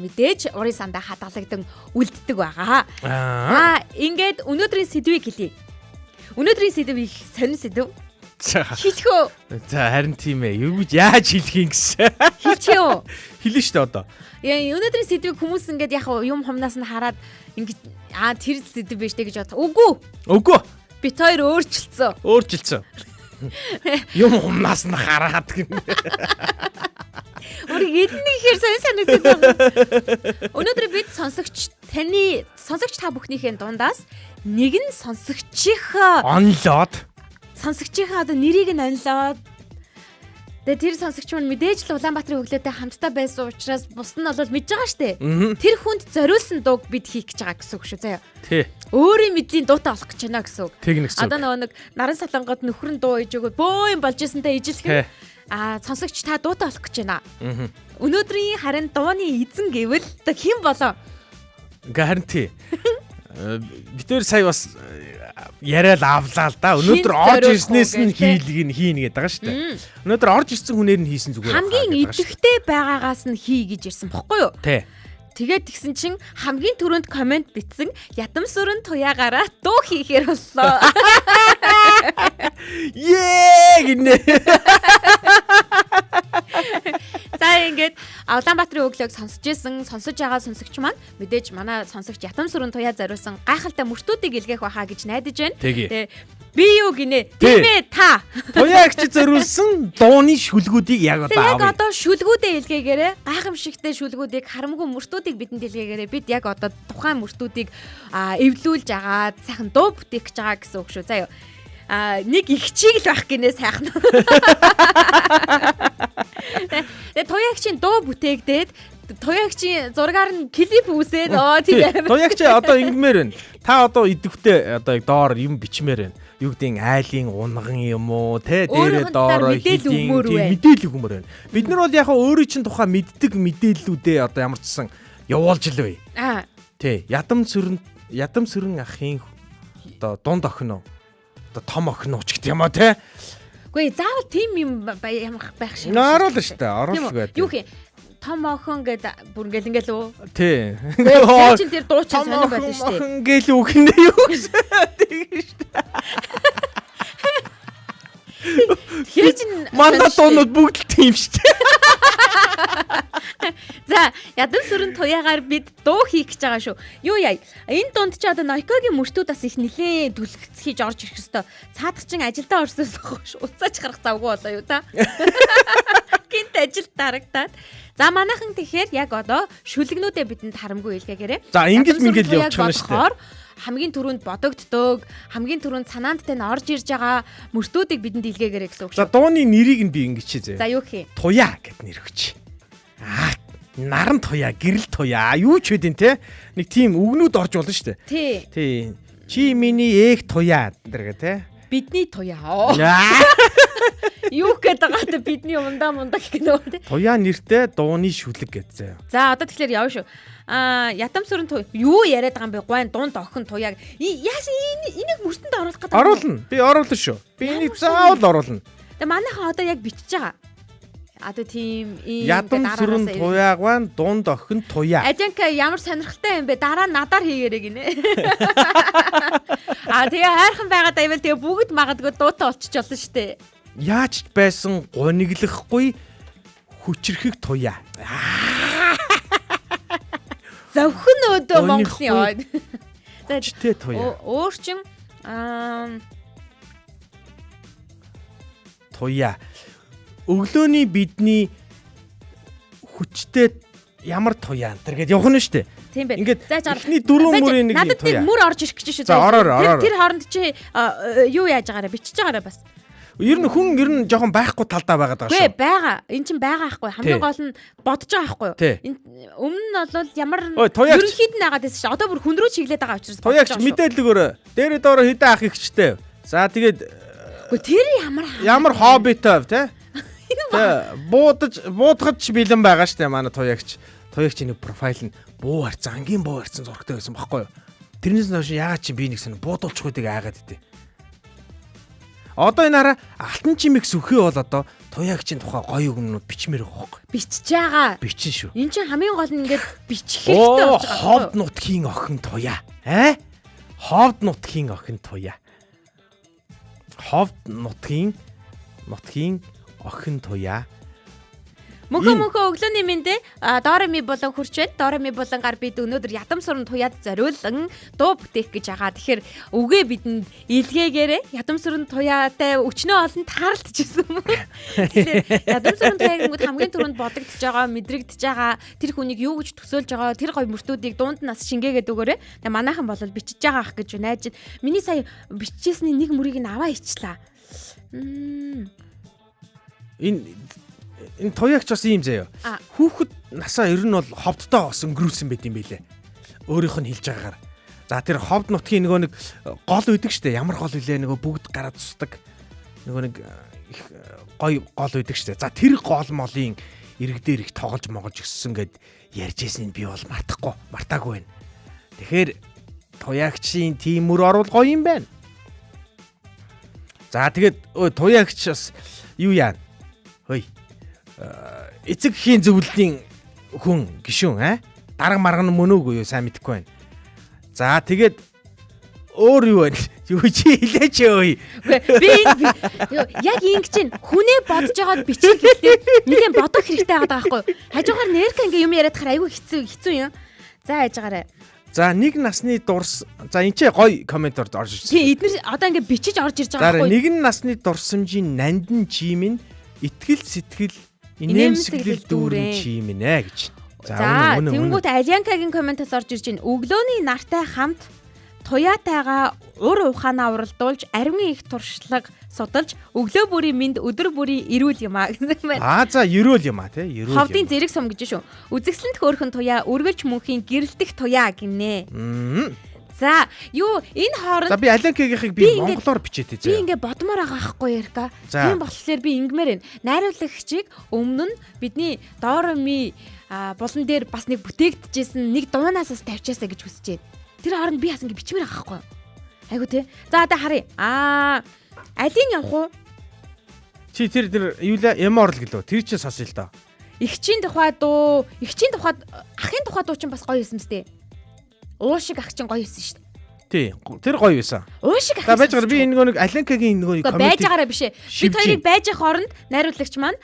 Speaker 3: мэдээж урын сандаа хадгалагдан үлддэг байгаа.
Speaker 2: Аа.
Speaker 3: За, ингээд өнөөдрийн сэдвийг хэлье. Өнөөдрийн сэдв их сонин сэдв.
Speaker 2: За.
Speaker 3: Хэлэх үү?
Speaker 2: За, харин тийм ээ. Юу гэж яаж хэлэх юм гэсэн.
Speaker 3: Хэлчих үү?
Speaker 2: Хэлнэ шүү дээ одоо.
Speaker 3: Яа, өнөөдрийн сэдвийг хүмүүс ингээд яг юм хумнаас нь хараад ингээд тэр сэдв биш дээ гэж бодох. Үгүй.
Speaker 2: Үгүй.
Speaker 3: Бит хоёр өөрчлөлтсөн.
Speaker 2: Өөрчилсөн. Юм хумнаас нь хараад гэнэ.
Speaker 3: Өөр эдний ихээр сонин санагддаг байна. Өнөөдөр бид сонсогч таны сонсогч та бүхнийхээ дундаас нэгэн сонсогчийнхаа
Speaker 2: Онлоод
Speaker 3: сонсогчийнхаа одоо нэрийг нь онилоод Тэгээ тэр сонсогч маань мэдээж л Улаанбаатарын өглөөтэй хамтдаа байсан учраас бус нь бол мэдж байгаа штэ. Тэр хүнд зориулсан дууг бид хийх гэж байгаа гэсэн үг шүү заяа.
Speaker 2: Тий.
Speaker 3: Өөрийн мэдлийн дуутай болох гэж байна гэсэн үг.
Speaker 2: Тэг нэг гэсэн.
Speaker 3: Одоо нөгөө нэг наран солонгод нөхөр нь дуу иж өгөөд бөө юм болж ирсэнтэй ижилхэн. Аа сонсогч та дуутай болох гэж байна. Өнөөдрийн харин дууны эзэн гэвэл одоо хэн болоо?
Speaker 2: Ингээ харин тий. Бид нэр сая бас яриа л авлаа л да. Өнөөдөр орж ирснээс нь хийлгийг нь хийнэ гэдэг байгаа шүү дээ. Өнөөдөр орж ирсэн хүнээр нь хийсэн зүгээр.
Speaker 3: Хамгийн идэвхтэй байгаагаас нь хий гэж ирсэн бохгүй юу?
Speaker 2: Тий.
Speaker 3: Тэгээд тэгсэн чинь хамгийн түрүүнд комент бичсэн ядамсүрэн туяагаараа дуу хийхээр боллоо.
Speaker 2: Ее гинэ.
Speaker 3: За ингээд Улаанбаатарын өглөөг сонсож исэн, сонсож байгаа сонсогч маань мэдээж манай сонсогч ятамсүрэн туяа зориулсан гайхалтай мөртүүдийг илгээх байхаа гэж найдаж байна. Тэгээ би юу гинэ? Тийм ээ та.
Speaker 2: Туяа агч зориулсан дууны шүлгүүдийг яг одоо
Speaker 3: авъя. Яг одоо шүлгүүдээ илгээгээрээ гайхамшигтай шүлгүүдийг харамгүй мөртүүдийг бидэнд илгээгээрээ бид яг одоо тухайн мөртүүдийг эвлүүлж агаад сайхан дуу бүтээх гэж байгаа гэсэн үг шүү. За юу. А нэг ихчийг л байх гинэ сайхан. Тэгээ туягчийн дуу бүтээгдээд туягчийн зургаар нь клип үүсээд оо тийм
Speaker 2: амар. Туягч одоо ингэмээр байна. Та одоо идэвхтэй одоо яг доор юм бичмээр байна. Юу гэдгийг айлын унган юм уу те дээрээ доороо
Speaker 3: мэдээлэл өгмөр байна.
Speaker 2: Мэдээлэл өгмөр байна. Бид нар бол яг өөрийн чинь тухай мэддэг мэдээллүүдээ одоо ямар ч сан явуулж л бай.
Speaker 3: Аа.
Speaker 2: Тий. Ядам сүрэн ахын одоо дунд охин уу? Одоо том охин уу ч гэдэг юм аа те.
Speaker 3: Үгүй заавал тийм юм ямар байх шиг.
Speaker 2: Оруулна шүү дээ. Оруулах
Speaker 3: гэдэг. Юу хэ? Том охин гэд бүр ингээл ингээл үү?
Speaker 2: Тий.
Speaker 3: Тэр чин тэр дуу чин сонир болно шүү дээ.
Speaker 2: Охин гээл үг нэ юу гэсэн. Тийм шүү дээ.
Speaker 3: Тэр чин
Speaker 2: манай дуунууд бүгд л тийм шүү дээ.
Speaker 3: За, ядам сүрэн туяагаар бид дуу хийх гэж байгаа шүү. Юу яа? Энэ дунд чи одоо Нойкогийн мөртүүд бас их нилээн түлхэц хийж орж ирэх хэвээр. Цаадах чин ажилдаа орсноос хойш уцаач гарах завгүй болоо юу та? Гинт ажил дарагдаад. За манайхан тэгэхээр яг одоо шүлгнүүдээ бидэнд харамгүй илгээгээрэй.
Speaker 2: За ингэж мингээл явуучих нь шүү дээ.
Speaker 3: Хамгийн түрүүнд бодогддог, хамгийн түрүүнд санаанд тань орж ирж байгаа мөртүүдийг бидэнд илгээгээрэй гэсэн үг шүү.
Speaker 2: За дууны нэрийг нь би ингэж зэ.
Speaker 3: За юу гэх юм?
Speaker 2: Туяа гэд нэр өгч. Аа наран туяа, гэрэл туяа юу ч үдин те. Нэг тийм үгнүүд орж болно шүү дээ.
Speaker 3: Тий.
Speaker 2: Тий. Чи миний ээх туяа гэдэг те.
Speaker 3: Бидний туяа. Юу гээд байгаа те бидний ундаа мундаа гэх нөө те.
Speaker 2: Туяа нэртэй дууны шүлэг гэж заяа.
Speaker 3: За одоо тэгэхээр явна шүү. Аа ятам сүрэн юу яриад байгаа юм бэ? Гуайн дунд охин туяаг. Яасан энийг мөртөнд оруулах гэдэг.
Speaker 2: Оруулна. Би оруулна шүү. Би энийг заавал оруулна.
Speaker 3: Тэгээ манайхан одоо яг бичиж байгаа. Одоо тийм ийм
Speaker 2: ядам сүрэн туяагаан дунд охин туяа.
Speaker 3: Ажанка ямар сонирхолтой юм бэ? Дараа нь надаар хийгээрэй гинэ. Аа тэгээ хайрхан байгаа дайвал тэгээ бүгд магадгүй дуутай болчих болно шүү дээ.
Speaker 2: Яаж байсан гуниглахгүй хүчрэхэг туяа.
Speaker 3: Зовхин өөдөө Монголын яваа.
Speaker 2: За чтэй туяа.
Speaker 3: Өөр чин аа
Speaker 2: туяа. Өглөөний бидний хүчтэй ямар туяа энэ төр гэдээ явах нь шүү дээ.
Speaker 3: Тийм байх.
Speaker 2: Ингээд эхний дөрвөн мөрийн нэг
Speaker 3: надад нэг мөр орж ирэх гэж шүү.
Speaker 2: За ороор.
Speaker 3: Тэр хооронд чи юу яаж байгаарэ бичиж байгаарэ бас.
Speaker 2: Ер нь хүн ер нь жоохон байхгүй талдаа байгаад байгаа
Speaker 3: шүү. Үгүй байгаа. Эн чин байгаа хгүй. Хамгийн гол нь бодож байгаа хгүй. Энэ өмнө нь бол ямар ерөнхийд нь агаад байсан шүү. Одоо бүр хүн рүү чиглээд байгаа учраас
Speaker 2: бодож байгаа. Мэдээлэл өгөөрэй. Дээрээ доороо хэдэн ах ихчтэй. За тэгээд
Speaker 3: үгүй тэр
Speaker 2: ямар хоббитой те. Тэ буудахад ч бэлэн байгаа штэ манай туягч. Туягч нэг профайл нь буу харцсан, ангийн буу харцсан зурагтай байсан баггүй юу? Тэрнээс хойш яагаад чи би нэг сэн буудуулчих үдэг айгаад идэв. Одоо энэ хараа алтан чимэг сүхээ бол одоо туягчийн тухай гоё үгнүүд бичмээр байгаа байхгүй.
Speaker 3: Бичиж байгаа.
Speaker 2: Бичин шүү.
Speaker 3: Энд чинь хамгийн гол нь ингээд бичих хэрэгтэй болж байгаа.
Speaker 2: Ховд нутгийн охин туяа. Аа? Ховд нутгийн охин туяа. Ховд нутгийн охин туяа.
Speaker 3: Мөнхөө өглөөний мэндэ Дореми болон хурч байна. Дореми болон гар бид өнөөдөр ядам суран туяад зориулан дуу бүтээх гэж байгаа. Тэгэхээр үгээ бидэнд илгээгээрэй. Ядам суран туяатай өчнөө олон тааралдчихсан юм. Тэгэхээр ядам суран туяа гингүүд хамгийн түрүүнд бодогдож байгаа, мэдрэгдэж байгаа, тэр хүнийг юу гэж төсөөлж байгаа, тэр гоё мөртүүдийг дунд нас шингээгээд өгөөрэй. Тэгээ манайхан бол бичиж байгаа ах гэж найж. Миний сая бичижсэний нэг мөрийг нь аваа ичлаа.
Speaker 2: Энэ туягч бас ийм заяа.
Speaker 3: А.
Speaker 2: Хүүхэд насаа ер нь бол ховдтой бас өнгөрүүлсэн байт юм билэ. Өөрийнх нь хэлж байгаагаар. За тэр ховд нутгийн нөгөө нэг гол үйдэг штэ. Ямар гол үлээ нөгөө бүгд гараад тусдаг. Нөгөө нэг их гой гол үйдэг штэ. За тэр гол молын ирэг дээр их тоглож моголж өссөн гэд ярьж ирснийг би бол мартахгүй, мартаагүй байна. Тэгэхээр туягчийн тийм мөр орвол гоё юм байна. За тэгээд туягч бас юу яана? Хөөе. Эцэг эхийн зөвлөлийн хүн гişүн аа? Дарга марга нь мөн үгүй юу сайн мэдэхгүй байна. За тэгээд өөр юу вэ? Юу чи хэлээч өө.
Speaker 3: Үгүй би энэ яг ингэж чинь хүнээ бодож байгаад бичих хэрэгтэй. Нэгэн бодох хэрэгтэй байгаа байхгүй юу? Хажуугаар нэрка ингээ юм яриад хахаар айгүй хэцүү хэцүү юм. За яжгаарай.
Speaker 2: За нэг насны дурс за энэ ч гоё коммент орж ирсэн.
Speaker 3: Тий эднэр одоо ингээ бичиж орж ирж
Speaker 2: За
Speaker 3: байгаа байхгүй юу?
Speaker 2: нэгэн насны дурсамжийн нандин чимэн итгэл сэтгэл инээмсэглэл дүүрэн чимэнэ гэж.
Speaker 3: За
Speaker 2: үнэн, үнэн, үнэн.
Speaker 3: тэнгуут Алянкагийн комментаас орж ирж байна. Өглөөний нартай хамт туяатайгаа ур ухаанаа уралдуулж ариун их туршлага судалж өглөө бүрийн минд өдөр бүрийн эрүүл юм а гэсэн байна.
Speaker 2: Аа за ерөөл юм а тий ерөөл.
Speaker 3: Ховдын зэрэг сум гэж шүү. Үзэгсэлэнт хөөрхөн туяа үргэлж мөнхийн гэрэлтэх туяа гинэ.
Speaker 2: Мм.
Speaker 3: За юу энэ хооронд
Speaker 2: За би Алянкагийнхыг
Speaker 3: Би
Speaker 2: би
Speaker 3: ингээд-
Speaker 2: монголоор бичээтэй
Speaker 3: би
Speaker 2: заяа.
Speaker 3: ингээ бодмоор байгаа байхгүй ярка.
Speaker 2: За.
Speaker 3: Тийм болохоор би ингэмээр байна. Найруулагчийг өмнө нь бидний Дороми булан дээр бас нэг бүтээгдэжсэн нэг дуунаас бас тавьчаасаа гэж хүсэж байна. Тэр хооронд би бас ингээ бичмээр байгаа байхгүй. Айгу те. За одоо харъя. Аа алийг явах уу?
Speaker 2: Чи тэр тэр юу лээ Immortal гэлөө. Тэр чинь сонсъё л доо.
Speaker 3: Игчийн тухай дуу, игчийн тухай ахын тухай дуу чинь бас гоё байсан мэт. Уу шиг ах чинь гоё байсан шүү дээ.
Speaker 2: Тий. Тэр гоё байсан.
Speaker 3: Уу шиг ах.
Speaker 2: За байж байгаа би энэ нөгөө нэг Алянкагийн нөгөө
Speaker 3: Гэхдээ байж байгаараа биш ээ. Бид
Speaker 2: шивж
Speaker 3: хоёрыг байж явах хооронд найруулагч маань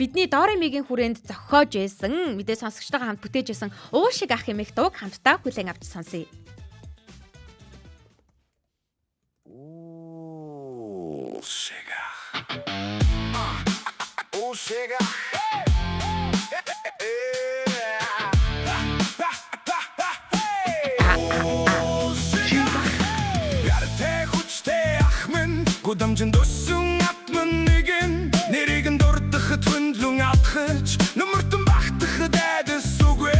Speaker 3: бидний Доремигийн хүрээнд зохиож байсан. Мэдээ сонсогчтойгоо хамт бүтээж байсан. Уу шиг ах хэмээх дууг хамтдаа хүлээн авч сонсъё.
Speaker 5: Гартай хүчтэй ах минь гудамжинд өссөн ат минь нэгэн нэрийг нь дурдахад хөндлөн алхаж нүмертэн багтахад айдас үгүй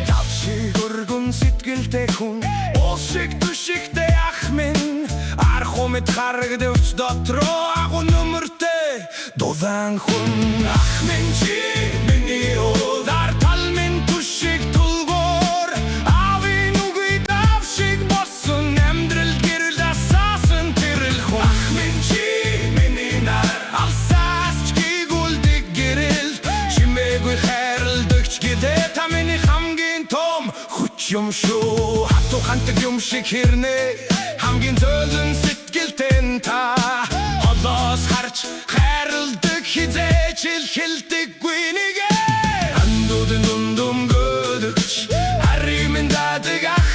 Speaker 5: тав шиг өргөн сэтгэлтэй хүн уул шиг түшигтэй ах минь арх умэд харагдавч дотроо агуу нүмертэй дулаан хүн ах минь чи миний удар тал минь түшиг тулгуур аавын үгүй дав шиг болсон амьдрал гэрэл асаасан тэрэл хүн ах минь чи миний нар алсаас ч гүйгүүлдэг гэрэл чимээгүй хайрладагч гэлээ та миний хамгийн том хүч юм шүү хатуу хантаг юм шиг хэрнээ хамгийн зөөлөн сэтгэлтэй нь та холоос харж хайрладаг хизээч илхэлдэггүй нэгэ андуудын дундум гөлөгч харийн дадаг ах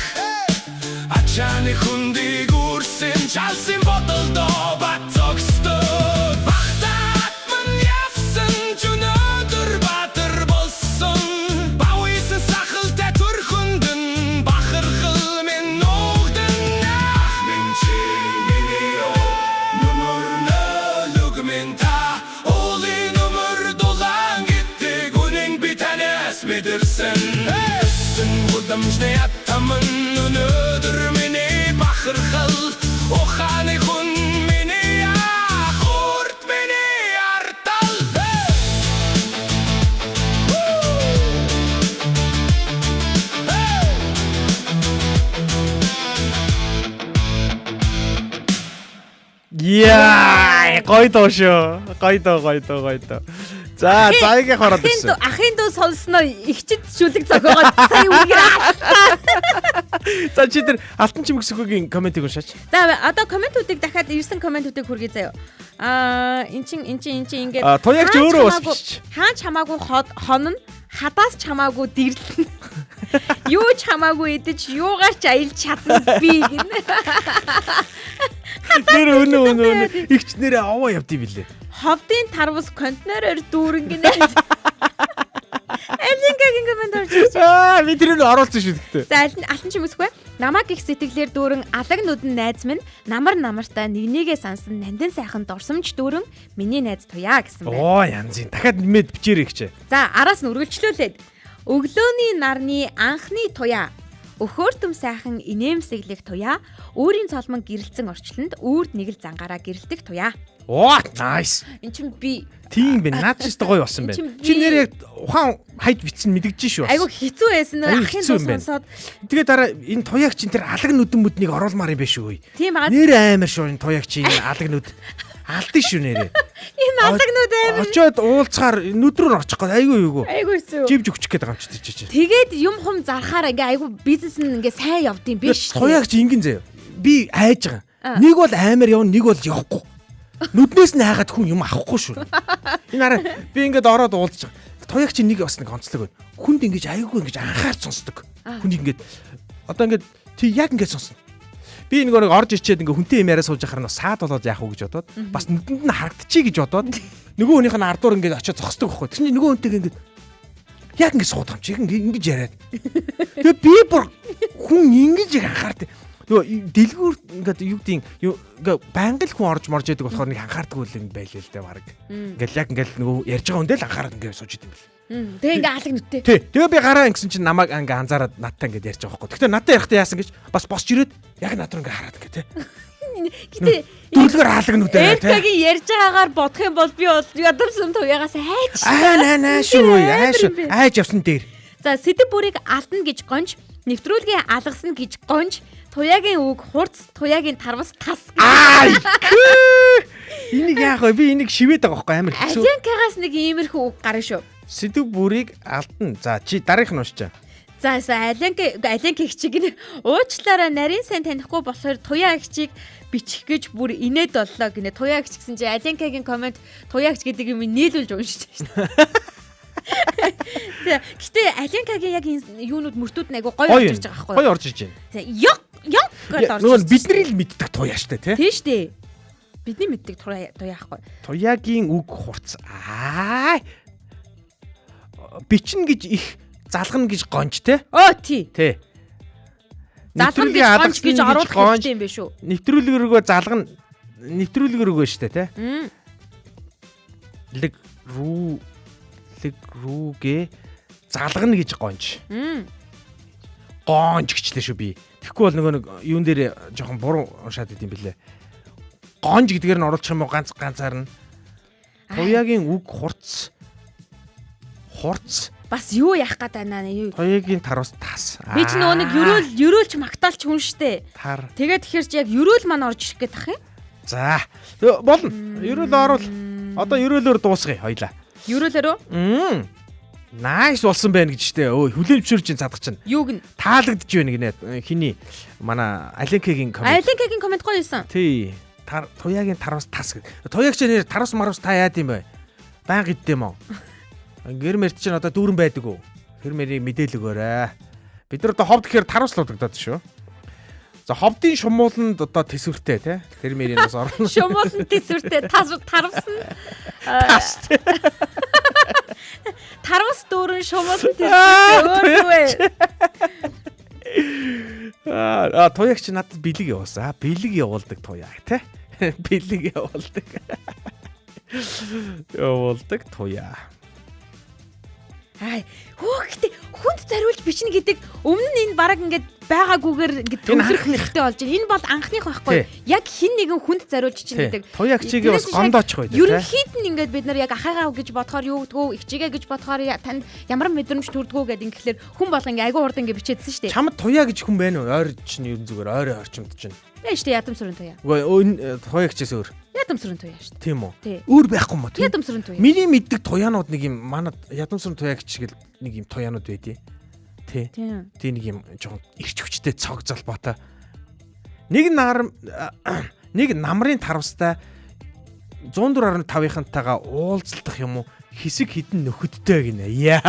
Speaker 5: Ачааны хүндийг үрсэн чалсын бодолдоо бат зогсдог Бахтаат мань явсан ч өнөөдөр баатар болсон Бавысан сахалтай төрхөндөн бахархал минь нуугдан Ах минь чи миний оо нүмер нөлөг минь та Уулын нүмер дулаан гэдэг үнэн би танаас мэдэрсэн Өссөн гудамжны атаман өнөөдөр миний бахархал Ухааны хүн миний ах урд миний ардал
Speaker 2: Яа, гоё дуу шүү. Гоё дуу, гоё дуу, гоё дуу. За, заягийн хороод
Speaker 3: Ахын
Speaker 2: ирсэн.
Speaker 3: дуу ахын дуу сонссноо игчид шүлэг зохиогоод сая үгээр аллаа.
Speaker 2: За чи тэр алтан чимгсэхүүгийн комментиг уншаач.
Speaker 3: За одоо комментүүдийг дахиад ирсэн комментүүдийг хүргэе заяа. Аа эн чин эн чин эн чин ингээд
Speaker 2: А, туягч
Speaker 3: хаач
Speaker 2: өөрөө бас
Speaker 3: хамаагүй-
Speaker 2: бичиж.
Speaker 3: Хаач хамаагүй хонно хадаас ч хамаагүй дэрлэнэ. Юу ч хамаагүй идэж юугаар ч аялж чадна би гинэ.
Speaker 2: Нэр өнөө өнөө өнөө игч нэрээ овоо явд юм билээ.
Speaker 3: Ховдын тарвус контейнероор дүүрэн гинэ. Алинкагийн коммент орж ирж.
Speaker 2: Аа, би тэрийг оруулсан шүү дээ.
Speaker 3: За аль алтан ч юм өсгүй. Намайг их сэтгэлээр дүүрэн алаг нүдэн найз минь намар намартаа нэг нэгээ сансан нандин сайхан дурсамж дүүрэн миний найз туяа гэсэн байна.
Speaker 2: Оо, янзын. Дахиад нэмээд бичээрэй гэж.
Speaker 3: За араас нь үргэлжлүүлээд өглөөний нарны анхны туяа өхөөртөм сайхан инээмсэглэх туяа өөрийн цолмон гэрэлтсэн орчлонд үүрд нэг л зангаараа гэрэлтэх туяа.
Speaker 2: Оо, nice.
Speaker 3: Эн чин би
Speaker 2: Тийм бэ. Наад чи өстой гоё болсон
Speaker 3: Эн
Speaker 2: байна.
Speaker 3: чин
Speaker 2: Чи
Speaker 3: би-
Speaker 2: нэр яг ухаан хайж бичсэн мэдэгдэж шүү бас.
Speaker 3: айгу хэцүү байсан нэр
Speaker 2: Айгу
Speaker 3: ахын
Speaker 2: хэцүү
Speaker 3: дуу
Speaker 2: юм байна.
Speaker 3: сонсоод
Speaker 2: Тэгээ дараа энэ туяаг чин тэр алаг нүдэн мүднийг оруулмаар юм биш үү?
Speaker 3: тийм байгаа.
Speaker 2: Нэр амар шүү энэ туяаг чи энэ алаг нүд. Алдсан шүү нэрээ.
Speaker 3: Энэ алаг нүд амар
Speaker 2: Очоод уулзахаар нүд рүү очих гээд айгүй юугүй.
Speaker 3: айгу хэцүү.
Speaker 2: Живж өгчих гээд байгаа юм чи чи.
Speaker 3: Тэгээд юм хум зархаар ингээ айгу бизнес нь ингээ сайн явдсан биш.
Speaker 2: Туяаг чи ингэн заяа. Би айж байгаа.
Speaker 3: Аа.
Speaker 2: Нэг бол амар явна, нэг бол явахгүй. Нүднээс нь хайгаад хүн юм авахгүй шүү. Энэ хараа би ингээд ороод уулзж байгаа. Туяаг чи нэг бас нэг онцлог байна. Хүнд ингэж айгүй ингэж анхаарч сонсдог. Хүн ингээд одоо ингээд тий яг ингээд сонсно. Би нэг нэг орж ичээд ингээ хүнтэй юм яриа сууж ахаар нь саад болоод яах вэ гэж бодоод бас нүдэнд нь харагдчихъя гэж бодоод нөгөө хүнийх нь ардуур ингээд очиод зогсдог байхгүй. Тэр чинь нөгөө хүнтэйг ингээд яг ингээд суудаг юм чи яг ингээд ингэж яриад. Тэгээ би бүр хүн ингэж их анхаардаг. Нөгөө дэлгүүр ингээд юу гэдгийг ингээ байнга л хүн орж морж яадаг болохоор нэг анхаардаггүй юм байлээ л дээ баг. Ингээл яг ингээл нөгөө ярьж байгаа хүндээ л анхаарад ингээ сууж идэм бэл.
Speaker 3: Тэгээ ингээ алаг нүдтэй.
Speaker 2: Тий. Тэгээ би гараа ингэсэн чинь намайг ингээ анзаараад надтай ингээд ярьж байгаа байхгүй. Гэхдээ надтай ярихдаа яасан гэж бас босч ирээд яг над руу ингээ хараад ингээ тий.
Speaker 3: Гэтэ
Speaker 2: Дөрвөлгөр хаалга нүдээ тий.
Speaker 3: Эркагийн ярьж байгаагаар бодох юм бол би бол ядамсан туягаас хайч.
Speaker 2: Аа наа наа шүү. Аа шүү.
Speaker 3: Амар юм бэ.
Speaker 2: Айж явсан дээр.
Speaker 3: За сэдэв бүрийг алдна гэж гонж, нэвтрүүлгийн алгасна гэж гонж, туяагийн үг хурц, туяагийн тарвас тас.
Speaker 2: Аа. Энийг яах вэ? Би энийг шивээд байгаа байхгүй амар хэцүү.
Speaker 3: Алянкагаас нэг иймэрхүү үг гарна шүү.
Speaker 2: Сэдв бүрийг алдна. За чи дараагийнх нь уншчаа.
Speaker 3: За за Алянка Алянка их чиг нь уучлаарай нарийн сайн танихгүй болохоор туяа их чиг бичих гэж бүр инээд боллоо гинэ. Туяа их гэсэн чи Алянкагийн комент туяа их гэдэг юм нийлүүлж уншиж байна. За гэтээ Алянкагийн яг энэ юунууд мөртүүд нь айгу гоё орж ирж байгаа байхгүй
Speaker 2: Гоё
Speaker 3: юу?
Speaker 2: орж ирж байна.
Speaker 3: Ёк ёк гэж орж
Speaker 2: Нөгөө
Speaker 3: ирж
Speaker 2: бидний л мэддэг туяа штэ тий.
Speaker 3: Тийм шүү дээ. Бидний мэддэг туяа туяа байхгүй.
Speaker 2: Туяагийн үг хурц. Аа. Бичин гэж их залгана гэж гонж те.
Speaker 3: Оо тий.
Speaker 2: Тий.
Speaker 3: Залгана гэж
Speaker 2: Нэвтрүүлгийн
Speaker 3: гонж гэж
Speaker 2: алгасна
Speaker 3: оруулах
Speaker 2: гонж.
Speaker 3: хэрэгтэй юм биш үү?
Speaker 2: Нэвтрүүлэг рүүгээ залгана нэвтрүүлэг рүүгээ штэ те.
Speaker 3: Мм.
Speaker 2: Лэг рүү лэг рүүгээ залгана гэж гонж.
Speaker 3: Мм.
Speaker 2: Гонж гэчлээ шүү би. Тэгэхгүй бол нөгөө нэг юун дээр жоохон буруу уншаад идэм бэлээ. Гонж гэдгээр нь оруулчих юм уу ганц ганцаар нь. Туяагийн үг хурц хурц
Speaker 3: Бас юу яах гээд байна юу?
Speaker 2: туяагийн тарвас тас.
Speaker 3: Би ч нөгөө нэг ерөөл ерөөлч магтаалч хүн штэ.
Speaker 2: тар.
Speaker 3: Тэгээд тэгэхээр чи яг ерөөл маань орж ирэх гээд ах юм.
Speaker 2: За. Тэгээ, Болно. Ерөөл оруул. Одоо ерөөлөөр дуусгая хоёлаа.
Speaker 3: Ерөөлөөрөө
Speaker 2: Мм. Nice болсон байна гэж штэ. Өө хүлээн зөвшөөрч ин задах чинь.
Speaker 3: юуг нь
Speaker 2: Таалагдж байна гинэ. Хиний манай Аленкагийн коммент.
Speaker 3: Аленкагийн коммент гоё юусан.
Speaker 2: Тий. Тар туяагийн тарвас тас гэд. Туяаг чи нэр тарвас марвас та яад юм бэ? Баян иддэм үү? Гэр мэрт чинь одоо дүүрэн байдаг уу? Тэр мэрийг мэдээлэг өгөөрэй. Бид нар одоо ховд гэхээр тарвас л удагдаад шүү. За ховдын шумууланд одоо төсвөртэй тий. Тэр мэрийг бас орно.
Speaker 3: Шумуулан тэсвэртэй тас тарвсан.
Speaker 2: Тас.
Speaker 3: Тарвас дүүрэн шумуулан тэсвэртэй өөр юу вэ?
Speaker 2: Аа туяаг чи надад бэлэг явуулсан. Аа бэлэг явуулдаг туяаг тий. Бэлэг явуулдаг. Явуулдаг туяа.
Speaker 3: Ай хөөхтэй хүнд зориулж бичнэ гэдэг өмнө нь энэ бараг ингээд байгаагүйгээр ингээд
Speaker 2: Энэ
Speaker 3: төвлөрөх хэрэгтэй болж байна. Энэ бол анхных байхгүй.
Speaker 2: Тий.
Speaker 3: Яг хин нэгэн хүнд зориулж бичнэ
Speaker 2: Тий.
Speaker 3: гэдэг.
Speaker 2: Туяаг чигээ бас
Speaker 3: Тэрнээс яг
Speaker 2: гондоочих байд тий.
Speaker 3: Ерөнхийд нь ингээд бид нар яг ахыгаа гэж бодохоор юу гэдгүү, ихчигээ гэж бодохоор танд ямар мэдрэмж төрдгүү гэдэг ингэхлээр хүн болго ингээ айгүй хурдан ингээ бичээдсэн шүү дээ.
Speaker 2: Чамд туяа гэж хүн байна уу? Ойр чинь ер нь зүгээр ойрын орчимд чинь.
Speaker 3: Бэ шүү дээ ядам сүрэн туяа.
Speaker 2: Үгүй энэ туяаг чээс өөр.
Speaker 3: Ядам сүрэн туяа шүү дээ.
Speaker 2: Тийм үү?
Speaker 3: Тий.
Speaker 2: Өөр байхгүй юм уу? Тийм.
Speaker 3: Ядам сүрэн туяа.
Speaker 2: Миний мэддэг туяанууд нэг юм манад ядамсрын туяаг чиг л нэг юм туяанууд байдیں۔ Тий.
Speaker 3: Тийм.
Speaker 2: Тий нэг юм жоохон ирч хүчтэй цог золбоотой. Нэг нар нэг намрын тарвастай 104.5-ынхантайгаа уулзалтах юм уу? Хэсэг хідэн нөхөдтэй гинэ. Яа.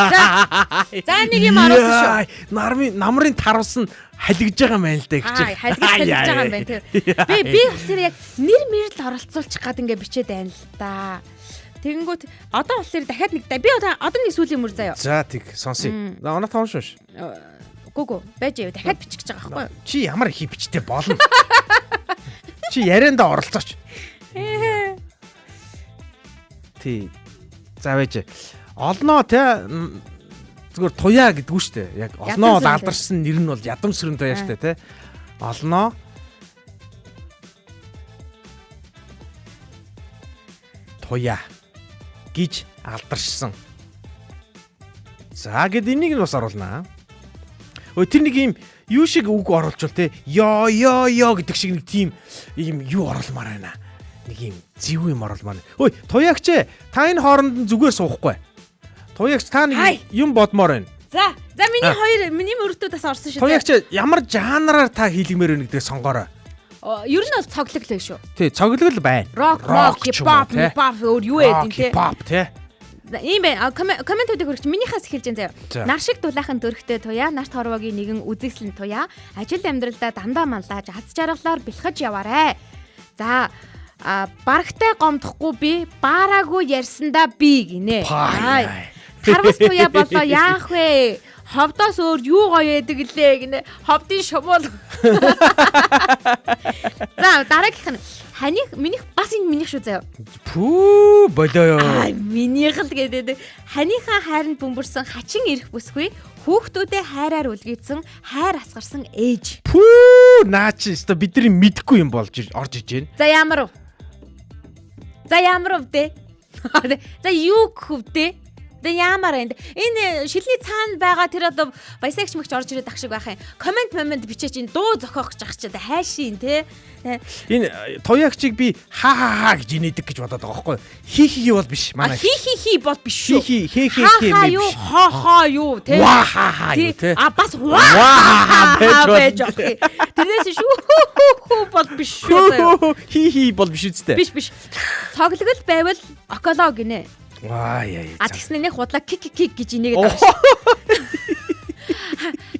Speaker 3: За нэг юм оруулсан шүү.
Speaker 2: Нармын намрын тарвас нь халигж байгаа юм байна л да гэж.
Speaker 3: Аа, халигж халигж байгаа юм байна тий. Би би болохоор яг нэр мэрэл оролцуулчих гад ингээ бичээд байна л да. Тэгэнгүүт одоо болохоор дахиад нэг би одоо нэг сүүлийн мөр заяа.
Speaker 2: За тэг сонсъё. За оноо таван шууш.
Speaker 3: Гү байж яа дахиад бичих гэж байгаа байхгүй юу?
Speaker 2: Чи ямар их бичтэй болно. Чи яриандаа оролцооч. Тий. За байж. Олноо те зүгээр туяа гэдгүү штэ. Яг олноо бол алдарсан нэр нь бол ядам сэрэн туяа штэ те. Олноо туяа гэж алдаршсан. За гэд энийг нь бас оруулнаа. Өө тэр нэг юм юу шиг үг оруулчвал те ёо ёо ёо гэдэг шиг нэг тийм юм юу оруулмаар байна. Нэг юм зэв юм оруулмаар. Ой туягч та энэ хооронд нь зүгээр суухгүй. Туягч та нэг юм бодмоор байна.
Speaker 3: За миний хоёр миний мөртөө бас орсон шүү.
Speaker 2: Туягч ямар жанраар та хийлгмээр байна гэдгийг сонгоорой.
Speaker 3: Ер нь бол цоглог л шүү.
Speaker 2: Тий, цоглог л байна.
Speaker 3: Рок, хип-хоп, хип-хоп өөр юу гэдэг те.
Speaker 2: Хип-хоп те.
Speaker 3: Ийм байна. Комментүүдийг хөргөч минийхээс эхэлж байна заяа. Нар шиг дулаахан төрхтэй туяа, нарт хорвоогийн нэгэн үзэгслэн туяа, ажил амьдралдаа дандаа манлааж, аз жаргалаар бэлхэж яваарэ. За барагтай гомдохгүй би, баараагүй ярьсандаа би гинэ. Тарвас туяа болоо яах вэ? Ховдоос өөр юу гоё яадаг лээ гинэ. Ховдын шумуул. За дараагийнх нь ханих минийх бас энэ минийх шүү заяа.
Speaker 2: Пүү болоо.
Speaker 3: Аа минийх л гэдэг. Ханыхаа хайранд бөмбөрсөн хачин ирэх бүсгүй хүүхдүүдээ хайраар үлгээсэн хайр асгарсан ээж.
Speaker 2: Пүү наа чи өстой бидний мэдхгүй юм болж орж иж байна.
Speaker 3: За ямар вэ? За ямар вэ? За юу гэх вэ? За яамаар энэ энэ шилний цаана байгаа тэр одоо баясагч мэгч орж ирээд ах шиг байх юм. Коммент момент бичээч энэ дуу зохиох гэж ах чи одоо хайшин те.
Speaker 2: Энэ туягчийг би ха ха ха гэж инээдэг гэж бодоод байгаа байхгүй юу? Хи хи хи бол биш манай.
Speaker 3: Хи хи хи бол биш шүү.
Speaker 2: Хи хи хи хи
Speaker 3: хи юу хо хо юу те.
Speaker 2: Ва ха ха юу те.
Speaker 3: А бас ва ха ха байж болох. Тэрнээс шүү хүү бол биш шүү.
Speaker 2: Хи хи бол биш үстэй.
Speaker 3: Биш биш. Цоглогл байвал около гинэ.
Speaker 2: Ваа яа.
Speaker 3: А тэгснэ нэг худлаа кик кик гэж инээгээд байгаа шүү.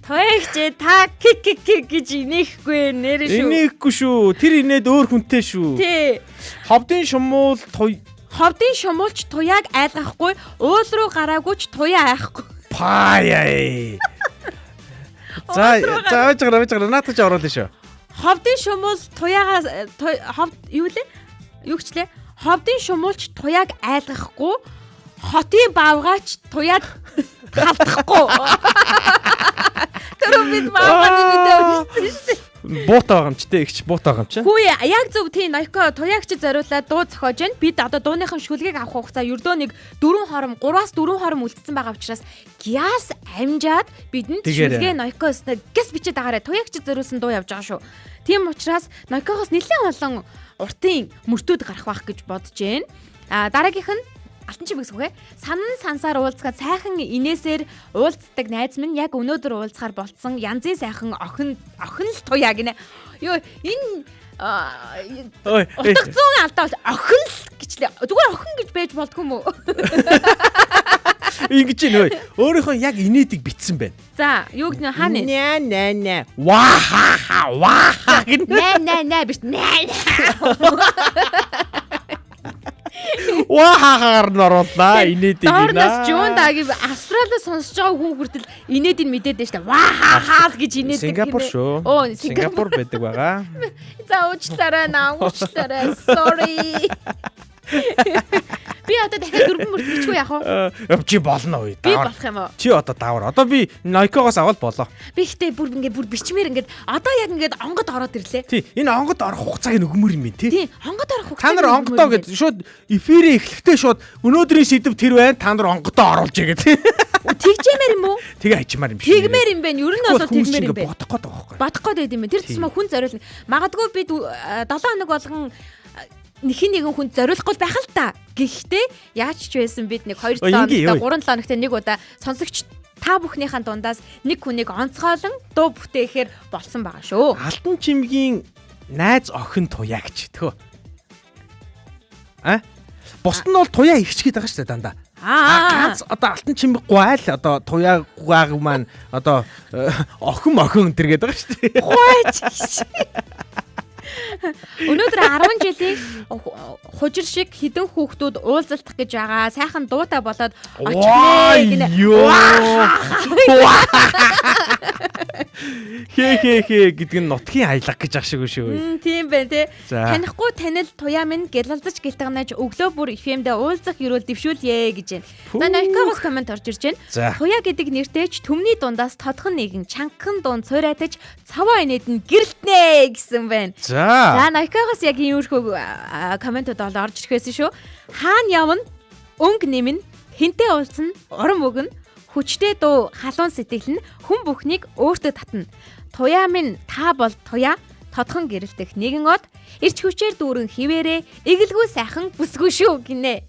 Speaker 3: Туягч та кик кик кик гэж инээхгүй нэр шүү.
Speaker 2: Инээхгүй шүү. Тэр инээд өөр хүнтэй шүү.
Speaker 3: Тий.
Speaker 2: Ховдын шумуул туй
Speaker 3: Ховдын шумуулч туяаг айлгахгүй, уул руу гараагүй ч туяа айхгүй.
Speaker 2: Паа яа. За за авч гараа авч гараа наатаж оруулна шүү.
Speaker 3: Ховдын шумуул туяагаа ховд юу лээ? Юу гэчлээ? Ховдын шумуулч туяаг айлгахгүй, хотын баавгаач туяад халдахгүй. Тэр бид баавгааны мэдээ уншсан шүү дээ.
Speaker 2: Буутай байгаа юм чи те ихч буутай байгаа юм чи.
Speaker 3: Хүү яг зөв тийм Ноёко туягч зориулаад дуу зохиож байна. Бид одоо дууныхан шүлгийг авах хугацаа ердөө нэг 4 хором 3-аас 4 хором үлдсэн байгаа учраас гяс амжаад бидэнд шүлгээ Ноёко өснө гэс бичээд агаарэ туягч зориулсан дуу явж байгаа шүү. Тийм учраас Ноёкоогоос нэлээд олон уртын мөртүүд гарах байх гэж бодож байна. А дараагийнх нь Алтан чимэг сүхэ. Санан сансаар уулзгаад сайхан инээсээр уулздаг найз минь яг өнөөдөр уулзахаар болцсон янзын сайхан охин охин л туяа гинэ. Юу энэ утга зүүн алдаа бол охин л гэчлээ. Зүгээр охин гэж байж болдгүй юм уу?
Speaker 2: Ингэж нөө. Өөрийнхөө яг инээдэг битсэн байна.
Speaker 3: За, юу гэнэ хаана?
Speaker 2: Нэ нэ нэ. Ва ха ха ва ха гэнэ.
Speaker 3: Нэ нэ нэ биш нэ.
Speaker 2: Ва ха хаар нь оруулаа инээдэг.
Speaker 3: Доорноос Жун дагийн Австралиа сонсож байгаа хүн хүртэл инээдийг мэдээд байна шүү дээ. Ва ха ха гэж инээдэг.
Speaker 2: Сингапур шүү.
Speaker 3: Оо,
Speaker 2: Сингапур байдаг байгаа.
Speaker 3: За уучлаарай наа, уучлаарай. Sorry. Би одоо дахиад дөрвөн мөрт бичихүү яах вэ?
Speaker 2: Чи болно уу?
Speaker 3: Би болох юм уу?
Speaker 2: Чи одоо даавар. Одоо би Нойкогоос авал болоо.
Speaker 3: Би ихтэй бүр ингээ бүр бичмээр ингээд одоо яг ингээд онгод ороод ирлээ.
Speaker 2: Тий, энэ онгод орох хугацааг нь өгмөр юм байна тий.
Speaker 3: Тий, онгод орох хугацааг
Speaker 2: Та нар онгодоо гэд шууд эфирээ эхлэхдээ шууд өнөөдрийн сэдв тэр байна. Та нар онгодоо оруулж игээ тий.
Speaker 3: Тэгжэмээр юм уу?
Speaker 2: Тэгээ хажимаар юм шиг.
Speaker 3: Тэгмээр юм байна. Ер нь бол тэгмээр юм байна.
Speaker 2: Бодох гээд байгаа байхгүй.
Speaker 3: Бодох гээд байд юм байна. Тэр тусмаа хүн зориулна. Магадгүй бид 7 хоног болгон нэхэн нэгэн хүнд зориулахгүй байх л та. Гэхдээ яаж ч байсан бид нэг 2 7 хоногт 3 7 хоногт нэг удаа сонсогч та бүхнийхэн дундаас нэг хүнийг онцгойлон дуу бүтээхээр болсон байгаа шүү.
Speaker 2: Алтан чимгийн найз охин туяа гэж тгөө. А? Бусд нь бол туяа ихч гээд байгаа шүү дээ дандаа.
Speaker 3: Аа
Speaker 2: ганц одоо алтан чимэг гуайл одоо туяа гуайг маань одоо охин охин энэ гээд байгаа шүү дээ.
Speaker 3: Гуайч. Өнөөдөр 10 жилийн хужир шиг хідэн хүүхдүүд уулзалтах гэж байгаа. Сайхан дуутай болоод очихнэ гинэ.
Speaker 2: Йоо. Хэ хэ хэ гэдэг нь нутгийн аялга гэж ах шиг шүү.
Speaker 3: Тийм байна те. Танихгүй танил туяа минь гялалзаж гэлтганаж өглөө бүр FM-дэ уулзах өрөөл дэвшүүлье гэж байна. За Нойкогоос коммент орж ирж байна. Туяа гэдэг нэртэй ч түмний дундаас тодхон нэгэн чангахан дунд цуурайтаж цаваа инээд нь гэрэлтнэ гэсэн байна. За Нойкогоос яг иймэрхүү комментууд бол орж ирэх байсан шүү. Хаана явна? Өнгө нэмнэ, хинтээ уулзна, урам өгнө, хүчтэй дуу, халуун сэтгэл нь хүн бүхнийг өөртөө татна. Туяа минь та бол туяа, тодхон гэрэлтэх нэгэн од, ирч хүчээр дүүрэн хിവэрэ, эгэлгүй сайхан бүсгүй шүү гинэ.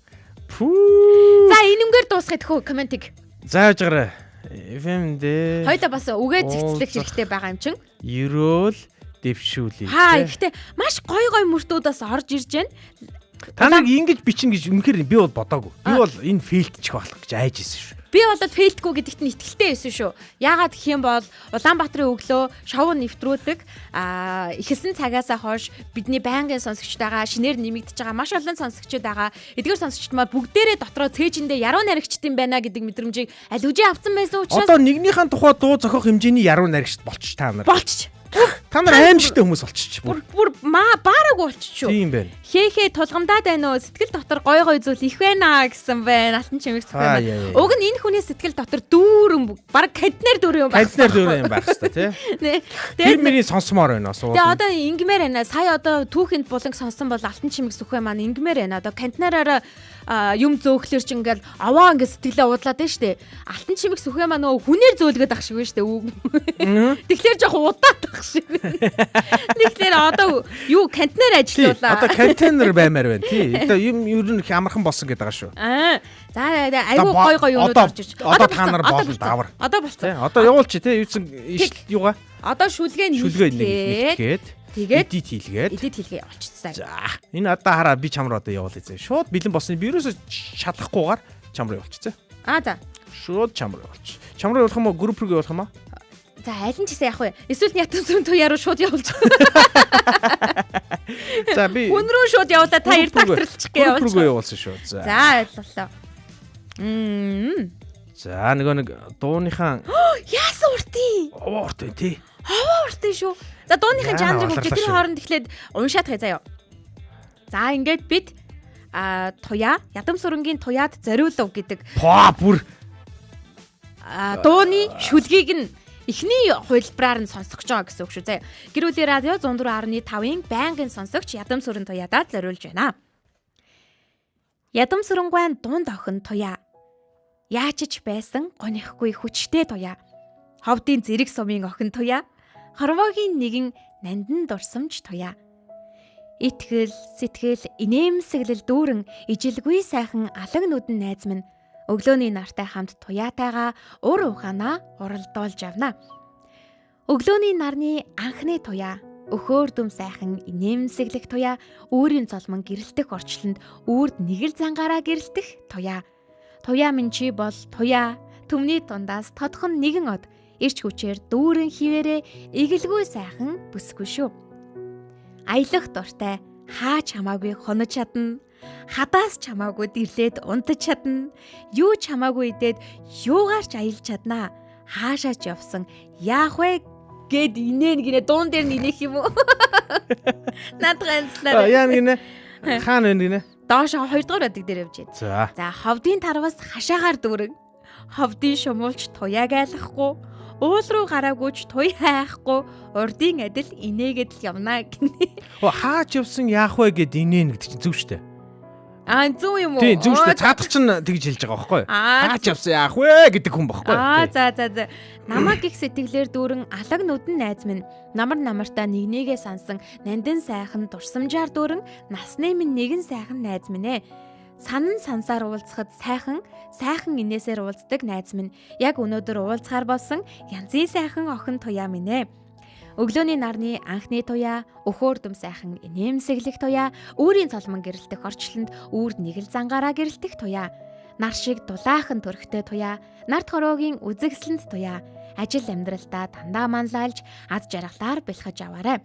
Speaker 2: Пүү.
Speaker 3: За энэнгээр дуусгах хөө комментиг.
Speaker 2: За яж гараа. FM дээр.
Speaker 3: Хоёлаа бас үгээ зэгцлэх хэрэгтэй байгаа юм чин.
Speaker 2: Ерөөл дэвшүүлээ.
Speaker 3: Хаа ихтэй маш гой гой мөртүүдээс орж ирж байна.
Speaker 2: Та нарыг ингэж бичин гэж үнэхээр би бол бодоагүй. Би бол энэ фейлдчих болох гэж айж ирсэн шүү.
Speaker 3: Би бол фейлдгүй гэдэгт нь итгэлтэй байсан шүү. Яагаад гэх юм бол Улаанбаатарын өглөө шоу нэвтрүүлэг эхэлсэн цагаасаа хойш бидний байнгын сонсогчтойгоо шинээр нэмэгдэж байгаа маш олон сонсогчид байгаа. Эдгээр сонсогчд маань бүгдээрээ дотроо цээжиндээ яруу наригчд юм байна гэдэг мэдрэмжийг аль хэдийн авсан байсан учраас
Speaker 2: одоо нэгнийхэн тухай дуу зохиох хэмжээний яруу наригчд болчих та нар.
Speaker 3: Болчих.
Speaker 2: Та нар аимшигтай хүмүүс болчих.
Speaker 3: Бүр бүр баараагүй болчих шүү.
Speaker 2: Тийм байна.
Speaker 3: Хээ хээ тулгамдаад байна уу? Сэтгэл дотор гой гой зүйл их байна гэсэн байна. Алтан чимэг зүг байна. Уг нь энэ хүний сэтгэл дотор дүүрэн баг контейнер дүүрэн юм байх.
Speaker 2: Контейнер дүүрэн юм байх хэвээр тий. Тэр мөрийн сонсомоор байна бас.
Speaker 3: Тэгээ одоо ингэмээр байна. Сая одоо түүхэнд буланг сонссон бол алтан чимэг сүхэ маань ингэмээр байна. Одоо контейнераараа юм зөөхлөр чи ингээл аваа ингээ сэтгэлээ уудлаад байна штэ. Алтан чимэг сүхэ маань нөгөө хүнээр зөөлгöd ах шиг байна штэ. Тэгэхээр жоох удаад ах шиг. Тэгэхээр одоо юу контейнер ажиллуулаа.
Speaker 2: Одоо контейнер баймаар байна тий. Одоо юм ер нь их амархан болсон гэдэг байгаа шүү.
Speaker 3: Аа. За айгуу гой гой юмнууд орж ирж.
Speaker 2: Одоо та нар болно давар.
Speaker 3: Одоо болцсон.
Speaker 2: Одоо явуулчих тий. Юусэн юугаа?
Speaker 3: Одоо шүлгээ
Speaker 2: нэгтгээд
Speaker 3: тэгээд
Speaker 2: эдит хийлгээд
Speaker 3: эдит хийлгээ болчихсон.
Speaker 2: За энэ одоо хараа би чамруу одоо явуулъя зэ. Шууд бэлэн болсон. Би ерөөсө шалахгүйгээр чамруу явуулчих зэ.
Speaker 3: Аа за.
Speaker 2: Шууд чамруу явуулчих. Чамруу явуулах юм уу? Групп руу явуулах юм уу?
Speaker 3: За аль нь ч гэсэн яах вэ? Эсвэл нятан сүрэн туяа руу шууд явуулчих.
Speaker 2: За би
Speaker 3: хүн рүү шууд явуулаа та редакторлчих гээ
Speaker 2: явуулчих. Групп руу явуулсан шүү. За.
Speaker 3: За ойлголоо.
Speaker 2: За нөгөө нэг дууныхаа
Speaker 3: яасан уртын?
Speaker 2: Овоо уртын тий.
Speaker 3: Овоо уртын шүү. За дууныхын жанрыг өгч тэр хооронд эхлээд уншаад хай заяа. За ингээд бид туяа ядам сүрэнгийн туяад зориулав гэдэг.
Speaker 2: Паа бүр
Speaker 3: дууны шүлгийг нь эхний хувилбараар нь сонсгож байгаа гэсэн үг шүү заяа. Гэр бүлийн радио 104.5-ын байнгын сонсогч ядам сүрэн туяадаа зориулж байна. Ядам сүрэнгуайн дунд охин туяа. Яачч байсан гонихгүй хүчтэй туяа. Ховдын зэрэг сумын охин туяа. Хорвоогийн нэгэн нандин дурсамж туяа. Итгэл, сэтгэл, инээмсэглэл дүүрэн ижилгүй сайхан алаг нүдэн найз минь өглөөний нартай хамт туяатайгаа ур ухаанаа уралдуулж авна. Өглөөний нарны анхны туяа, өхөөр дүм сайхан инээмсэглэх туяа, үүрийн золмон гэрэлтэх орчлонд үүрд нэгэл зангаараа гэрэлтэх туяа. Туяа минь чи бол туяа, түмний дундаас тодхон нэгэн од, ирч хүчээр дүүрэн хിവэрэ эгэлгүй сайхан бүсгүй шүү. Аялах дуртай, хаач хамаагүй хонож чадна. Хадаас ч хамаагүй дэрлээд унтаж чадна. Юу ч хамаагүй идээд юугаар ч аялж чаднаа. Хаашаа ч явсан яах вэ гэд инээн гинэ дуун дээр нь инээх юм уу? Над ганцлаа.
Speaker 2: Яа гинэ? Хаана байна гинэ?
Speaker 3: Доош 2 дугаар бадаг дээр явж байна.
Speaker 2: За.
Speaker 3: За ховдын тарвас хашаагаар дүүрэн. Ховдын шумуулч туяаг айлахгүй, уул руу гараагүйч туй хайхгүй, урдын адил инээгээд л явна гинэ.
Speaker 2: Хаач явсан яах вэ гэд инээн гэдэг чинь зөв штэ.
Speaker 3: Аа зөв юм уу?
Speaker 2: Тийм зөв штэ. Цаадах чинь тэгж хэлж байгаа байхгүй юу? Хаач явсан яах вэ гэдэг хүн байхгүй юу?
Speaker 3: Аа за за за. Намайг их сэтгэлээр дүүрэн алаг нүдэн найз минь намар намартаа нэгнийгээ сансан нандин сайхан дурсамжаар дүүрэн насны минь нэгэн сайхан найз минь ээ. Санан сансаар уулзахад сайхан сайхан инээсээр уулздаг найз минь яг өнөөдөр уулзахаар болсон янзын сайхан охин туяа минь ээ. Өглөөний нарны анхны туяа, өхөөр дүм сайхан инээмсэглэх туяа, үүрийн цолмон гэрэлтэх орчлонд үүрд нэгэл зангаараа гэрэлтэх туяа, нар шиг дулаахан төрхтэй туяа, нарт хороогийн үзэгсэлэнд туяа, ажил амьдралдаа дандаа манлайлж, аз жаргалаар бэлхэж аваарай.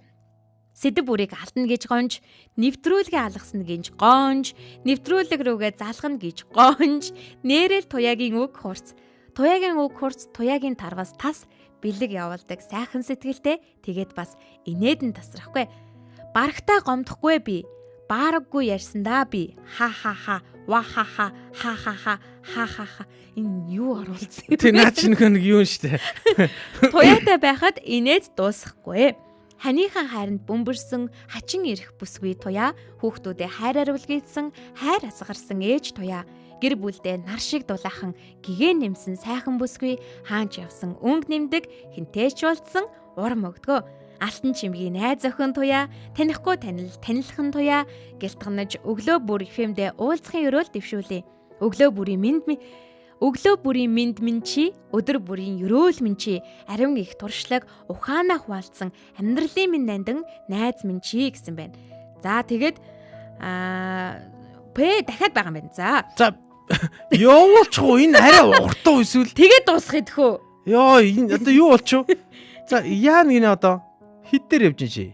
Speaker 3: Сэдэв бүрийг алдна гэж гонж, нэвтрүүлгээ алгасна гэж гонж, нэвтрүүлэг рүүгээ залгана гэж гонж, нэрэл туяагийн үг хурц. Туяагийн үг хурц туяагийн тарвас тас бэлэг явуулдаг сайхан сэтгэлтэй тэгээд бас инээд нь тасрахгүй. Барагтаа гомдохгүй би. Баараггүй ярьсандаа би. Ха ха ха. Ва ха ха. Ха ха ха. Ха ха ха. Энэ юу оруулсан юм?
Speaker 2: Тэ наа чи нэг юм штэ.
Speaker 3: Туяатай байхад инээд дуусахгүй. Ханыхан хайранд бөмбөрсөн хачин ирэх бүсгүй туяа хүүхдүүдээ хайраар үлгээдсэн хайр асгарсан ээж туяа гэр бүлдээ нар шиг дулаахан гэгээ нэмсэн сайхан бүсгүй хаанч явсан өнгө нэмдэг хинтээч болдсон урам өгдгөө алтан чимгийн найз охин туяа танихгүй танил танилхан туяа гэлтганаж өглөө бүр FM-дээ уулзахын өрөөл дэвшүүлээ өглөө бүрийн мэнд Өглөө бүрийн мэнд минь чи, өдөр бүрийн өрөөл минь чи, ариун их туршлаг ухаанаа хуваалцсан амьдралын минь нандин найз минь чи гэсэн байна. За тэгээд П дахиад байгаа юм байна. За.
Speaker 2: За явуулчих уу энэ арай уртуу эсвэл
Speaker 3: Тэгээд дуусах идэх үү?
Speaker 2: ёо энэ одоо юу болчих вэ? За яа нэг нэ одоо хит дээр явж чи.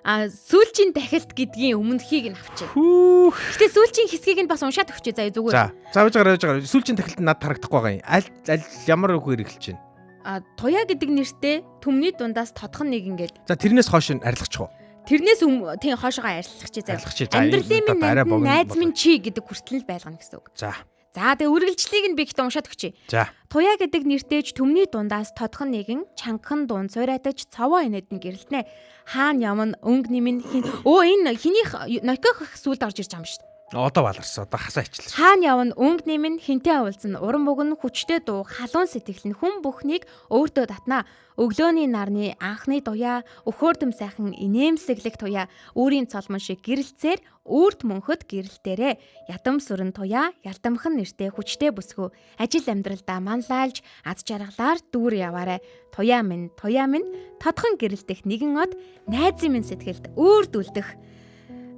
Speaker 3: А сүүлчийн дахилт гэдгийн өмнөхийг нь авчив.
Speaker 2: Хүүх.
Speaker 3: Гэтэ сүүлчийн хэсгийг нь бас уншаад өгчээ заяа зүгээр.
Speaker 2: За за явж гараа явж гараа. Сүүлчийн дахилт нь надад харагдахгүй байгаа юм. Аль аль ямар үгээр эхэлж байна?
Speaker 3: А туяа гэдэг нэртэй түмний дундаас тодхон нэг ингээд
Speaker 2: За тэрнээс хойш нь арилгачих уу?
Speaker 3: тэрнээс тийм хойшоогоо арилгах чи заяа.
Speaker 2: Арилгах чи. За
Speaker 3: Амьдралын минь
Speaker 2: арай
Speaker 3: нандин
Speaker 2: богино
Speaker 3: найз
Speaker 2: болоо.
Speaker 3: минь чи гэдэг хүртэл л байлгана гэсэн үг.
Speaker 2: За.
Speaker 3: За тэгээ үргэлжлэлийг нь би ихтэй уншаад өгчээ.
Speaker 2: За.
Speaker 3: Туяа гэдэг нэртэйч түмний дундаас тодхон нэгэн чангахан дуун цуйратаж цовоо инээд нь гэрэлтнэ. Хаан ямн өнгө нэмэн хин өө энэ хинийх ноких сүлд орж ирж байгаа юм шүү дээ.
Speaker 2: Одоо баларсан. Одоо хасаа ичлээ.
Speaker 3: Хаан явна өнгө нэмэн хинтээ уулзна уран бүгэн хүчтэй дуу халуун сэтгэл нь хүн бүхнийг өөртөө татнаа. Өглөөний нарны анхны дуяа өхөөрдөм сайхан инээмсэглэх туяа үүрийн цолмон шиг гэрэлцээр үүрт мөнхөд гэрэлтээрээ ядам сүрэн туяа ялдамхан нэртэй хүчтэй бүсгүй ажил амьдралдаа манлайлж аз жаргалаар дүүр яваарай. Туяа минь туяа минь тодхон гэрэлтэх нэгэн од найзын минь сэтгэлд үүрд үлдэх.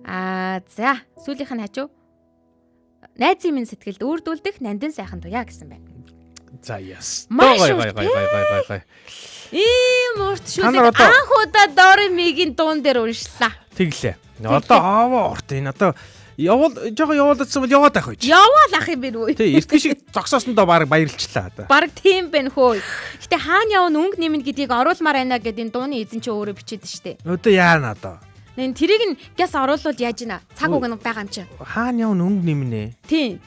Speaker 3: Аа за сүүлийнх нь хажуу найзын минь сэтгэлд үүрдүүлдэх нандин сайхан туяа гэсэн байна.
Speaker 2: За яс.
Speaker 3: Маш
Speaker 2: Гой
Speaker 3: урт,
Speaker 2: гой гой гой гой гой.
Speaker 3: Ийм урт
Speaker 2: Та нар
Speaker 3: шүлэг
Speaker 2: одоо-
Speaker 3: анх удаа Доримигийн дуун дээр уншлаа.
Speaker 2: Тэглээ. Одоо аваа урт энэ одоо явуул жоохон явуулдсан бол яваад байх үеч.
Speaker 3: Яваал ах юм бэ үү?
Speaker 2: Тий, эртний шиг зогсоосондоо баг баярлчлаа одоо.
Speaker 3: Бараг тийм байна хөө. Гэтэ хаана явна өнгө нэмнэ гэдгийг оруулмаар байна гэдэг энэ дууны эзэн чи өөрөө бичээд штэ.
Speaker 2: Одоо яана одоо.
Speaker 3: Нэн тэрийг нь гяс оруулвал яаж ийна? Цаг уг нь байгаа юм чи.
Speaker 2: Хаана явна өнгө нэмнэ?
Speaker 3: Тийм.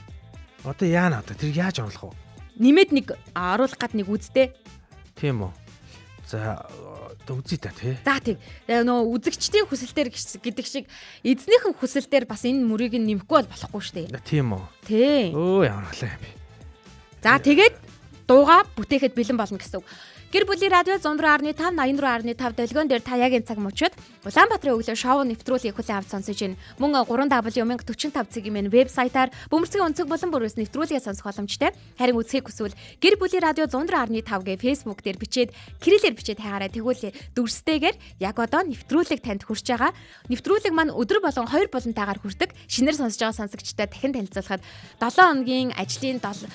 Speaker 2: Одоо яана одоо тэр яаж оруулах вэ?
Speaker 3: Нэмээд нэг оруулах гад нэг үздэй.
Speaker 2: Тийм үү. За одоо үзье та тий.
Speaker 3: За тийм. Тэгээ Нөгөө үзэгчдийн хүсэлтээр гэдэг шиг эзнийхэн хүсэлтээр бас энэ мөрийг нь нэмэхгүй бол болохгүй штэ.
Speaker 2: Тийм үү.
Speaker 3: Тийм.
Speaker 2: Өө ямар халаа юм бэ.
Speaker 3: За тэгээд дууга бүтээхэд бэлэн болно гэсэн үг. Гэр бүлийн радио 104.5 84.5 долгион дээр та яг энэ цаг мөчид Улаанбаатарын өглөө шоу нэвтрүүлгийг хүлээн авч сонсож байна. Мөн 3W1045 цэг юм вебсайтаар бөмбөрцгийн өнцөг болон бүрээс нэвтрүүлгээ сонсох боломжтой. Харин үзхийг хүсвэл гэр бүлийн радио 104.5 гэ Facebook дээр бичээд кириллээр бичээд хайгаарай. Тэгвэл дүрстэйгээр яг одоо нэвтрүүлэг танд хүрч байгаа. Нэвтрүүлэг маань өдөр болгон 2 булантайгаар хүрдэг. Шинээр сонсож байгаа сонсогчдод дахин танилцуулахад 7 хоногийн ажлын 5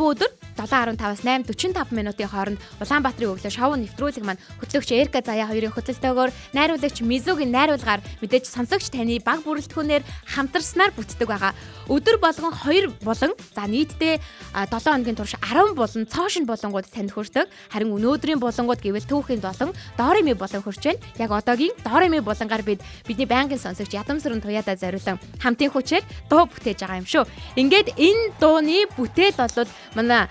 Speaker 3: өдөр 7:15-аас 8:45 минутын хооронд Улаанбаатарын өглөө шоу нэвтрүүлэг маань хөтлөгч Эрка Заяа хоёрын хөтөлтөөгөөр найруулагч Мизугийн найруулгаар мэдээж сонсогч таны баг бүрэлдэхүүнээр хамтарснаар бүтдэг байгаа. Өдөр болгон 2 булан за нийтдээ 7 хоногийн турш 10 булан цоошин булангууд танд хүрдэг. Харин өнөөдрийн булангууд гэвэл түүхийн болон Дорими булан хүрч байна. Яг одоогийн Дорими булангаар бид бидний байнгын сонсогч Ядамсрын туяадаа зориулан хамтын хүчээр дуу бүтээж байгаа юм шүү. Ингээд энэ дууны бүтээл бол манай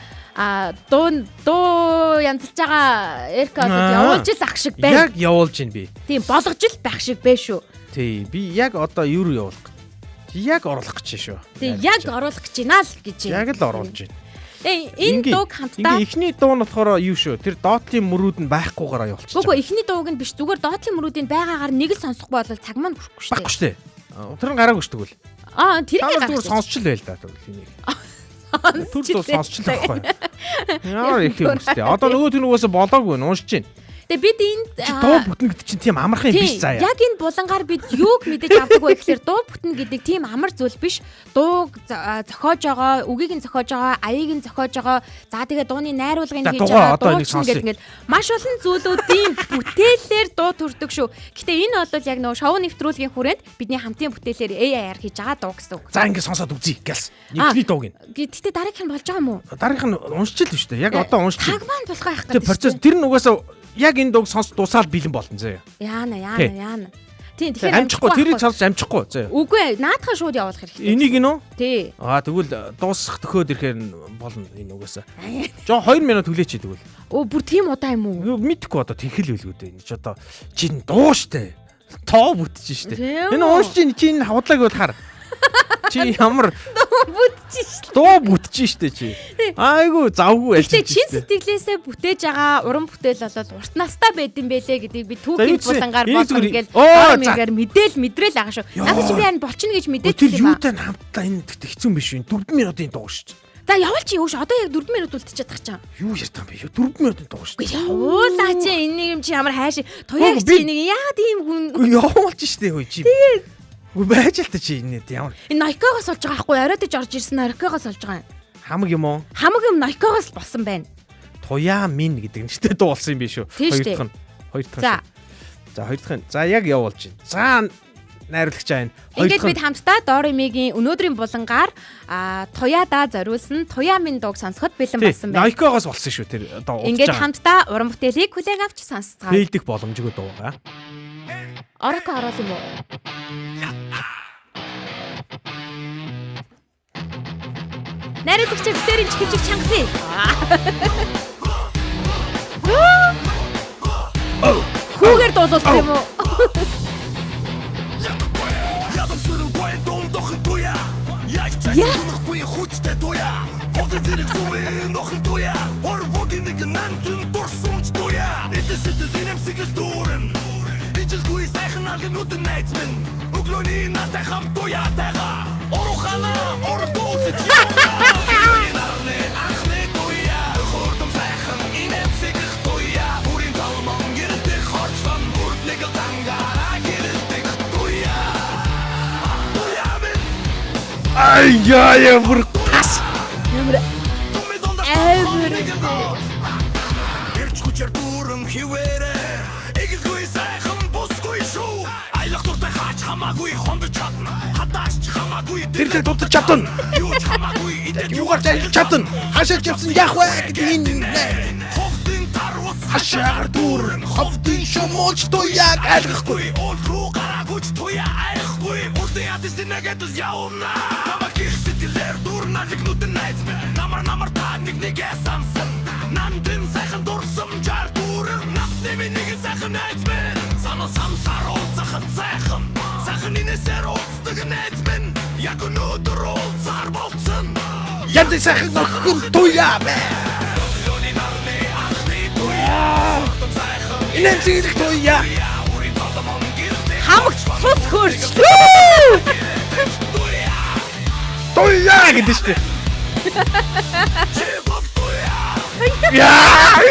Speaker 3: дуу дуу янзлж байгаа Эрка бол
Speaker 2: Аа.
Speaker 3: явуулж л ах шиг байна.
Speaker 2: Яг явуулж гин би.
Speaker 3: Тийм болгож л байх шиг бэ шүү.
Speaker 2: Тий, би яг одоо юу руу явуулах гэж. Яг оруулах гэж шүү.
Speaker 3: Тийм яг оруулах гэж байна л гэж.
Speaker 2: яг л оруулж байна.
Speaker 3: Тэгээ энэ
Speaker 2: Ингээ-
Speaker 3: дууг хамтдаа
Speaker 2: Ингээ эхний дуу нь болохоор юу шүү. Тэр доотлын мөрүүд нь байхгүйгаараа явуулчих.
Speaker 3: Үгүй эхний дууг нь биш зүгээр доотлын мөрүүдийн байгаагаар нэг л сонсохгүй бол цаг маань хүрхгүй шүү
Speaker 2: Байхгүй
Speaker 3: дээ.
Speaker 2: шүү дээ. Тэр нь гараагүй шүү тэгвэл.
Speaker 3: Аа тэрийг
Speaker 2: Та нар
Speaker 3: гаргаж
Speaker 2: зүгээр сонсч л байл да тэгвэл энийг. Түр зур сонсч л байхгүй. Ямар их юм шүү дээ. Одоо нөгөө тэр нөгөөсө болоогүй нь уншиж байна.
Speaker 3: Тэгээ бид энд
Speaker 2: Чи дуу бүтнэ гэдэг чинь тийм амархан юм биш
Speaker 3: Тийм,
Speaker 2: заяа.
Speaker 3: Яг энэ булангаар бид юуг мэдэж авдаг вэ гэхээр дуу бүтнэ гэдэг тийм амар зүйл биш. Дууг зохиож байгаа, үгийг нь зохиож байгаа, аяыг нь зохиож байгаа. За тэгээ дууны найруулгыг
Speaker 2: За,
Speaker 3: хийж
Speaker 2: дуугаа
Speaker 3: байгаа,
Speaker 2: одоо энийг
Speaker 3: дуучин
Speaker 2: сонсъё.
Speaker 3: гэдэг ингээл маш олон зүйлүүдийн бүтээлээр дуу төрдөг шүү. Гэтэ энэ бол яг нөгөө шоу нэвтрүүлгийн хүрээнд бидний хамтын бүтээлээр AI-аар хийж байгаа дуу гэсэн үг.
Speaker 2: За ингэ сонсоод үзье гэлс. Эхний дууг нь.
Speaker 3: Гэхдээ дараагийнх нь болж байгаа юм уу?
Speaker 2: Дараагийнх нь уншиж л шүү дээ. Яг одоо уншиж.
Speaker 3: Таг маань болох байх
Speaker 2: Тэр
Speaker 3: гэдэг.
Speaker 2: процесс тэр нь угаасаа яг энэ дууг сонс дусаал бэлэн болно заяа.
Speaker 3: Яана, яана,
Speaker 2: Тий.
Speaker 3: яана. Тийм, тэгэхээр
Speaker 2: Амжихгүй тэрийг сонсож амжихгүй заяа.
Speaker 3: Үгүй ээ, наадхаа шууд явуулах хэрэгтэй.
Speaker 2: Энийг нь үү?
Speaker 3: Тий.
Speaker 2: Аа тэгвэл дуусах төхөөд ирэхээр нь болно энэ угаасаа. Жон 2 минут хүлээч тэгвэл.
Speaker 3: Өө бүр тийм удаа юм уу?
Speaker 2: Юу мэдхгүй одоо тэнхэл байлгүй дээ. Энэ ч одоо чи энэ дуу штэ. Тоо бүтэж штэ.
Speaker 3: Тийм
Speaker 2: Энэ
Speaker 3: үү?
Speaker 2: унш чи чи энэ худлааг бол хар. Чи ямар
Speaker 3: Бүтэж шл.
Speaker 2: дуу бүтэж штэ чи. Айгу завгүй
Speaker 3: Гэтэ
Speaker 2: ажиллаж
Speaker 3: чин
Speaker 2: штэ.
Speaker 3: сэтгэлээсээ бүтээж байгаа уран бүтээл бол урт настай байд юм бэлээ гэдгийг би
Speaker 2: За, юу
Speaker 3: түүхийн
Speaker 2: гэсэн?
Speaker 3: булангаар
Speaker 2: Энийг
Speaker 3: болгоно
Speaker 2: зүгээр-
Speaker 3: гэл
Speaker 2: Оо,
Speaker 3: доор
Speaker 2: за.
Speaker 3: мэргээр мэдээл мэдрээл байгаа шүү.
Speaker 2: Йоо.
Speaker 3: Надад чи би харин болчихно гэж
Speaker 2: Өө, Тэр
Speaker 3: мэдээдсэн юм аа.
Speaker 2: юутай хамтлаа энэ тэгтээ хэцүү юм биш үү? 4 минутын дуу штэ.
Speaker 3: За явуул чи юу ш одоо яг 4 минут үлдчихэж чадах чам.
Speaker 2: Юу ярьдаг юм бэ? 4 минутын дуу штэ.
Speaker 3: Үгүй явуулаа чи энэ юм чи ямар хайш туяа
Speaker 2: Үгүй,
Speaker 3: чи
Speaker 2: би-
Speaker 3: нэг яагаад ийм хүн
Speaker 2: Үгүй явуулж штэ хөөе чи. Үгүй байж л та чи энэ ямар
Speaker 3: энэ Нойкогоос болж байгаа байхгүй оройдож орж ирсэн Нойкогоос болж байгаа юм.
Speaker 2: хамаг юм уу?
Speaker 3: Хамаг юм Нойкогоос л болсон байна.
Speaker 2: Туяа минь гэдэг нь штэ дуу болсон юм биш үү?
Speaker 3: Тийм
Speaker 2: Хоёр
Speaker 3: штэ.
Speaker 2: дахь нь. Хоёр дахь нь.
Speaker 3: За
Speaker 2: шүү. За хоёр дахь нь. За яг явуулж байна. За найруулагч аа энэ. Хоёр
Speaker 3: Ингээд
Speaker 2: дахь
Speaker 3: бид
Speaker 2: нь.
Speaker 3: хамтдаа Доримигийн өнөөдрийн булангаар Туяада зориулсан Туяа минь дууг сонсоход бэлэн
Speaker 2: Тий,
Speaker 3: болсон байна.
Speaker 2: Нойкогоос болсон шүү тэр одоо удаж
Speaker 3: Ингээд
Speaker 2: байгаа.
Speaker 3: хамтдаа уран бүтээлийг хүлээн авч сонсцгоо.
Speaker 2: Фейлдэх боломжгүй дуу байгаа.
Speaker 3: Ороко ороол юм уу? Найруулагч битэрийн чихвчиг чангасъя. Хүүгээр дуулуулсан юм уу?
Speaker 5: Ядам сүрэнгүй дундох туяа Яаж чашгүй хүчтэй туяа Хогд зэрэг сүмэн охин туяа Ор вогийн нэг нантын дурсамж туяа Этэс этэс инэмсэгэл дүүрэн Ижилгүй сайхан алган нүдэн найз минь Өглөөний нартай хам туяатайгаа Орухана ор дуулж явна Нарны анхны туяа Хурдам сайхан инэмсэгэл туяа Бүрийн талман гэрэлтэх хорчлон Бүрдлэг тангаараа гэрэлтэх туяа Туяа минь
Speaker 2: Ай яа яа бүр тас.
Speaker 3: Ямар Амар.
Speaker 5: Ирч хүчээр дүүрэн хിവэрэ Эгэлгүй сайхан бусгүй шүү Аялах дуртай хаач хамаагүй хондож чадна Хадаач хамаагүй
Speaker 2: Тэрлээ дутаж чадна.
Speaker 5: Юу ч хамаагүй идэж
Speaker 2: Юугаар ч ажиллаж чадна. Хашаа ч явсан яах вэ гэдэг энэ нэ.
Speaker 5: Ховдын тарвас
Speaker 2: Хашаагаар дүүрэн ховдын шумуулж туяаг айлгахгүй.
Speaker 5: Уул руу гараагүйч туяа аяхгүй Урдын ядас нэгэдэл явна Намайг их сэтгэлээр дүүрэн алигнуудын найз минь Намар намар та нэг нэгээ сансан Нандин сайхан дурсамжаар дүүрэн Насны минь нэгэн сайхан найз минь Санаа самсаар уулзахад сайхан Сайхан инээсээр уулздаг найз минь Яг өнөөдөр уулзаар болцсон
Speaker 2: Янз сайхан охин туяа бэ.
Speaker 5: Өглөөний нарны анхны туяа Хурдан сайхан
Speaker 2: Инээмсэглэх туяа.
Speaker 5: Үрийн толомон гэрэлтэх
Speaker 3: Хамаг цус хөөрчлөө.
Speaker 2: Туяа гэдэг шүү дээ. Яа!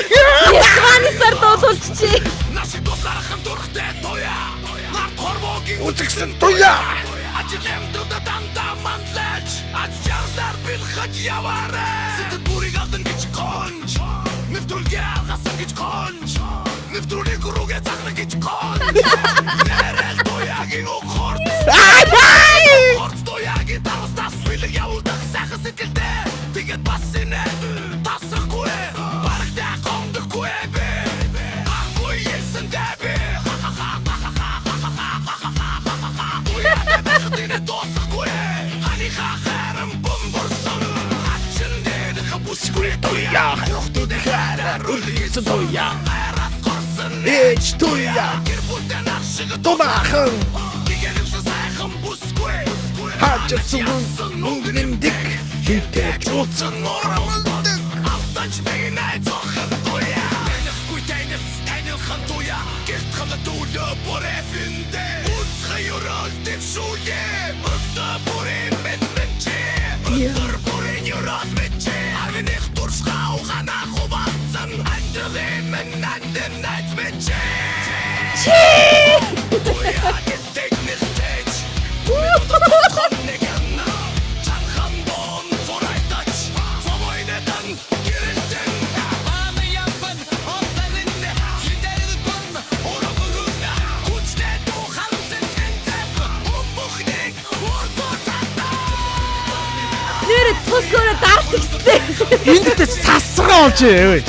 Speaker 3: Ясванисаар дуулуулчих.
Speaker 5: Нашиг дулаахан дурхтай туяа Нарт хорвоогийн
Speaker 2: Үзэгсэн туяа.
Speaker 5: Ажил амьдралд дандаа манлайж Аз жаргалаар бэлхэж яваарэ Сэтгэл бүрийг алдан гэж гонж Нэвтрүүлгээ алгасан гэж гонж Нэвтрүүлгийг рүүгээ захна гэж гонж Нэрэл туяагийн үг хорт Хорт туяагийн тарвас тас бэлэг явуулдах сайхан сэтгэлтэй Тэгээд бас инээ тасахгүй Барагтай гондохгүй би Ахгүй хэлсэндээ би Туяатай байхад инээ дуусахгүй Ханыхаа хайран бөмбөрсөн Хачин дээрх бүсгүй туяа Хүүхдүүдийн хайраар үлгийсэн туяа Хайраас горсон
Speaker 2: Ээж туяа.
Speaker 5: Гэр бүлтэй нар шиг
Speaker 2: Дулаахан
Speaker 5: Гэгэрэмсэн сайхан бүсгүй
Speaker 2: хаажсан мөнгө нэмдэг. Хинтэй ч уулзсан
Speaker 5: урамлдаг Автач нэг найз охин туяа Танихгүй танил танилхан туяа Гэрт хамт төлөө бүр эфэндэ Үцхэн өрөөл дэвшүүлээ Өгдөө бүрийн мэд мэдчээ Өдөр бүрийн өрөөл мэдчээ Агных туршгаа ухаанаа хуваалцсан Амьдралын минь нандин найз минь
Speaker 3: Чи.
Speaker 5: Туяа гэдэг нэртэйч Түүний дундаас тодхон нэг нь Чанхан бон зурайтач Цовойнэтэн гэрэлтэн Ами ямпан отанин Хидэрдэн урагурун Хүчтэй дуу харамсан тэнцэп Хүмүүхнийг ургутата.
Speaker 3: Нэр цусгөөрөө дарт ихсэн.
Speaker 2: Энд дэ цасраа болж ээ.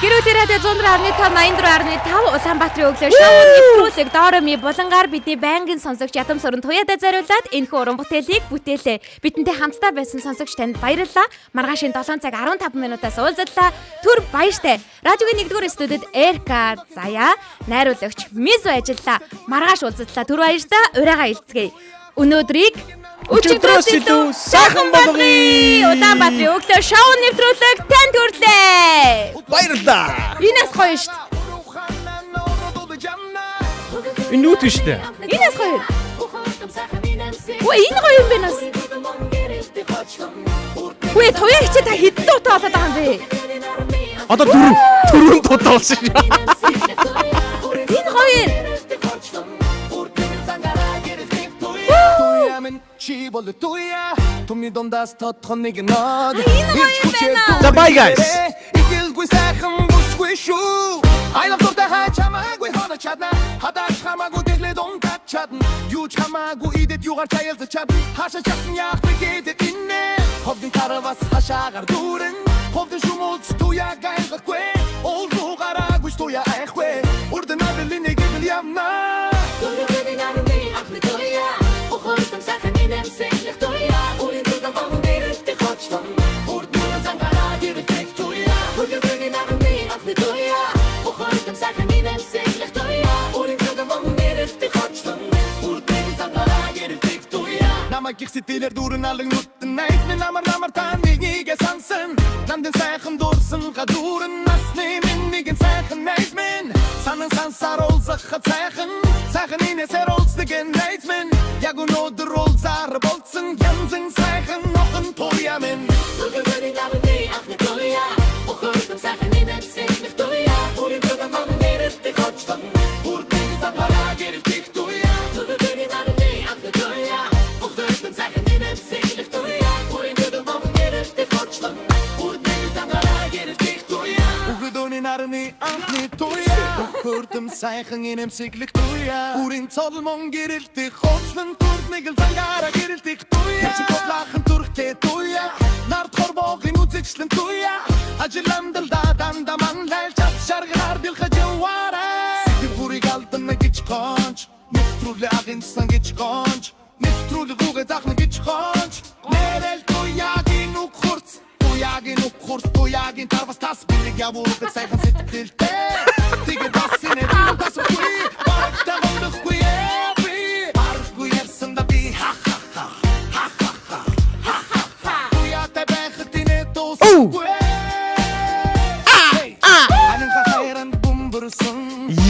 Speaker 3: Гэрүүлийн радио 104.5 84.5 Улаанбаатарын өглөө шоу нэвтрүүлэг Доороми булангаар бидний байнгын сонсогч Ядам сүрэн туяадаа зориулаад энэхүү уран бүтээлийг бүтээлээ. Бидэнтэй хамтдаа байсан сонсогч танд баярлалаа. Маргаашийн 7 цаг 15 минутаас уулзлаа. Түр баяртай. Радиогийн 1-р студид Эрка Заяа, найруулагч Мизу ажиллаа. Маргааш уулзлаа. Түр баяртай. Урайгаа илцгээе. Өнөөдрийг
Speaker 2: Өчигдрөөс илүү сайхан болгоё.
Speaker 3: Улаанбаатарын өглөө шоу нэвтрүүлэг танд хүрлээ.
Speaker 2: Баярлалаа.
Speaker 3: Энэ бас гоё шүү дээ.
Speaker 2: Энэ нүүт биш үү?
Speaker 3: Энэ бас гоё. Үгүй энэ гоё юм байна бас. Үгүй туяа хичээ та хэдэн дуутай болоод байгаа юм бэ?
Speaker 2: Одоо дөрөв дуутай болсон шүү.
Speaker 3: Энэ гоё юм.
Speaker 5: Туяа минь чи бол туяа Түмний дундаас тодхон нэг нод
Speaker 3: Энэ гоё юм байна.
Speaker 2: За, bye, guys.
Speaker 5: Игэлгүй сайхан бүсгүй шүү Айлав дуртай хай чамаагүй хонож чадна Хадаач хамаагүй дэглээд унтаад чадна Юу ч хамаагүй идэт юугаар чаялзаж чадна Хаашаа часан яах вэ гэдэг иннэ Ховдын каравас хашаагаар дүүрэн Ховдын шумууц туяа гайлгахгүй Уул руу гараагүй ч туяа айхгүй Урд нь авилын гэрэл явна. Намайг их сэтгэлээр дүүрэн алан нүтэн найз минь намар намар та нэгнийгээ сансан Намдын сайхан дурсан гадуурн насны минь нэгэн сайхан найз минь Санан сансаар уулзахад сайхан сайхан инээсээр уулздаг найз минь Яг өнөөдөр уулзаар болцсон янзын сайхан охин туяа минь. Өгөөдөөний нарны анхны туяа Хөрдөм сайхан инэмсэглэх туяа Үрийн цолмон гэрэлтэх хоцлон төрд нэг л зангаараа гэрэлтэх туяа Чи бодлаахан төрхтэй туяа Нард хорбоогийн үзэгчлэн туяа Ажил амьдралдаа дандаа манлайлж чад шаргаар бэлхэж яваарай Сэтгэл бүрийг алдана гэж гонч Нэвтрүүлээ агинсан гэж гонч Нэвтрүүлэг үгээ заахна гэж гонч Нэрэл туяагийн үг хурц Туяагийн үг хурц туяагийн тарвас тас бэлэг явуулдаг сайхан сэтгэлтэй Тэгээд бас инээ тасахгүй барагтай голдохгүй би бараггүй ярьсанда би ха ха ха ха ха ха ха ха ха Туяатай байхад инээ дуусахгүй. Анинха хайранд бөмбөрсөн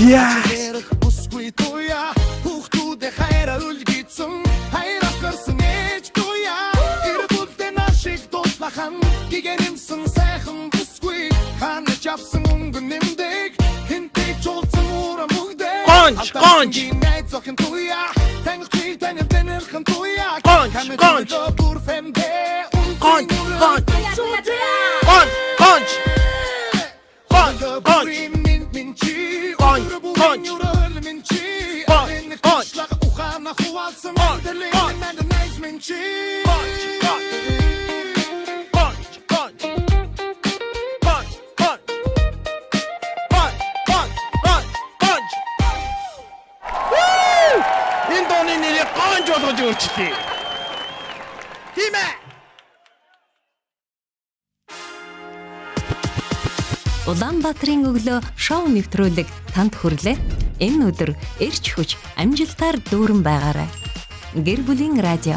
Speaker 2: Яа.
Speaker 5: Ярих бүсгүй туяа Хүүхдүүдээ хайраар үлгийдсэн Хайраас гарсан ээж туяа Гэр бүлдээ нар шиг дуудлахан Гигэнэмсэн сайхан бүсгүй Ханаж авсан өнгө нэмдэг Хинтээ жуулсан урам бүгдээ
Speaker 2: Гонч, гонч.
Speaker 5: Найз охин туяа Танилцъя танил танилхан туяа
Speaker 2: Гонч, гонч.
Speaker 5: Бүр фэмдэ
Speaker 2: Гонч, гонч. Гонч, гонч. Гонч, гонч. Гонч, гонч. Гонч, гонч. Гонч, гонч. Гонч, гонч. Гонч, гонч. Гонч, гонч. Гонч, гонч, гонч, гонч. Вүү! Энэ дууны нэрийг гонж болгож өөрчлөе. Тийм ээ.
Speaker 4: Улаанбаатарын өглөө шоу нэвтрүүлэг танд хүрлээ. Энэ өдөр эрч хүч амжилтаар дүүрэн байгаарай. Гэр бүлийн радио.